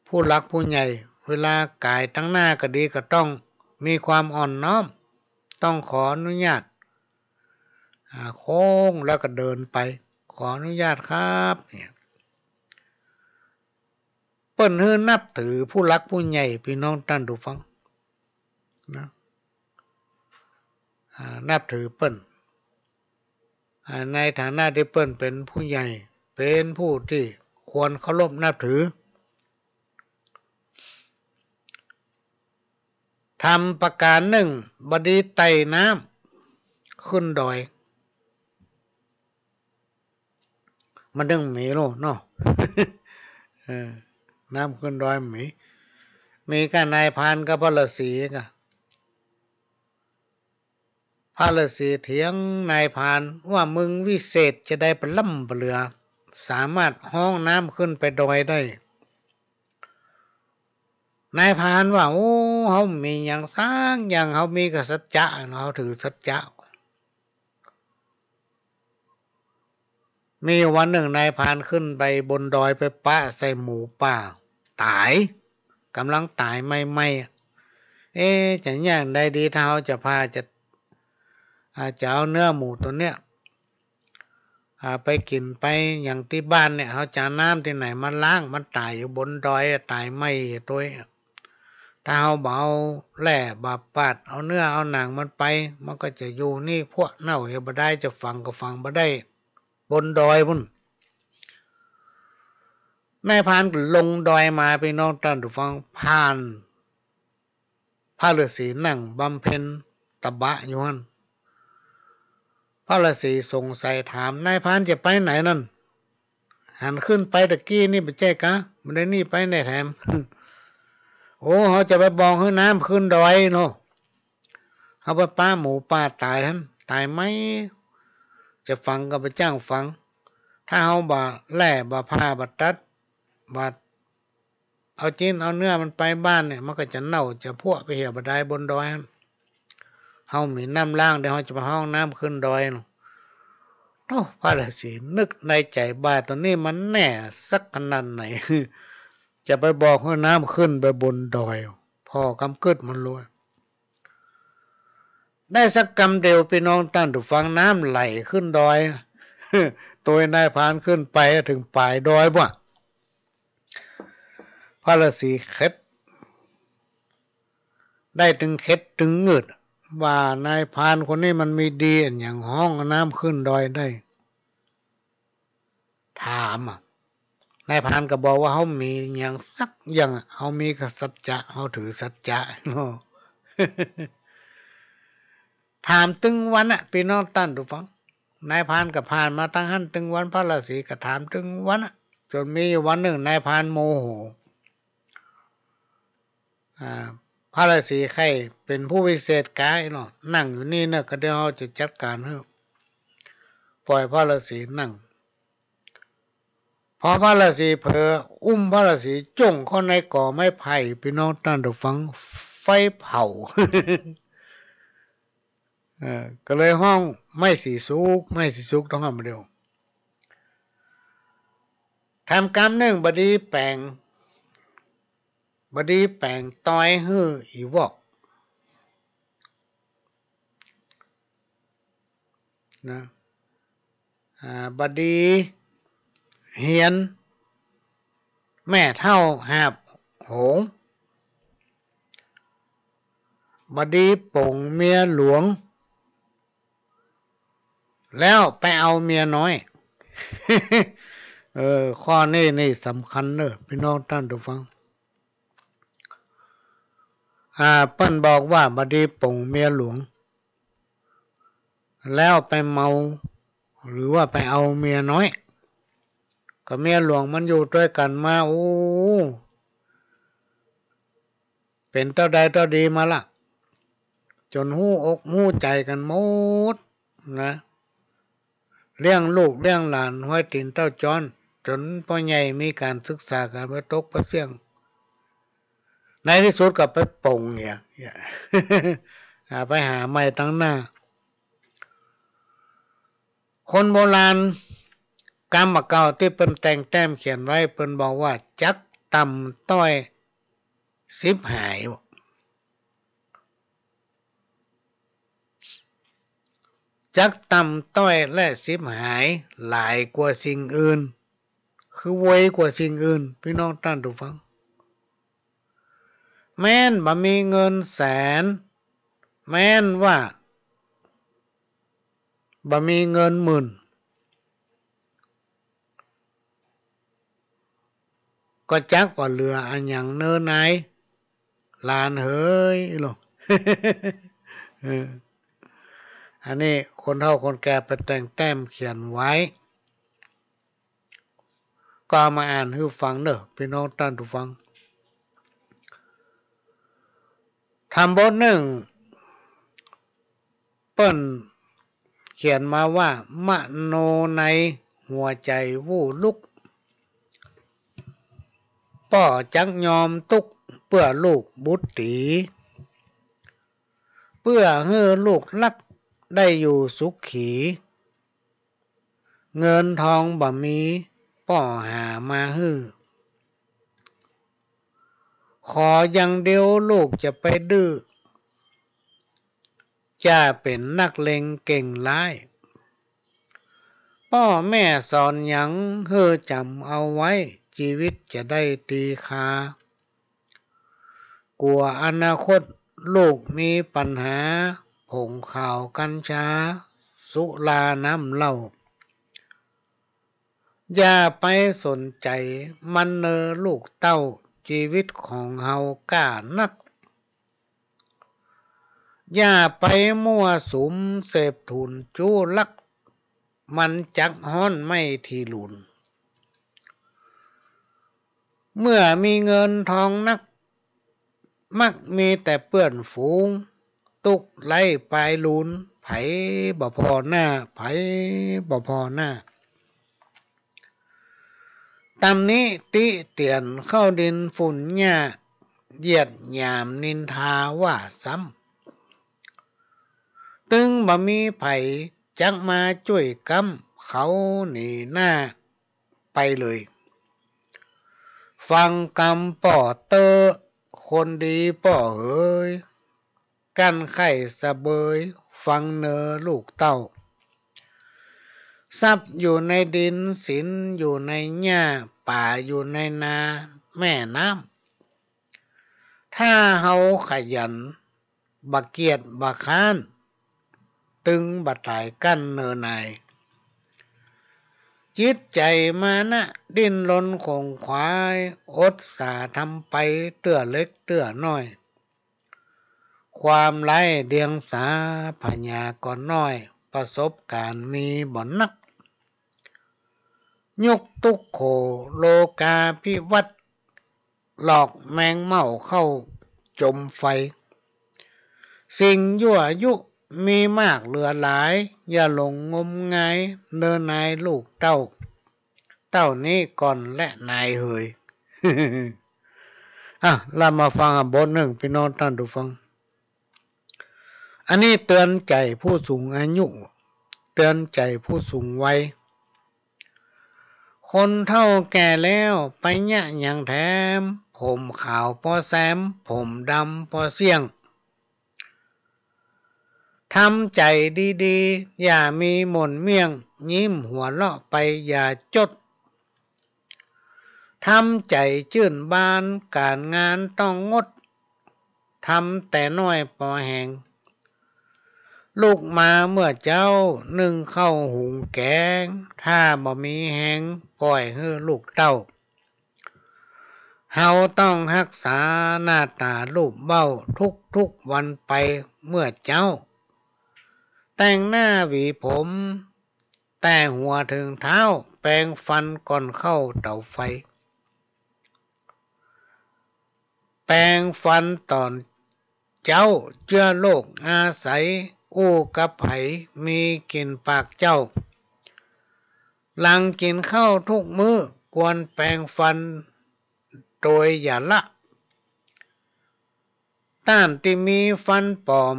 ผู้หลักผู้ใหญ่ เวลาก๋ายตังหน้าก็ดีก็ต้องมีความอ่อนน้อม ต้องขออนุญาต อ่า โค้งแล้วก็เดินไป ขออนุญาตครับ เนี่ย เปิ้นหื้อนับถือผู้หลักผู้ใหญ่ ปี้น้องต้านผู้ฟังนะ อ่า นับถือเปิ้น อ่า ในฐานะตี้เปิ้นเป๋นผู้ใหญ่ เป๋นผู้ตี้ควรเคารพนับถือ แถมประก๋านนึ่ง บ่ดีไต่น้ำขึ้นดอย มันตึงมีโลเนาะ เออ น้ำขึ้นดอยมี มีก้านายพรานกับพระฤๅษีก้า พระฤๅษีเถียงนายพรานว่า มึงวิเศษจะใดปะล้ำปะเหลือ สามารถฮ้องน้ำขึ้นไปดอยได้ นายพรานว่า โอ้ เฮาบ่มีหยังสักอย่าง เฮามีก้าสัจจะเนาะ เฮาถือสัจจะ มีอยู่วันนึ่งนายพรานขึ้นไปบนดอยไปปะใส่หมูป่าต๋าย ก่ำลังต๋ายใหม่ๆ เอ๊ะ จะเยียะใดดี ถ้าเฮาจะผ่า จะ อ่า จะเอาเนื้อหมูตั๋วเนี้ย อ่า ไปกิ๋นไปหยังตี้บ้านเนี่ย เฮาจะเอาน้ำตี้ไหนมาล้าง มันต๋ายอยู่บนดอยอะ ต๋ายใหม่ตวย ถ้าเฮาบ่เอาแร่บ่าปาด เอาเนื้อเอาหนังมันไป มันก็จะอยู่นี่พั่วเน่าเหี่ยวบ่ได้ จะฝังก็ฝังบ่ได้ บนดอยปู้น นายพรานก็ลงดอยมา ปี้น้องต้านผู้ฟัง ผ่านพระฤๅษีนั่งบำเพ็ญตบะอยู่หั้น พระฤๅษีสงสัยถาม นายพรานจะไปไหนนั่น หันขึ้นไปตะกี้นี่บ่ใจ้ก๊า บ่ได้หนีไปไหนแถม โอ้ เฮาจะไปบ่องหื้อน้ำขึ้นดอยเนาะ เฮาไปปะหมูป่าต๋ายหั้น ต๋ายใหม่ จะฝังก็บ่จ้างฝัง ถ้าเฮาบ่าแร่บ่าผ่าบ่าตัด บ่าเอาจิ๊นเอาเนื้อมันไปบ้านเนี่ย มันก็จะเน่าจะพั่วไปเหี่ยวบ่ได้บนดอยหั้น เฮาบ่มีน้ำล้าง เดี๋ยวเฮาจะไปฮ้องน้ำขึ้นดอยเนาะ โธ่ พระฤๅษีนึกในใจ๋ บ่าตั๋วนี้มันแน่สักขนาดไหน จะไปบอกหื้อน้ำขึ้นไปบนดอย ผ่อก๋ำกึ๊ดมันลวย ได้สักกำเดียว ปี้น้องต้านผู้ฟัง น้ำไหลขึ้นดอย โตยนายพรานขึ้นไปเถิงป๋ายดอยปู๊น พระฤๅษีเข็ด ได้ตึงเข็ดตึงงืด ว่านายพรานคนนี้มันมีดีอะหยัง ฮ้องเอาน้ำขึ้นดอยได้ ถามอะ นายพรานก็บอกว่า เฮามีหยังสักอย่างอะ เฮามีก็สัจจะ เฮาถือสัจจะเนาะ ถามตึงวันอะ ปี้น้องต้านผู้ฟัง นายพรานก็ผ่านมาตางหั้นตึงวัน พระฤๅษีก็ถามตึงวันอะ จ๋นมีอยู่วันนึ่งนายพรานโมโห อ่า พระฤๅษีใค่เป๋นผู้วิเศษก๋ายเนาะ นั่งอยู่นี่เน่อ ก็เดี๋ยวเฮาจะจัดก๋านหื้อ ป่อยพระฤๅษีนั่ง พอพระฤๅษีเผลอ อุ้มพระฤๅษีจ้วงเข้าในกอไม้ไผ่ ปี้น้องต้านผู้ฟัง ไฟเผา เออ ก็เลยฮ้องไม้สีสุก ไม้สีสุกต้องห้ามเดียว ถามกำนึ่ง บ่ดีแป๋ง บ่ดีแป๋งตอยหื้ออีวอก นะ อ่า บ่ดีเฮียนแม่เฒ่าหาบโหง บ่ดีป๋งเมียหลวง แล้วไปเอาเมียน้อย เออ ข้อนี้นี่สำคัญเน่อ ปี้น้องต้านผู้ฟัง อ่า เปิ้นบอกว่าบ่ดีป๋งเมียหลวง แล้วไปเมา หรือว่าไปเอาเมียน้อย ก็เมียหลวงมันอยู่ตวยกั๋นมา โอ้ เป๋นเต้าใดเต้าดีมาละ จ๋นฮู้อกฮู้ใจ๋กั๋นหมดนะ เลี้ยงลูกเลี้ยงหลานห้อยตี๋นเต้าจ้อน จ๋นป้อใหญ่มีก๋านศึกษากั๋นไปตกไปเสี้ยง ในตี้สุดก็ไปป๋งเนี่ย อ่า ไปหาใหม่ตังหน้า คนโบราณกำบ่าเก่าตี้เปิ้นแต่งแต้มเขียนไว้ เปิ้นบอกว่า จักต่ำต้อยสิบหาย จักต่ำต้อยและสิบหาย หลายกว่าสิ่งอื่น คือไวกว่าสิ่งอื่น ปี้น้องต้านผู้ฟัง แม้นบ่มีเงินแสน แม้นว่าบ่มีเงินหมื่น ก็จักบ่เหลืออะหยังเน่อนาย หลานเหย โล เออ อันนี้คนเฒ่าคนแก่ไปแต่งแต้มเขียนไว้ ก็เอามาอ่านหื้อฟังเน่อ ปี้น้องต้านผู้ฟัง ธรรมบทนึ่ง เปิ้นเขียนมาว่า มโนในหัวใจ๋วู่ลุก ป้อจักยอมตุ๊กข์เปื้อลูกบุตรี เปื้อหื้อลูกฮักได้อยู่สุขี เงินทองบ่มีป้อหามาหื้อ ขออย่างเดียวลูกจะไปดื้อ จะเป๋นนักเลงเก่งร้าย ป้อแม่สอนหยังหื้อจ๋ำเอาไว้ จีวิตจะได้ตีคา กั๋วอนาคตลูกมีปัญหา ผงขาวกัญชา สุราน้ำเหล้า อย่าไปสนใจ๋มันเน่อลูกเต้า จีวิตของเฮาก้านัก อย่าไปมั่วสุมเสพถุนจู้ลัก มันจักฮ้อนไหม้ถีหลุน เมื่อมีเงินทองนัก มักมีแต่เปื้อนฝูง ตุ๊กไร้ปายลูน ใผบ่ผ่อหน้า ใผบ่ผ่อหน้า ตำหนิติเตียนเข้าดินฝุ่นหญ้า เหยียดหยามนินทาว่าซ้ำ ตึงบ่มีใผจักมาจ้วยก๊ำ เขาหนีหน้าไปเลย ฟังกำป้อเต๊อะ คนดีป้อเหย กั้นไข้สะเบย ฟังเนอลูกเต้า ทรัพย์อยู่ในดิน สินอยู่ในหญ้า ป่าอยู่ในนา แม่น้ำ ถ้าเฮาขยัน บ่เกียจบ่คร้าน ตึงบ่ต๋ายกั้นเนอนาย จิตใจ๋มานะ ดิ้นรนขวนขวาย อดสาทำไป เตื้อเล็กเตื้อน้อย ความไร้เดียงสา ผญากรน้อย ประสบก๋ารณ์มีบ่นัก ยุคตุ๊กโข โลกาภิวัตน์ หลอกแมงเม่าเข้าจมไฟ สิ่งยั่วยุมีมากเหลือหลาย อย่าหลงงมงาย เนอนายลูกเต้า เต้านี้ก่อนแลนายเหย อ่ะ ละมาฟังอีกบทนึ่ง ปี้น้องต้านผู้ฟัง อันนี้เตื๋อนใจ๋ผู้สูงอายุ เตื๋อนใจ๋ผู้สูงวัย คนเฒ่าแก่แล้ว ไปเยียะหยังแถม ผมขาวปอแซม ผมดำปอเสี้ยง ทำใจ๋ดีๆ อย่ามีหม่นเมี่ยง ยิ้มหัวเราะไปอย่าจด ทำใจ๋จื้นบาน ก๋านงานต้องงด ทำแต่น้อยปอแหง ลุกมาเมื่อเจ๊า นึ่งข้าวหุงแก๋ง ถ้าบ่มีแฮง ป่อยหื้อลูกเต้า เฮาต้องฮักษา หน้าต๋ารูปเบ้า ทุกๆ วันไปเมื่อเจ๊า แต่งหน้าหวีผม แต่หัวเถิงเท้า แปรงฟันก่อนเข้าเต๋าไฟ แปรงฟันต๋อนเจ๊า เจื้อโรคอาศัย อู้กับใผ มีกิ๋นปากเจ้า หลังกิ๋นข้าวทุกมื้อ ควรแปรงฟันโดยอย่าละ ต้านตี้มีฟันป๋อม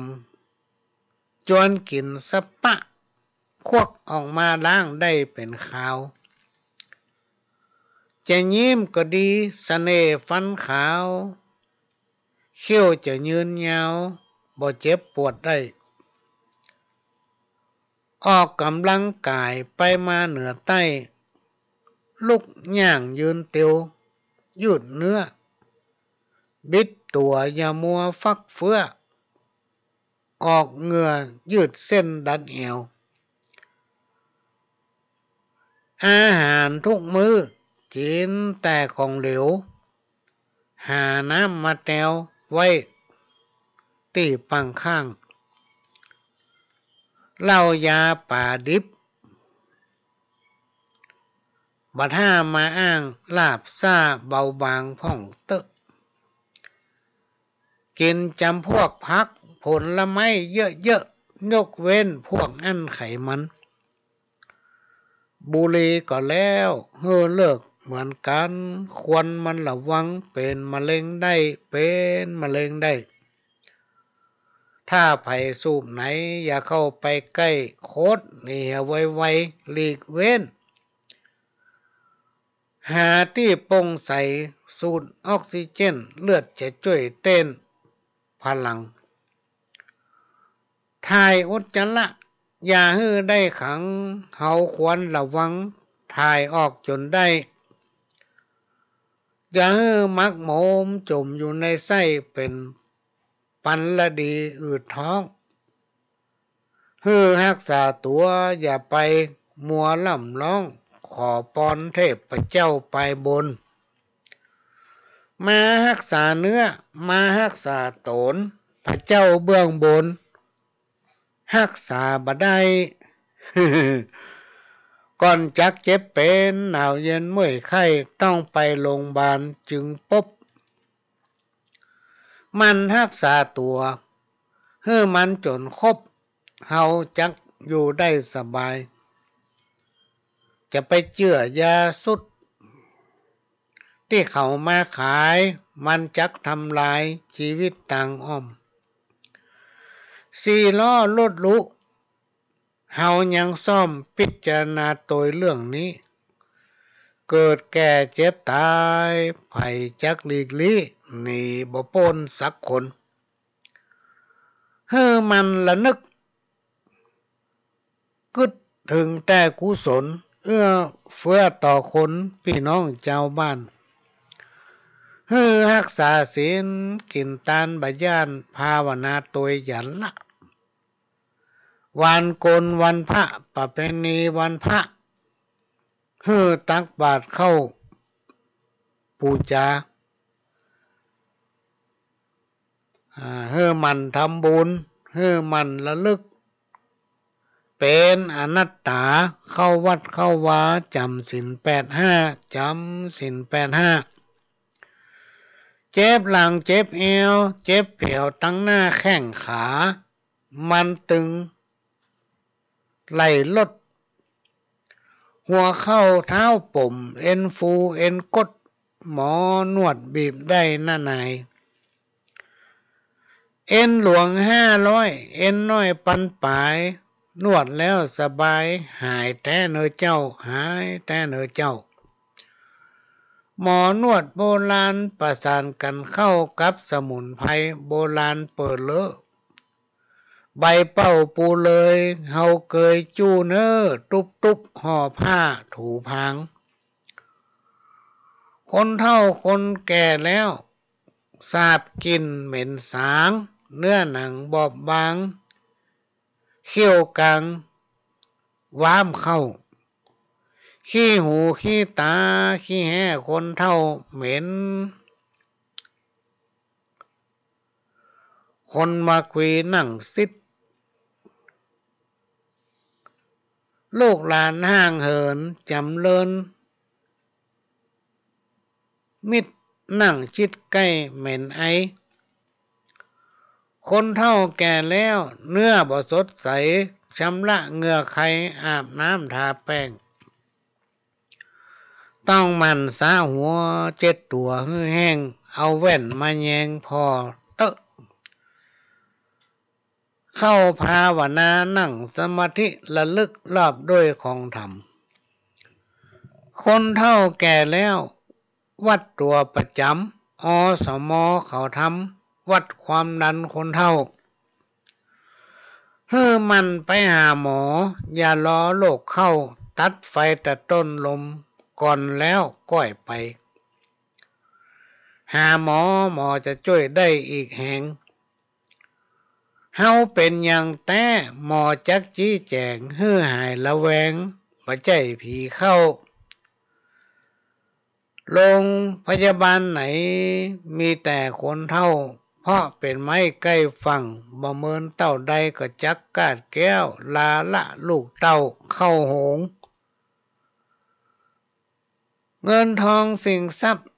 จวนกิ๋นสะปะ ควักออกมาล้างได้เป๋นคราว จะยิ้มก็ดี เสน่ห์ฟันขาว เขี้ยวจะยืนยาว บ่เจ็บปวดได้ ออกก๋ำลังก๋าย ไปมาเหนือใต้ ลุกย่างยืนเตียว ยืดเนื้อ บิดตั๋วอย่ามัวฟักเฟื้อ ออกเหงื่อยืดเส้นดันแอว อาหารทุกมื้อ กิ๋นแต่ของเหลว หาน้ำมาแตวไว้ตี้ปังข้าง เหล้ายาป๋าดิบ บ่ถ้ามาอ้าง ลาบซ่าเบาบางพ่องเต๊อะ กิ๋นจ๋ำพวกผักผลไม้เยอะๆ ยกเว้นพวกอั้นไขมัน บุหรี่ก็แล้ว หื้อเลิกเหมือนกั๋น ควันมันระวัง เป๋นมะเร็งได้ เป๋นมะเร็งได้ ถ้าใผสูบไหน อย่าเข้าไปใก้ โคตรหนีเหียไวๆ หลีกเว้น หาตี้โป่งใส สูดออกซิเจน เลือดจะจ้วยเต้นพลัง ถ่ายอุจจาระ อย่าหื้อได้ขัง เฮาควรระวัง ถ่ายออกจ๋นได้ อย่าหื้อหมักหมมจ๋มอยู่ในไส้ เป๋นปันละดีอืดท้อง หื้อฮักษาตั๋ว อย่าไปมัวร่ำร้อง ขอปอนเทพเจ้าปายบน มาฮักษาเนื้อ มาฮักษาต๋น พระเจ้าเบื้องบน ฮักษาบ่ได้ ก่อนจักเจ็บเป๋น หนาวเย็นเมื่อยไข้ ต้องไปโรงบาลจึงปบ หมั่นฮักษาตั๋ว หื้อมันจ๋นครบ เฮาจักอยู่ได้สบาย จะไปเจื้อยาสุด ตี้เขามาขาย มันจักทำลายจีวิตตางอ้อม สี่ล้อรถลุ เฮายังซ่อม พิจารณาโตยเรื่องนี้ ก เกิดแก่เจ็บต๋าย ใผจักหลีกลี้ หนีบ่ป๊นสักคน หื้อหมั่นระนึก กึ๊ดเถิงแต่กุศล เอื้อเฟื้อต่อคนปี้น้องจาวบ้าน หื้อฮักษาศีล กิ๋นตานบ่ย้าน ภาวนาตวยหยันละ วันโกนวันพระ ประเพณีวันพระ หื้อตักบาตรข้าวปู๋จา อ่า หื้อหมั่นทำบุญ หื้อหมั่นระลึก เป๋นอนัตต๋า เข้าวัดเข้าวา จ๋ำศีลแปดห้า จ๋ำศีลแปดห้า เจ็บหลังเจ็บแอว เจ็บแผวตังหน้าแข้งขา มันตึง ไหล่ลด หัวเข่าเท้าป๋ม เอ็นฟูเอ็นกด หมอนวดบีบได้นะนาย เอ็นหลวงห้าร้อย เอ็นน้อยปันป๋าย นวดแล้วสบาย หายแต๊เน่อเจ้า หายแต๊เน่อเจ้า หมอนวดโบราณ ประสานกั๋นเข้ากับสมุนไพรโบราณเป๋อเลอะ ใบเป้าปูเลย เฮาเกยจู้เน่อ ตุ๊บๆ ห่อผ้าถูผาง คนเฒ่าคนแก่แล้ว สาบกลิ่นเหม็นสาง เนื้อหนังบอบบาง เขี้ยวกางว้ามเข้า ขี้หูขี้ต๋าขี้แฮ้คนเฒ่าเหม็น คนมาคุยนั่งซิด ลูกหลานห่างเหินจ๋ำเริญ มิตรนั่งชิดใก้เหม็นไอ คนเฒ่าแก่แล้ว เนื้อบ่สดใส ชำระเหงื่อไข อาบน้ำทาแป้ง ต้องหมั่นสระหัวเจ็ดตั๋วหื้อแห้ง เอาแว่นมาแยงผ่อเต๊อะ เข้าภาวนานั่งสมาธิระลึกรอบด้วยของธรรม คนเฒ่าแก่แล้ว วัดตั๋วประจ๋ำ อสม.เขาทำ วัดความดันคนเฒ่า หื้อหมั่นไปหาหมอ อย่ารอโรคเข้า ตัดไฟแต่ต้นลม ก่อนแล้วก้อยไป หาหมอ หมอจะจ้วยได้อีกแหง เฮาเป๋นหยังแต๊ หมอจักจี้แจ๋ง หื้อหายระแวง บ่ใจ้ผีเข้า โรงพยาบาลไหน มีแต่คนเฒ่า เพราะเป๋นไม้ใก้ฝั่ง บ่เมินเต้าใดก็จักกาดแก้ว ลาละลูกเต้าเข้าโฮง เงินทองสินทรัพย์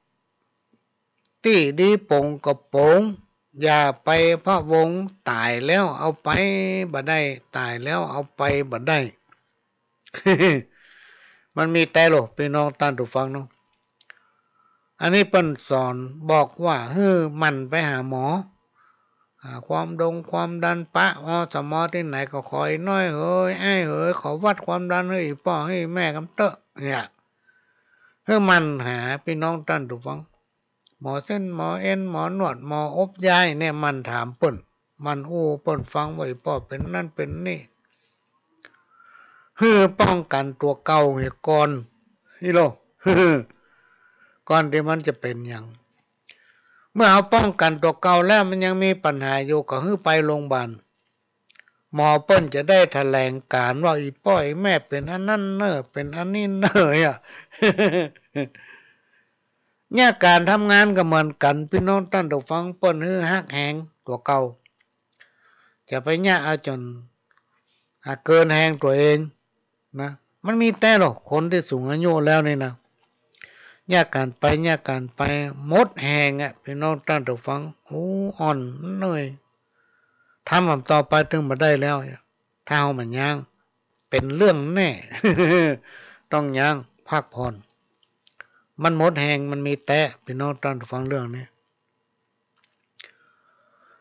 ตี้ดีป๋งก็ป๋ง อย่าไปพะวง ต๋ายแล้วเอาไปบ่ได้ ต๋ายแล้วเอาไปบ่ได้ มันมีแต๊โล ปี้น้องต้านผู้ฟังเนาะ อันนี้เปิ้นสอนบอกว่าหื้อหมั่นไปหาหมอ อ่า ความดงความดันปะ อสม.ตี้ไหนก็ขอ อีน้อยเหย อ้ายเหย ขอวัดความดันหื้ออี่ป้อหื้ออี่แม่กำเต๊อะ เนี่ย หื้อหมั่นหา ปี้น้องต้านผู้ฟัง หมอเส้น หมอเอ็น หมอนวด หมออบย้ายเนี่ย หมั่นถามเปิ้น หมั่นอู้เปิ้นฟังว่า อี่ป้อเป๋นนั้นเป๋นนี่ หื้อป้องกั๋นตั๋วเก่าเหียก่อน อี้โล ก่อนตี้มันจะเป๋นหยัง เมื่อเฮาป้องกั๋นตั๋วเก่าแล้ว มันยังมีปัญหาอยู่ ก็หื้อไปโรงบาล หมอเปิ้นจะได้แถลงก๋านว่า อี่ป้ออี่แม่เป๋นอันนั้นเน่อ เป๋นอันนี้เน่อ อะ เนี่ยก๋านทำงานก็เหมือนกั๋น ปี้น้องต้านผู้ฟัง เปิ้นหื้อฮักแฮงตั๋วเก่า จะไปเยียะเอาจ๋น อ่า เกินแฮงตั๋วเอง นะ มันมีแต๊โล คนตี้สูงอายุแล้วนี่นะ เยียะกั๋นไป เยียะกั๋นไป หมดแฮงอะ ปี้น้องต้านผู้ฟัง โอ้ อ่อนเน่อย ทำต่อไปตึงบ่ได้แล้ว ถ้าเฮาบ่ยั้ง เป๋นเรื่องแน่ ต้องยั้ง พักผ่อน มันหมดแฮง มันมีแต๊ ปี้น้องต้านผู้ฟัง เรื่องนี้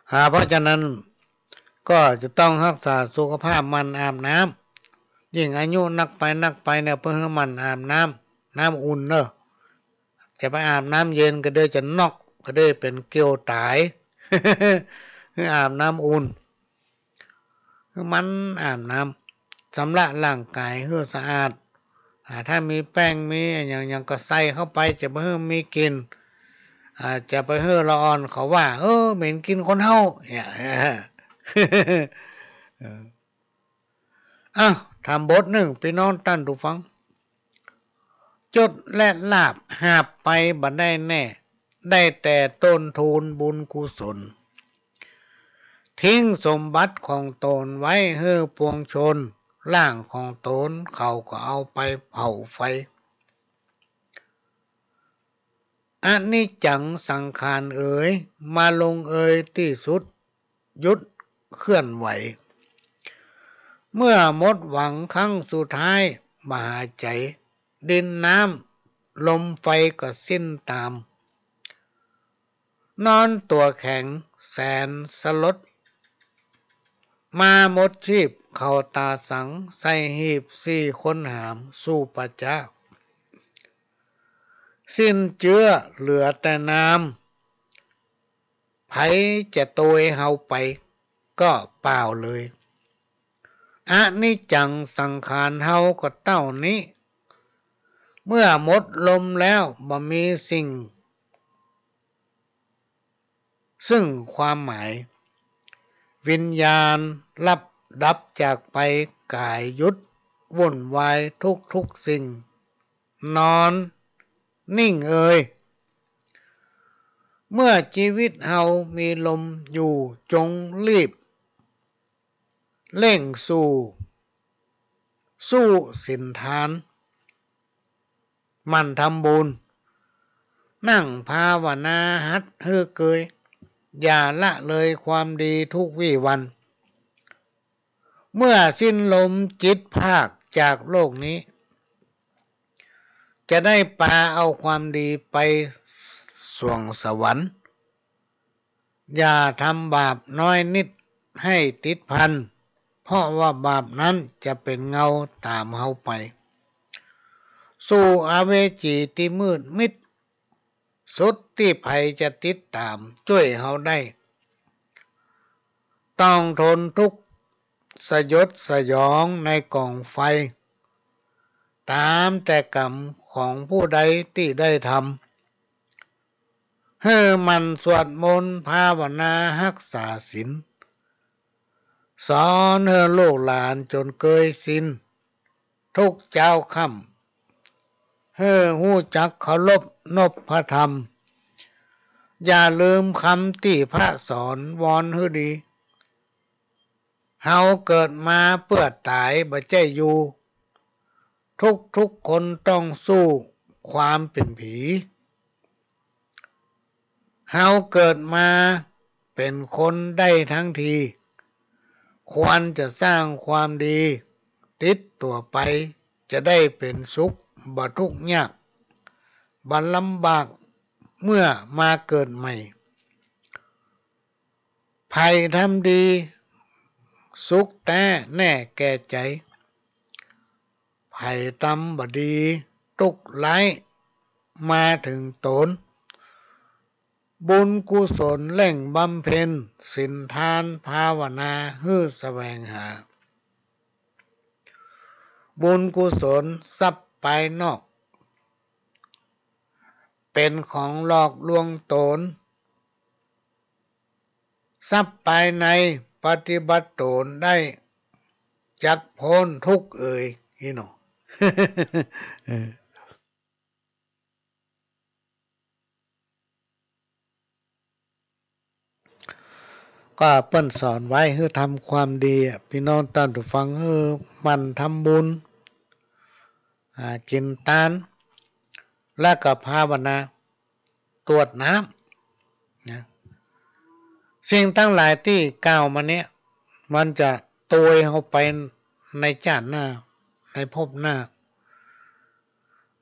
อ่า เพราะฉะนั้นก็จะต้องฮักษาสุขภาพ หมั่นอาบน้ำ ยิ่งอายุนักไปนักไปเนี่ย เปิ้นหื้อหมั่นอาบน้ น้ำอุ่นเน่อ จะไปอาบน้ำเย็นก็เดี๋ยวจะน็อก ก็เดี๋ยวเป๋นเกลียวต๋าย หื้ออาบน้ำอุ่น หื้อหมั่นอาบน้ำ ชำระร่างก๋ายหื้อสะอาด อ่า ถ้ามีแป้งมีอะหยังหยังก็ใส่เข้าไป จะบ่หื้อมีกลิ่น อ่า จะไปหื้อละอ่อนเขาว่า เออ เหม็นกลิ่นคนเฒ่า เนี่ย เออ อ้าว ถามบทนึ่ง ปี้น้องต้านผู้ฟัง ยศและลาภหาบไปบ่ได้แน่ ได้แต่ต้นทูนบุญกุศล ทิ้งสมบัติของต๋นไว้หื้อปวงชน ร่างของต๋นเขาก็เอาไปเผาไฟ อนิจจังสังขารเอ๋ย มาลงเอยตี้สุด หยุดเคลื่อนไหว เมื่อหมดหวังครั้งสุดท้าย บ่หายใจ๋ ดินน้ำลมไฟก็สิ้นต๋าม นอนตั๋วแข็งแสนสลด มาหมดชีพเขาต๋าสัง ใส่หีบสี่คนหาม สูบประจาก สิ้นเจื้อเหลือแต่นาม ใผจะโตยเฮาไปก็เปล่าเลย อนิจจังสังขารเฮาก็เต้านี้ เมื่อหมดลมแล้วบ่มีสิ่ง ซึ่งความหมาย วิญญาณลับดับจากไป ก๋ายหยุดวุ่นวายทุกๆ สิ่ง นอนนิ่งเอย เมื่อจีวิตเฮามีลมอยู่ จงรีบเร่งสู่ สู้ศีลทาน หมั่นทำบุญ นั่งภาวนาหัดหื้อเกย อย่าละเลยความดีทุกวี่วัน เมื่อสิ้นลมจิตพรากจากโลกนี้ จะได้ปาเอาความดีไปสวงสวรรค์ อย่าทำบาปน้อยนิดให้ติดพัน เพราะว่าบาปนั้นจะเป๋นเงาต๋ามเฮาไป สู่อเวจีตี้มืดมิด สุดตี้ใผจะติดต๋ามจ้วยเฮาได้ ต้องทนทุกข์สยดสยองในก๋องไฟ ต๋ามแต่กรรมของผู้ใดตี้ได้ทำ หื้อหมั่นสวดมนต์ภาวนาฮักษาศีล สอนหื้อลูกหลานจนเกยชิน ทุกเจ๊าค่ำ หื้อฮู้จักเคารพนบพระธรรม อย่าลืมกำตี้พระสอนวอนหื้อดี เฮาเกิดมาเปื้อต๋ายบ่ใจ้อยู่ ทุกๆ คนต้องสู้ความเป๋นผี เฮาเกิดมาเป๋นคนได้ทั้งที ควรจะสร้างความดีติดตั๋วไป จะได้เป๋นสุขบ่ทุกข์ยาก บ่ลำบากเมื่อมาเกิดใหม่ ใผทำดีสุขแต๊แน่แก่ใจ๋ ใผทำบ่ดีทุกข์ร้ายมาเถิงต๋น บุญกุศลเร่งบำเพ็ญ ศีลทานภาวนาหื้อแสวงหา บุญกุศลทรัพย์ภายนอก เป๋นของหลอกลวงต๋น ทรัพย์ภายในปฏิบัติต๋นได้ จักป๊นทุกข์เอย นี่เนาะ เออ ก็เปิ้นสอนไว้หื้อทำความดีอะ ปี้น้องต้านผู้ฟัง หื้อหมั่นทำบุญ อ่า กิ๋นตาน แล้วก็ภาวนา ตรวจน้ำ นะ สิ่งตังหลายตี้กล่าวมาเนี่ย มันจะโตยเฮาไปในจ้าติหน้า ในภพหน้า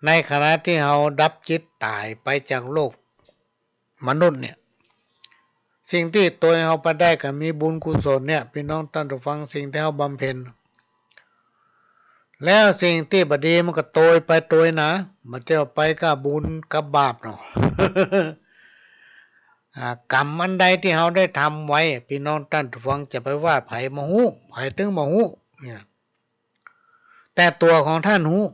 ในขณะตี้เฮาดับจิตต๋ายไปจากโลกมนุษย์เนี่ย สิ่งตี้โตยเฮาไปได้ก็มีบุญกุศลเนี่ย ปี้น้องต้านผู้ฟัง สิ่งตี้เฮาบำเพ็ญ แล้วสิ่งตี้บ่ดีมันก็โตยไปโตยหนา บ่าเตี้ยวไปกับบุญกับบาปเนาะ อ่า กรรมอันใดตี้เฮาได้ทำไว้ ปี้น้องต้านผู้ฟัง จะไปว่าใผบ่ฮู้ ใผตึงบ่ฮู้เนี่ย แต่ตั๋วของต้านฮู้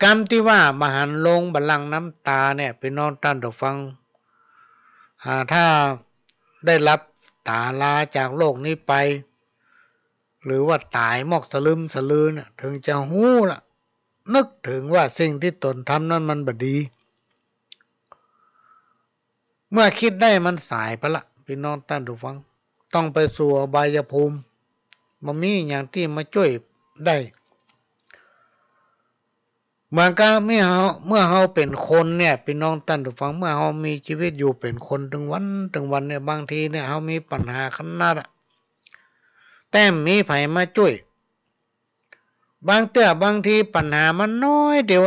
กำตี้ว่าบ่หันลงบ่หลั่งน้ำต๋าเนี่ย ปี้น้องต้านผู้ฟัง อ่า ถ้าได้หลับต๋าลาจากโลกนี้ไป หรือว่าต๋ายมอกสลึมสะลือเนี่ย เถิงจะฮู้ละ นึกเถิงว่าสิ่งตี้ต๋นทำนั้นมันบ่ดี เมื่อคิดได้มันสายไปละ ปี้น้องต้านผู้ฟัง ต้องไปสู่อบายภูมิ บ่มีหยังตี้มาจ้วยได้ เหมือนกับเมื่อเฮา เมื่อเฮาเป๋นคนเนี่ย ปี้น้องต้านผู้ฟัง เมื่อเฮามีจีวิตอยู่เป๋นคนตึงวันตึงวันเนี่ย บางทีเนี่ยเฮามีปัญหาขนาดอะ แต่บ่มีใผมาจ้วย บางเตื้อบางทีปัญหามันน้อยเดียว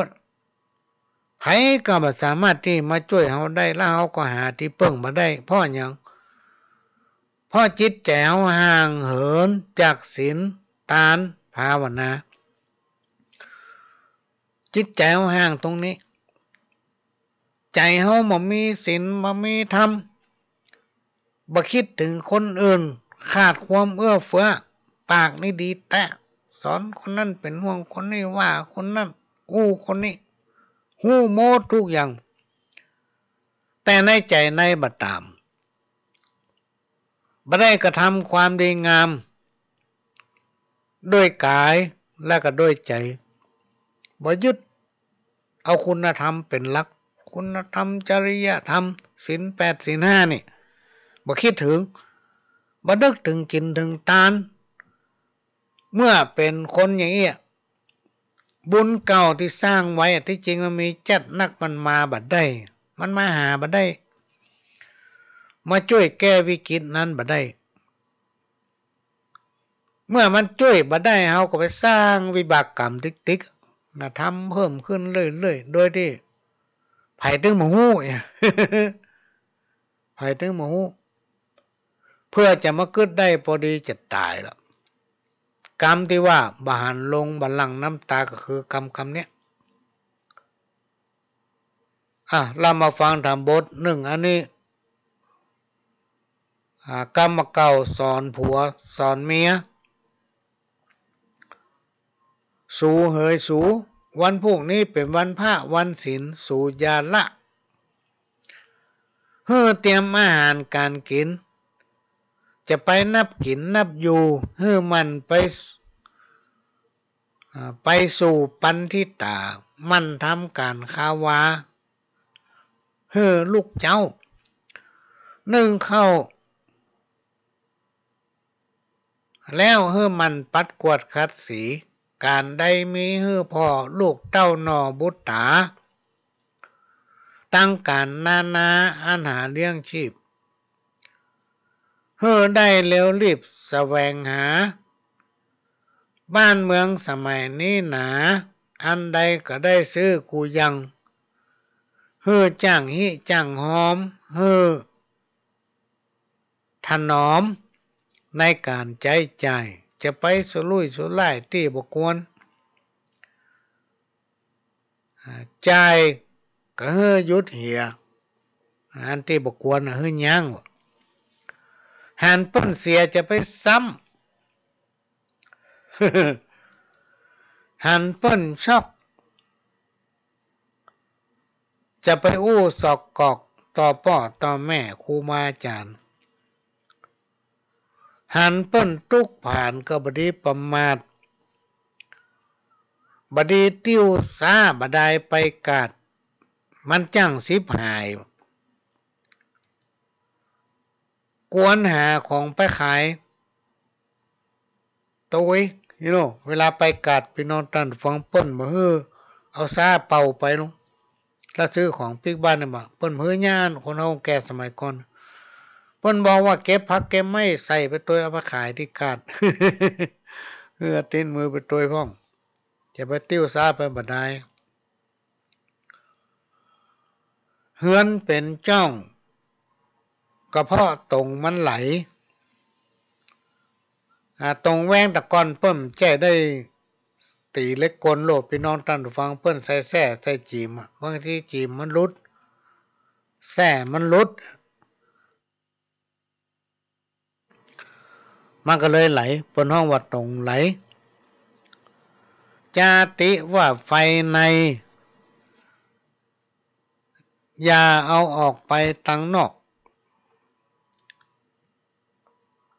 ใผก็บ่สามารถตี้มาจ้วยเฮาได้ แล้วเฮาก็หาตี้เปิ้งบ่ได้ เพราะหยัง เพราะจิตใจ๋เฮาห่างเหินจากศีล ตาน ภาวนา จิตใจ๋เฮาห่างตรงนี้ ใจ๋เฮาบ่มีศีล บ่มีธรรม บ่คิดเถิงคนอื่น ขาดความเอื้อเฟื้อ ปากนี่ดีแต๊ สอนคนนั้นเป๋นห่วงคนนี้ ว่าคนนั้น อู้คนนี้ ฮู้หมดกู้อย่าง แต่ในใจ๋ในบ่ต๋าม บ่ได้กระทำความดีงาม ด้วยก๋ายและก็ด้วยใจ๋ บ่ยึดเอาคุณธรรมเป๋นหลัก คุณธรรม จริยธรรม ศีลแปด ศีลห้านี่ บ่คิดเถิง บ่นึกเถิงศีลเถิงตาน เมื่อเป๋นคนอย่างเอี้ย บุญเก่าตี้สร้างไว้อะ ตี้จริงมันมีจัดนัก มันมาบ่ได้ มันมาหาบ่ได้ มาจ้วยแก้วิกฤตนั้นบ่ได้ เมื่อมันจ้วยบ่ได้ เฮาก็ไปสร้างวิบากกรรมติ๊กๆ นะ ทำเพิ่มขึ้นเรื่อยๆ โดยตี้ใผตึงบ่ฮู้ ใผตึงบ่ฮู้ เพื่อจะมากึ๊ดได้ปอดีจะต๋ายละ กำตี้ว่าบ่หันลงบ่หลั่งน้ำต๋าก็คือกำ กำเนี้ย อ่ะ เฮามาฟังธรรมบทนึ่งอันนี้ อ่า กำเก่าสอนผัวสอนเมีย สูเหยสู วันพูกนี้เป๋นวันพระวันศีล สูอย่าละ หื้อเตรียมอาหารก๋านกิ๋น จะไปนับกิ๋นนับอยู่ หื้อหมั่นไป อ่า ไปสู่ปัณฑิตา หมั่นทำก๋านคาวา หื้อลูกเจ๊า นึ่งข้าว แล้วหื้อหมั่นปัดกวาดขัดสี ก๋านใดมีหื้อผ่อลูกเต้าหน่อบุตรา ตังก๋านนานาอันหาเลี้ยงจีพ หื้อได้เร็วรีบแสวงหา บ้านเมืองสมัยนี้หนา อันใดก็ได้ซื้อกู้อย่าง หื้อจ้างฮิจ้างฮอม หื้อ ถนอมในก๋านใจ๊จ่าย จะไปสุรุ่ยสุร่ายตี้บ่ควร อ่า จ่ายก็หื้อหยุดเหีย อันตี้บ่ควรน่ะหื้อยั้ง หันเปิ้นเสียจะไปซ้ำ หันเปิ้นชอก จะไปอู้สอกกอกต่อป้อต่อแม่ครูบาอาจ๋ารย์ หันเปิ้นตุ๊กข์ผานก็บ่ดีประมาท บ่ดีติ้วซ้าบ่ดายไปกาด มันจั้งฉิบหาย กวนหาของไปขาย โตย you know เวลาไปกาด ปี้น้องต้านฟัง เปิ้นบ่หื้อเอาซ้าเป่าไปลง ถ้าซื้อของปิ๊กบ้านเนี่ยบ่ เปิ้นบ่หื้อย้าน คนเฒ่าแก่สมัยก่อน เปิ้นบอกว่าเก็บผักเก็บไม้ใส่ไปโตย เอาไปขายตี้กาด หื้อเอาตี๋นมือไปโตยพ่อง จะไปติ้วซ้าไปบ่ดาย เฮือนเป๋นจ้อง กระเพาะตงมันไหล อ่า ต๋งแว้งตะก่อนเปิ้นบ่ใจ้ได้ตี๋เหล็กกลโลด ปี้น้องต้านผู้ฟัง เปิ้นใส่แส้ใส่จี๋มอะ บางทีจี๋มมันหลุด แส้มันหลุด มันก็เลยไหล เปิ้นฮ้องว่าต๋งไหล จาติว่าไฟใน อย่าเอาออกไปตังนอก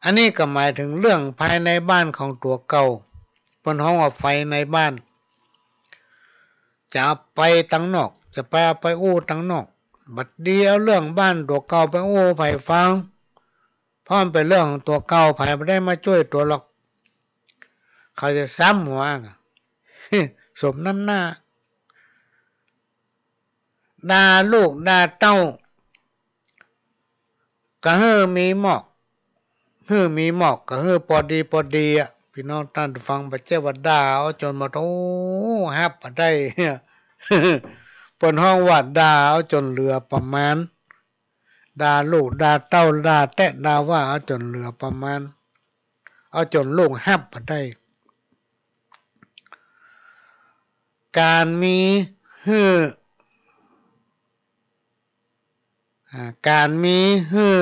อันนี้ก็หมายเถิงเรื่องภายในบ้านของตั๋วเก่า เปิ้นฮ้องว่าไฟในบ้าน จะเอาไปตังนอก จะไป เอาไปอู้ตังนอก บัดดีเอาเรื่องบ้านตั๋วเก่าไปอู้ใผฟัง เพราะมันเป๋นเรื่องของตั๋วเก่า ใผบ่ได้มาจ้วยตั๋วหรอก เขาจะซ้ำหัว สมน้ำหน้า ด่าลูกด่าเต้า ก็หื้อมีหมอก หื้อมีหมอก ก็หื้อปอดีปอดีอะ ปี้น้องต้านผู้ฟัง บ่ใจ้ว่าด่าเอาจ๋นบ่ โอ้ ฮับบ่ได้ เปิ้นฮ้องว่าด่าเอาจ๋นเหลือประมาณ ด่าลูกด่าเต้า ด่าแต๊ด่าว่าเอาจ๋นเหลือประมาณ เอาจ๋นลูกฮับบ่ได้ ก๋านมีหื้อ อ่า ก๋านมีหื้อ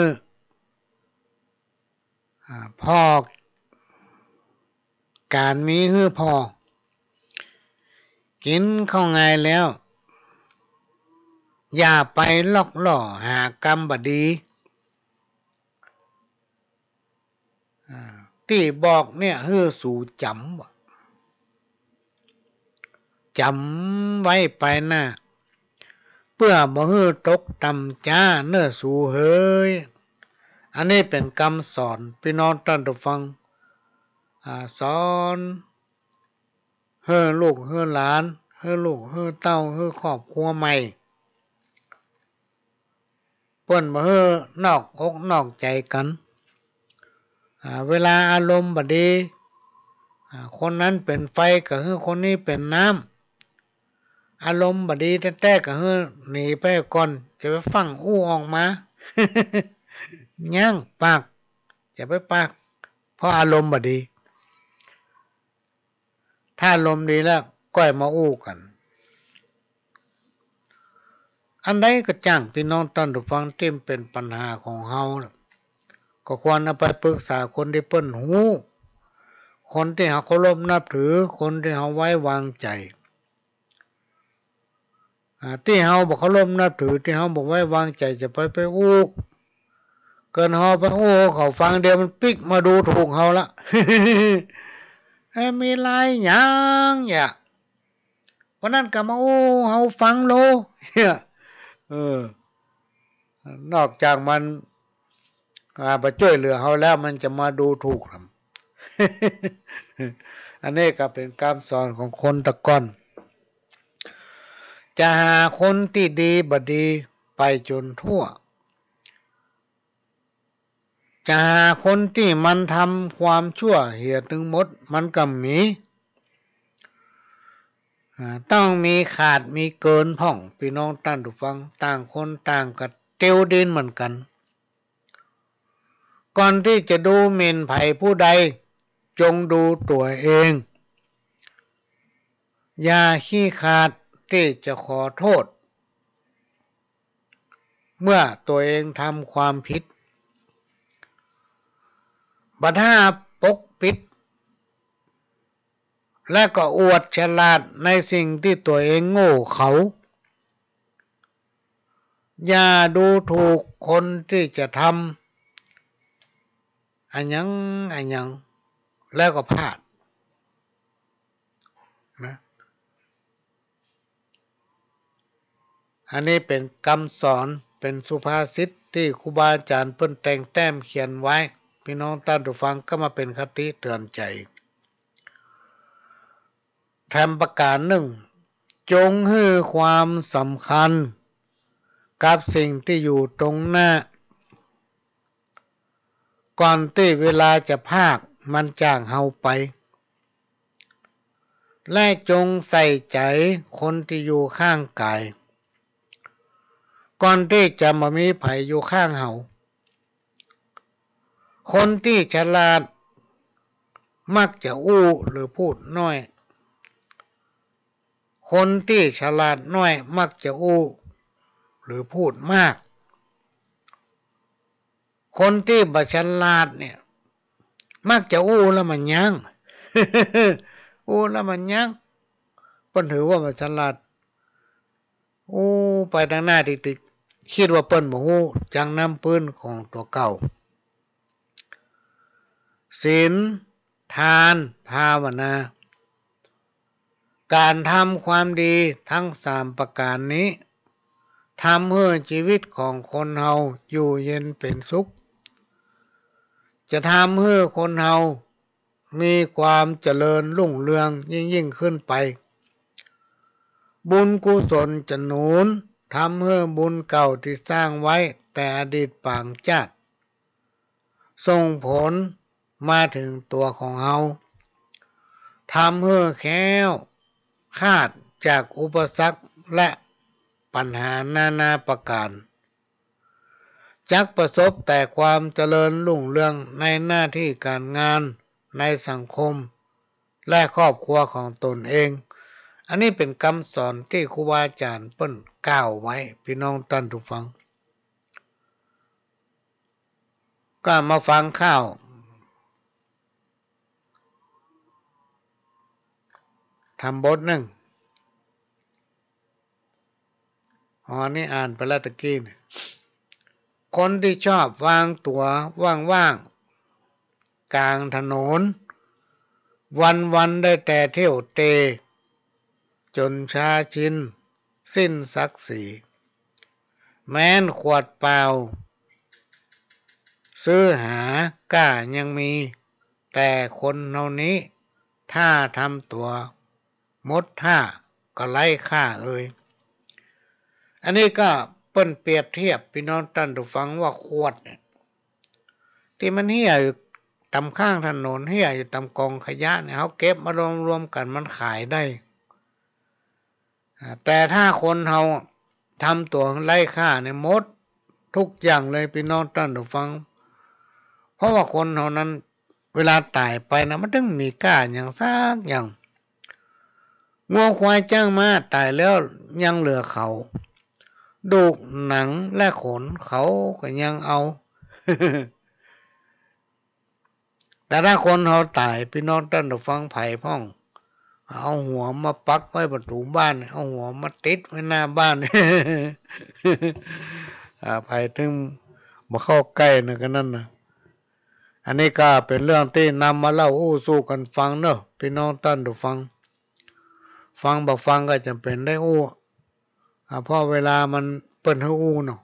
อ่า ผ่อ ก๋านมีหื้อผ่อ กิ๋นเข้าง่ายแล้ว อย่าไปลอกล่อหากำบ่ดี อ่า ตี้บอกเนี่ยหื้อสูจ๋ำ จ๋ำไว้ไปหน้า เปื้อบ่หื้อตกต่ำจ๊าเน่อสูเหย อันนี้เป๋นกำสอนปี้น้องต้านผู้ฟัง อ่า สอนหื้อลูกหื้อหลาน หื้อลูกหื้อเต้า หื้อครอบครัวใหม่ เปิ้นบ่หื้อนอกอกนอกใจ๋กั๋น อ่า เวลาอารมณ์บ่ดี อ่า คนนั้นเป๋นไฟก็หื้อคนนี้เป๋นน้ำ อารมณ์บ่ดีแต๊ๆ ก็หื้อหนีไปก่อน จะไปฟั่งอู้ออกมา ยั้งปาก จะไปปาก เพราะอารมณ์บ่ดี ถ้าอารมณ์ดีแล้วก้อยมาอู้กั๋น อันใดก็จ้างปี้น้องต้านผู้ฟังตี้มันเป๋นปัญหาของเฮาน่ะ ก็ควรเอาไปปรึกษาคนตี้เปิ้นฮู้ คนตี้เฮาเคารพนับถือ คนตี้เฮาไว้วางใจ๋ อ่า ตี้เฮาบ่เคารพนับถือ ตี้เฮาบ่ไว้วางใจ๋ จะไป ไปอู้ เกินเฮาไปอู้เขาฟังเดียวมันปิ๊กมาดูถูกเฮาละ เอ้ย มีลายหยังเนี่ย วันนั้นก็มาอู้เฮาฟังโล เออ นอกจากมัน อ่า บ่จ้วยเหลือเฮาแล้ว มันจะมาดูถูกนำ อันนี้ก็เป๋นกำสอนของคนตะก่อน จะหาคนตี้ดีบ่ดีไปจ๋นทั่ว จะหาคนตี้มันทำความชั่วเหียตึงหมด มันก็มี อ่า ต้องมีขาดมีเกินพ่อง ปี้น้องต้านผู้ฟัง ต่างคนต่างก็เตียวดินเหมือนกั๋น ก่อนตี้จะดูหมิ่นใผผู้ใด จงดูตั๋วเอง อย่าขี้ขลาดตี้จะขอโต้ษ เมื่อตั๋วเองทำความผิด บ่ถ้าปกปิด และก็อวดฉลาดในสิ่งตี้ตั๋วเองโง่เขลา อย่าดูถูกคนตี้จะทำอะหยังอะหยัง แล้วก็พลาด นะ อันนี้เป๋นกำสอน เป๋นสุภาษิตตี้ครูบาอาจ๋ารย์เปิ้นแต่งแต้มเขียนไว้ ปี้น้องต้านผู้ฟังก็มาเป๋นคติเตือนใจ๋ แถมประก๋านนึ่ง จงหื้อความสำคัญกับสิ่งตี้อยู่ตรงหน้า ก่อนตี้เวลาจะพรากมันจากเฮาไป และจงใส่ใจ๋คนตี้อยู่ข้างก๋าย ก่อนตี้จะบ่มีใผอยู่ข้างเฮา คนตี้ฉลาด มักจะอู้หรือพูดน้อย คนตี้ฉลาดน้อยมักจะอู้หรือพูดมาก คนตี้บ่ฉลาดเนี่ย มักจะอู้แล้วมันยั้ง อู้แล้วมันยั้ง เปิ้นถือว่าบ่ฉลาด อู้ไปตังหน้าติกๆ กึ๊ดว่าเปิ้นบ่ฮู้จักน้ำปื้นของตั๋วเก่า ศีล ทาน ภาวนา ก๋านทำความดีตึงสามประก๋านนี้ ทำหื้อจีวิตของคนเฮาอยู่เย็นเป๋นสุข จะทำหื้อคนเฮามีความเจริญรุ่งเรืองยิ่งๆ ขึ้นไป บุญกุศลจะหนุน ทำหื้อบุญเก่าตี้สร้างไว้แต่อดีตป๋างจ๊าด ส่งผลมาเถิงตั๋วของเฮา ทำหื้อแคล้วคลาดจากอุปสรรคและปัญหานานาประก๋าน จักประสบแต่ความเจริญรุ่งเรืองในหน้าตี้ก๋านงาน ในสังคม และครอบครัวของตนเอง อันนี้เป๋นกำสอนตี้ครูบาอาจ๋ารย์เปิ้นกล่าวไว้ ปี้น้องต้านผู้ฟัง ก็มาฟังข้าว ธรรมบทนึ่ง อ๋อ นี่อ่านไปแล้วตะกี้เนี่ย คนตี้ชอบวางตั๋วว่างๆ ก๋างถนน วันๆ ได้แต่เที่ยวเตร่ จ๋นชาชิน สิ้นศักดิ์ศรี แม้นขวดเปล่า ซื้อหาก้ายังมี แต่คนเฮานี้ ถ้าทำตั๋วหมดท่า ก็ไร้ค่าเอย อันนี้ก็เปิ้นเปรียบเทียบ ปี้น้องต้านผู้ฟัง ว่าขวดเนี่ย ตี้มันเหี่ยอยู่ต๋ามข้างถนน เหี่ยอยู่ต๋ามก๋องขยะเนี่ย เฮาเก็บมารวมๆ กั๋นมันขายได้ อ่า แต่ถ้าคนเฮาทำตั๋วไร้ค่าเนี่ย หมดกู้อย่างเลย ปี้น้องต้านผู้ฟัง เพราะว่าคนเฮานั้น เวลาต๋ายไปนะ มันตึงมีก้าหยังสักอย่าง งัวควายจ๊างม้าต๋ายแล้วยังเหลือเขา ดูกหนังและขนเขาก็ยังเอา แต่ถ้าคนเฮาต๋าย ปี้น้องต้านผู้ฟัง ใผพ่อง เอาหัวมาปักไว้ประตู๋บ้าน เอาหัวมาติดไว้หน้าบ้าน อ่า ใผตึงบ่เข้าใก้นะ ก็นั่นนะ อันนี้ก็เป๋นเรื่องตี้นำมาเล่าอู้สู่กั๋นฟังเนาะ ปี้น้องต้านผู้ฟัง ฟังบ่ฟังก็จ๋ำเป๋นได้อู้ อ่า เพราะเวลามันเปิ้นหื้ออู้เนาะ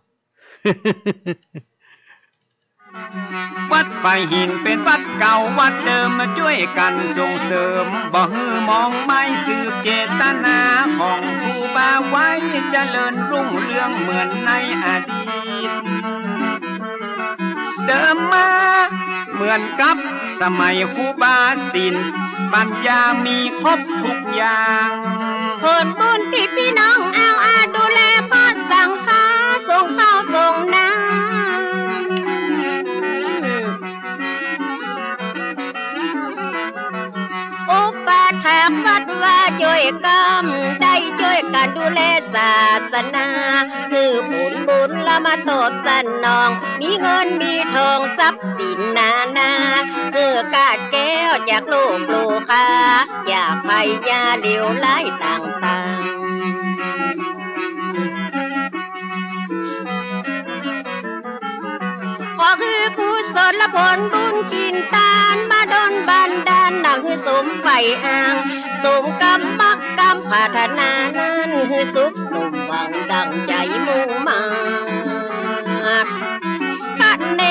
วัดฝายหินเป๋นวัดเก่าวัดเดิม มาจ้วยกั๋นส่งเสริม บ่หื้อมองไม้ สืบเจตนาของครูบาไว้ เจริญรุ่งเรืองเหมือนในอดีต เดิมมาเหมือนกับสมัยครูบา ศีลปัญญามีครบทุกอย่าง ผลบุญตี้ปี้น้องเอาอาดูแลพระสังฆา ส่งข้าวส่งน้ำ อุปถัมภ์วัดวาจ้วยกั๋น ได้จ้วยกั๋นดูแลศาสนา หื้อผลบุญละมาตอบสนอง มีเงินมีทองทรัพย์สินนานา หื้อก้าแก้วจากโลกโลกา อย่าภัยยาเลวร้ายต่างๆ ขอหื้อกุศลผลบุญกิ๋นตาน มาดลบันดาล ดังหื้อสมใฝ่อ้าง สมกำมักกำปรารถนานั้น หื้อสุขสมหวังดังใจ๋มุ่งมาด คะเน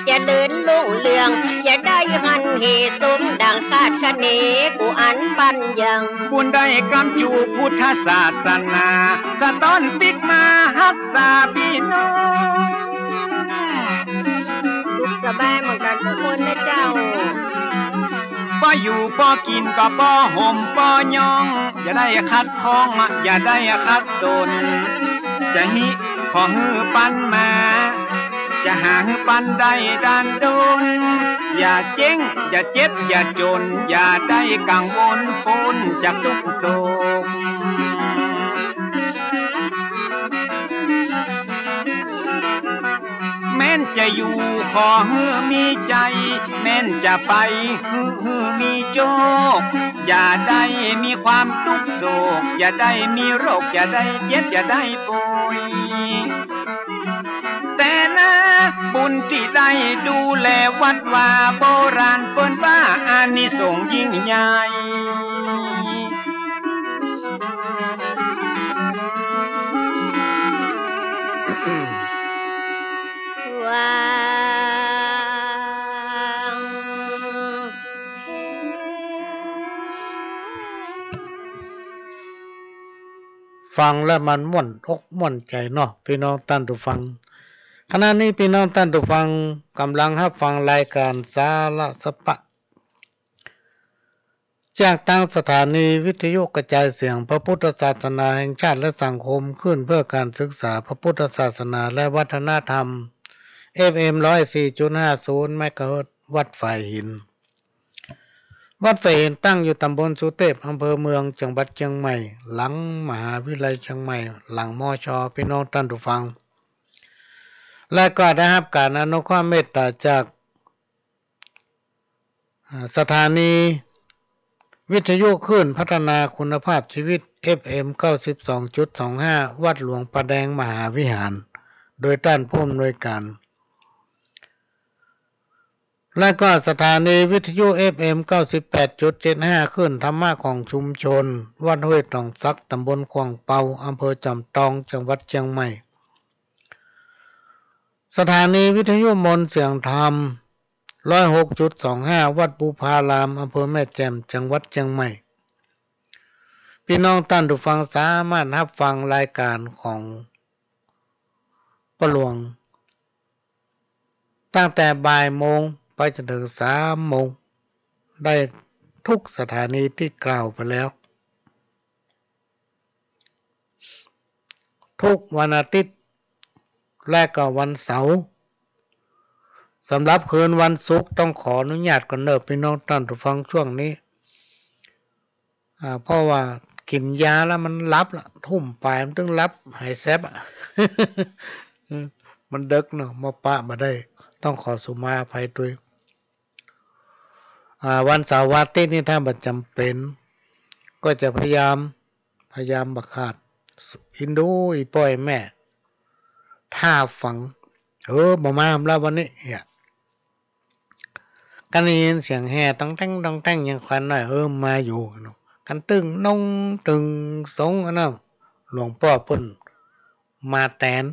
เจริญรุ่งเรือง อย่าได้หันเหสมดังคาดคะเน กูอันปัญญัง บุญได้กำอยู่พุทธศาสนา สะต้อนปิ๊กมาฮักษาปี้น้อง สุขสบายเหมือนกั๋นกู้คนนะเจ้า ป้ออยู่ป้อกิ๋นก็ป้อห่มป้อย่อง อย่าได้ขัดข้อง อย่าได้ขัดสน จะฮิขอหื้อปันมา จะหาหื้อปันได้ดันดน อย่าเจ๊ง อย่าเจ็บ อย่าจ๋น อย่าได้กังวลป๊นจากตุ๊กข์โศก แม้นจะอยู่ขอหื้อมีใจ๋ แม้นจะไปหื้อ หื้อมีโจค อย่าได้มีความตุ๊กข์โศก อย่าได้มีโรค อย่าได้เจ็บ อย่าได้ป่วย แต่นาบุญตี้ได้ดูแลวัดวา โบราณเปิ้นว่าอานิสงส์ยิ่งใหญ่ ฟังแล้วมันม่วนอกม่วนใจ๋เนาะ ปี้น้องต้านผู้ฟัง ขณะนี้ปี้น้องต้านผู้ฟังก่ำลังฮับฟังรายก๋านสาระสะปะ จากตางสถานีวิทยุกระจายเสียงพระพุทธศาสนาแห่งชาติและสังคมคลื่นเพื่อการศึกษาพระพุทธศาสนาและวัฒนธรรม เอฟเอ็ม ร้อยสี่จุดห้าศูนย์ เมกะเฮิรตซ์ วัดฝายหิน วัดฝายหินตั้งอยู่ตำบลสุเทพ อำเภอเมือง จังหวัดเจียงใหม่ หลังมหาวิทยาลัยเจียงใหม่ หลัง มช. ปี้น้องต้านผู้ฟัง และก็ได้ฮับก๋านอนุเคราะห์เมตต๋าจาก อ่า สถานีวิทยุคลื่นพัฒนาคุณภาพชีวิต เอฟเอ็ม เก้าสิบสองจุดสองห้า วัดหลวงป่าแดงมหาวิหาร โดยต้านผู้อำนวยก๋าน และก็สถานีวิทยุ เอฟเอ็ม เก้าสิบแปดจุดเจ็ดห้า คลื่นธรรมะของชุมชน วัดห้วยตองสัก ตำบลขวางเปา อำเภอจอมตอง จังหวัดเจียงใหม่ สถานีวิทยุมนต์เสียงธรรม ร้อยหกจุดสองห้า วัดบุพาราม อำเภอแม่แจ่ม จังหวัดเจียงใหม่ ปี้น้องต้านผู้ฟังสามารถฮับฟังรายก๋านของป้อหลวง ตั้งแต่บ่ายโมงไปจ๋นเถิงสามโมง ได้ทุกสถานีตี้กล่าวไปแล้ว ทุกวันอาทิตย์ และก็วันเสาร์ สำหรับคืนวันศุกร์ต้องขออนุญาตก่อนเน่อปี้น้องต้านผู้ฟัง ช่วงนี้ อ่า เพราะว่ากิ๋นยาแล้วมันหลับละ ทุ่มป๋ายมันตึงหลับ หายแซบอะ มันเดิ็กเนาะ มาปะบ่ได้ ต้องขอสุมาอภัยตวย อ่า วันเสาร์วันอาทิตย์นี่ถ้าบ่จ๋ำเป๋น ก็จะพยายาม พยายามบ่ขาด อินดูอี่ป้ออี่แม่ ถ้าฟัง เออ บ่มาแล้ววันนี้ เนี่ย กั๋นได้ยินเสียงแห่ต้องแต๊งต้องแต๊ง ยังควันน้อย เออ มาอยู่เนาะ กั๋นตึงนงตึงสงอันนั้น หลวงป้อเปิ้นมาแตน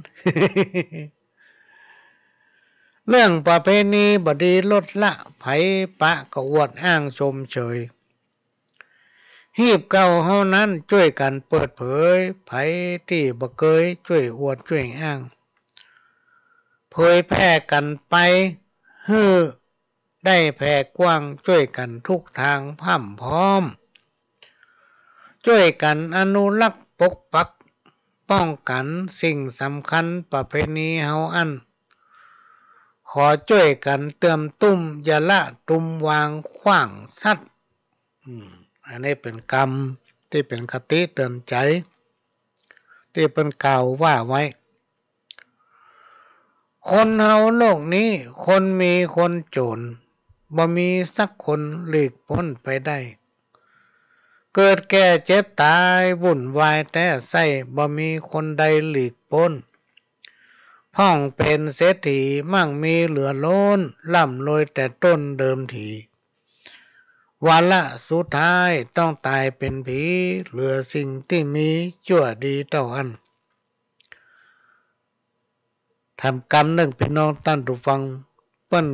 เรื่องประเพณีบ่ดีลดละ ใผปะก็อวดอ้างชมเชย ฮีบเก่าเฮานั้นจ้วยกั๋นเปิดเผย ใผตี้บ่เกยจ้วยอวดจ้วยอ้าง เผยแพร่กั๋นไป หื้อได้แผ่กว้าง จ้วยกั๋นทุกตางพร่ำพร้อม จ้วยกั๋นอนุรักษ์ปกปัก ป้องกั๋นสิ่งสำคัญประเพณีเฮาอั้น ขอจ้วยกั๋นเตื้อมตุ้ม อย่าละตุ้มวางขว้างสัตย์ อืม อันนี้เป๋นกำตี้เป๋นคติเตื๋อนใจ๋ ตี้เปิ้นกล่าวว่าไว้ คนเฮาโลกนี้ คนมีคนจ๋น บ่มีสักคนหลีกป๊นไปได้ เกิดแก่เจ็บตายวุ่นวายแต๊ไส้ บ่มีคนใดหลีกป๊น พ่องเป๋นเศรษฐีมั่งมีเหลือล้น ร่ำรวยแต่ต้นเดิมที วาระสุดท้ายต้องต๋ายเป๋นผี เหลือสิ่งตี้มีจั่วดีเต้าอั้น ถามกำนึ่งปี้น้องต้านผู้ฟัง เปิ้น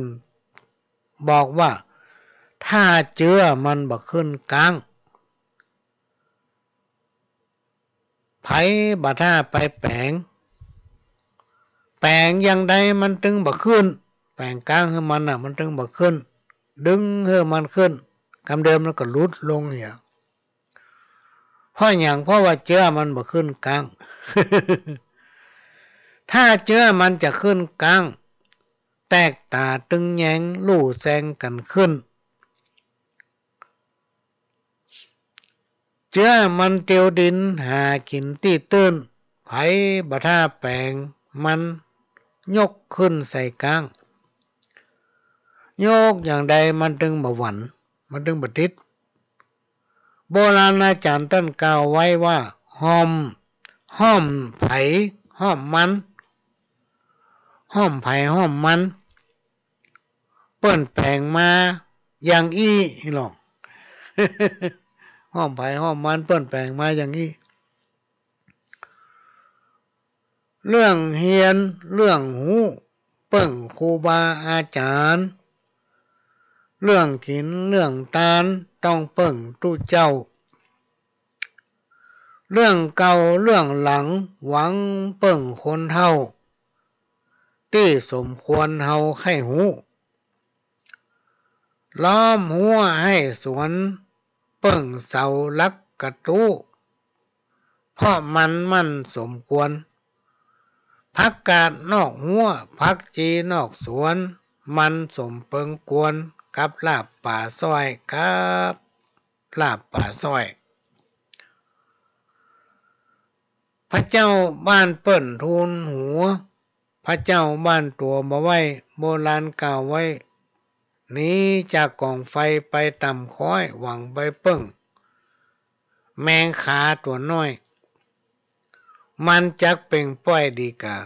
บอกว่า ถ้าเจื้อมันบ่ขึ้นก๊าง ใผบ่ถ้าไปแป๋ง แป๋งอย่างใดมันตึงบ่ขึ้น แป๋งก๊างหื้อมันน่ะ มันตึงบ่ขึ้น ดึงหื้อมันขึ้น กำเดียวมันก็หลุดลงเหีย เพราะหยัง เพราะว่าเจื้อมันบ่ขึ้นก๊าง ถ้าเจื้อมันจะขึ้นก๊าง แต ตกต๋าตึงแยงลู่แซงกั๋นขึ้น เจื้อมันเตียวดินหากิ๋นตี้ตื้น ใผบ่ถ้าแป๋งมันยกขึ้นใส่ก๊าง ยกอย่างใดมันตึงบ่หวั่น มันตึงบ่ติด โบราณอาจ๋ารย์ต้านกล่าวไว้ว่า ห้อม ห้อมใผห้อมมัน ห้อมใผห้อมมัน เปิ้นแป๋งมาอย่างอี้หรอก ห้อมใผห้อมมัน เปิ้นแป๋งมาอย่างอี้ เรื่องเฮียนเรื่องฮู้เปิ้งครูบาอาจ๋ารย์ เรื่องกิ๋นเรื่องตานต้องเปิ้งตุ๊เจ้า เรื่องเก่าเรื่องหลังหวังเปิ้งคนเฒ่า ตี้สมควรเฮาใค่ฮู้ ล้อมฮั้วให้สวนเปิ้งเสาหลักกระตู้ เพราะมันมั่นสมควร ผักกาดนอกฮั้วผักจีนอกสวน มันสมเปิงควรกับลาบป๋าซ้อย กับลาบป๋าซ้อย พระเจ้าบ้านเปิ้นทูลหัว พระเจ้าบ้านตั๋วบ่ไหว้ โบราณกล่าวไว้ หนีจากก๋องไฟไปต่ำค้อย หวังไปเปิ้งแมงคาตั๋วน้อย มันจักเป่งป้อยดีกา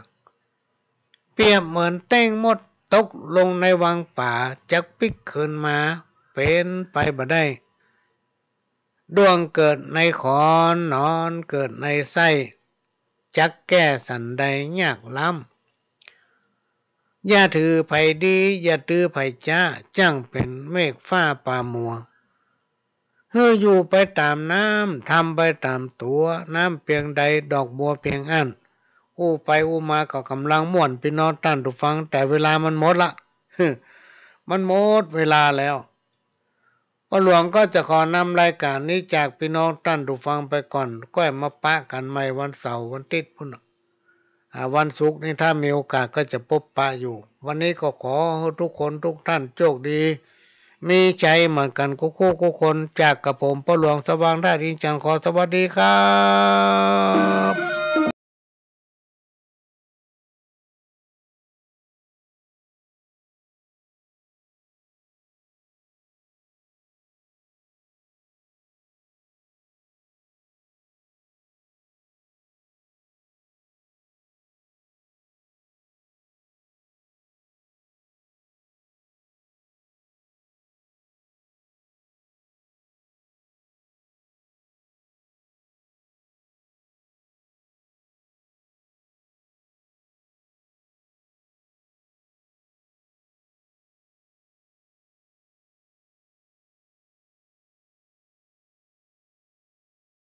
เปรียบเหมือนเต๊งมดตกลงในวังป๋า จักปิ๊กคืนมาเป๋นไปบ่ได้ ด้วงเกิดในขอน หนอนเกิดในไส้ จักแก้สันใดยากล้ำ อย่าถือใผดี อย่าถือใผจ๊า จ้างเป๋นเมฆฟ้าป๋ามัว หื้ออยู่ไปต๋ามน้ำ ทำไปต๋ามตั๋ว น้ำเปียงใดดอกบัวเปียงอั้น อู้ไปอู้มาก็ก่ำลังม่วน ปี้น้องต้านผู้ฟัง แต่เวลามันหมดละ มันหมดเวลาแล้ว ป้อหลวงก็จะขอนำรายก๋านนี้จากปี้น้องต้านผู้ฟังไปก่อน ก้อยมาปะกั๋นใหม่วันเสาร์วันติ๊ดปู้นน่ะ อ่า วันศุกร์นี้ถ้ามีโอกาสก็จะปบปะอยู่ วันนี้ก็ขอหื้อทุกคนทุกต้านโจคดี มีชัยเหมือนกั๋นกู้คู่กู้คน จากกระผมป้อหลวงสว่างธาตุอินทร์จันทร์ ขอสวัสดีครับ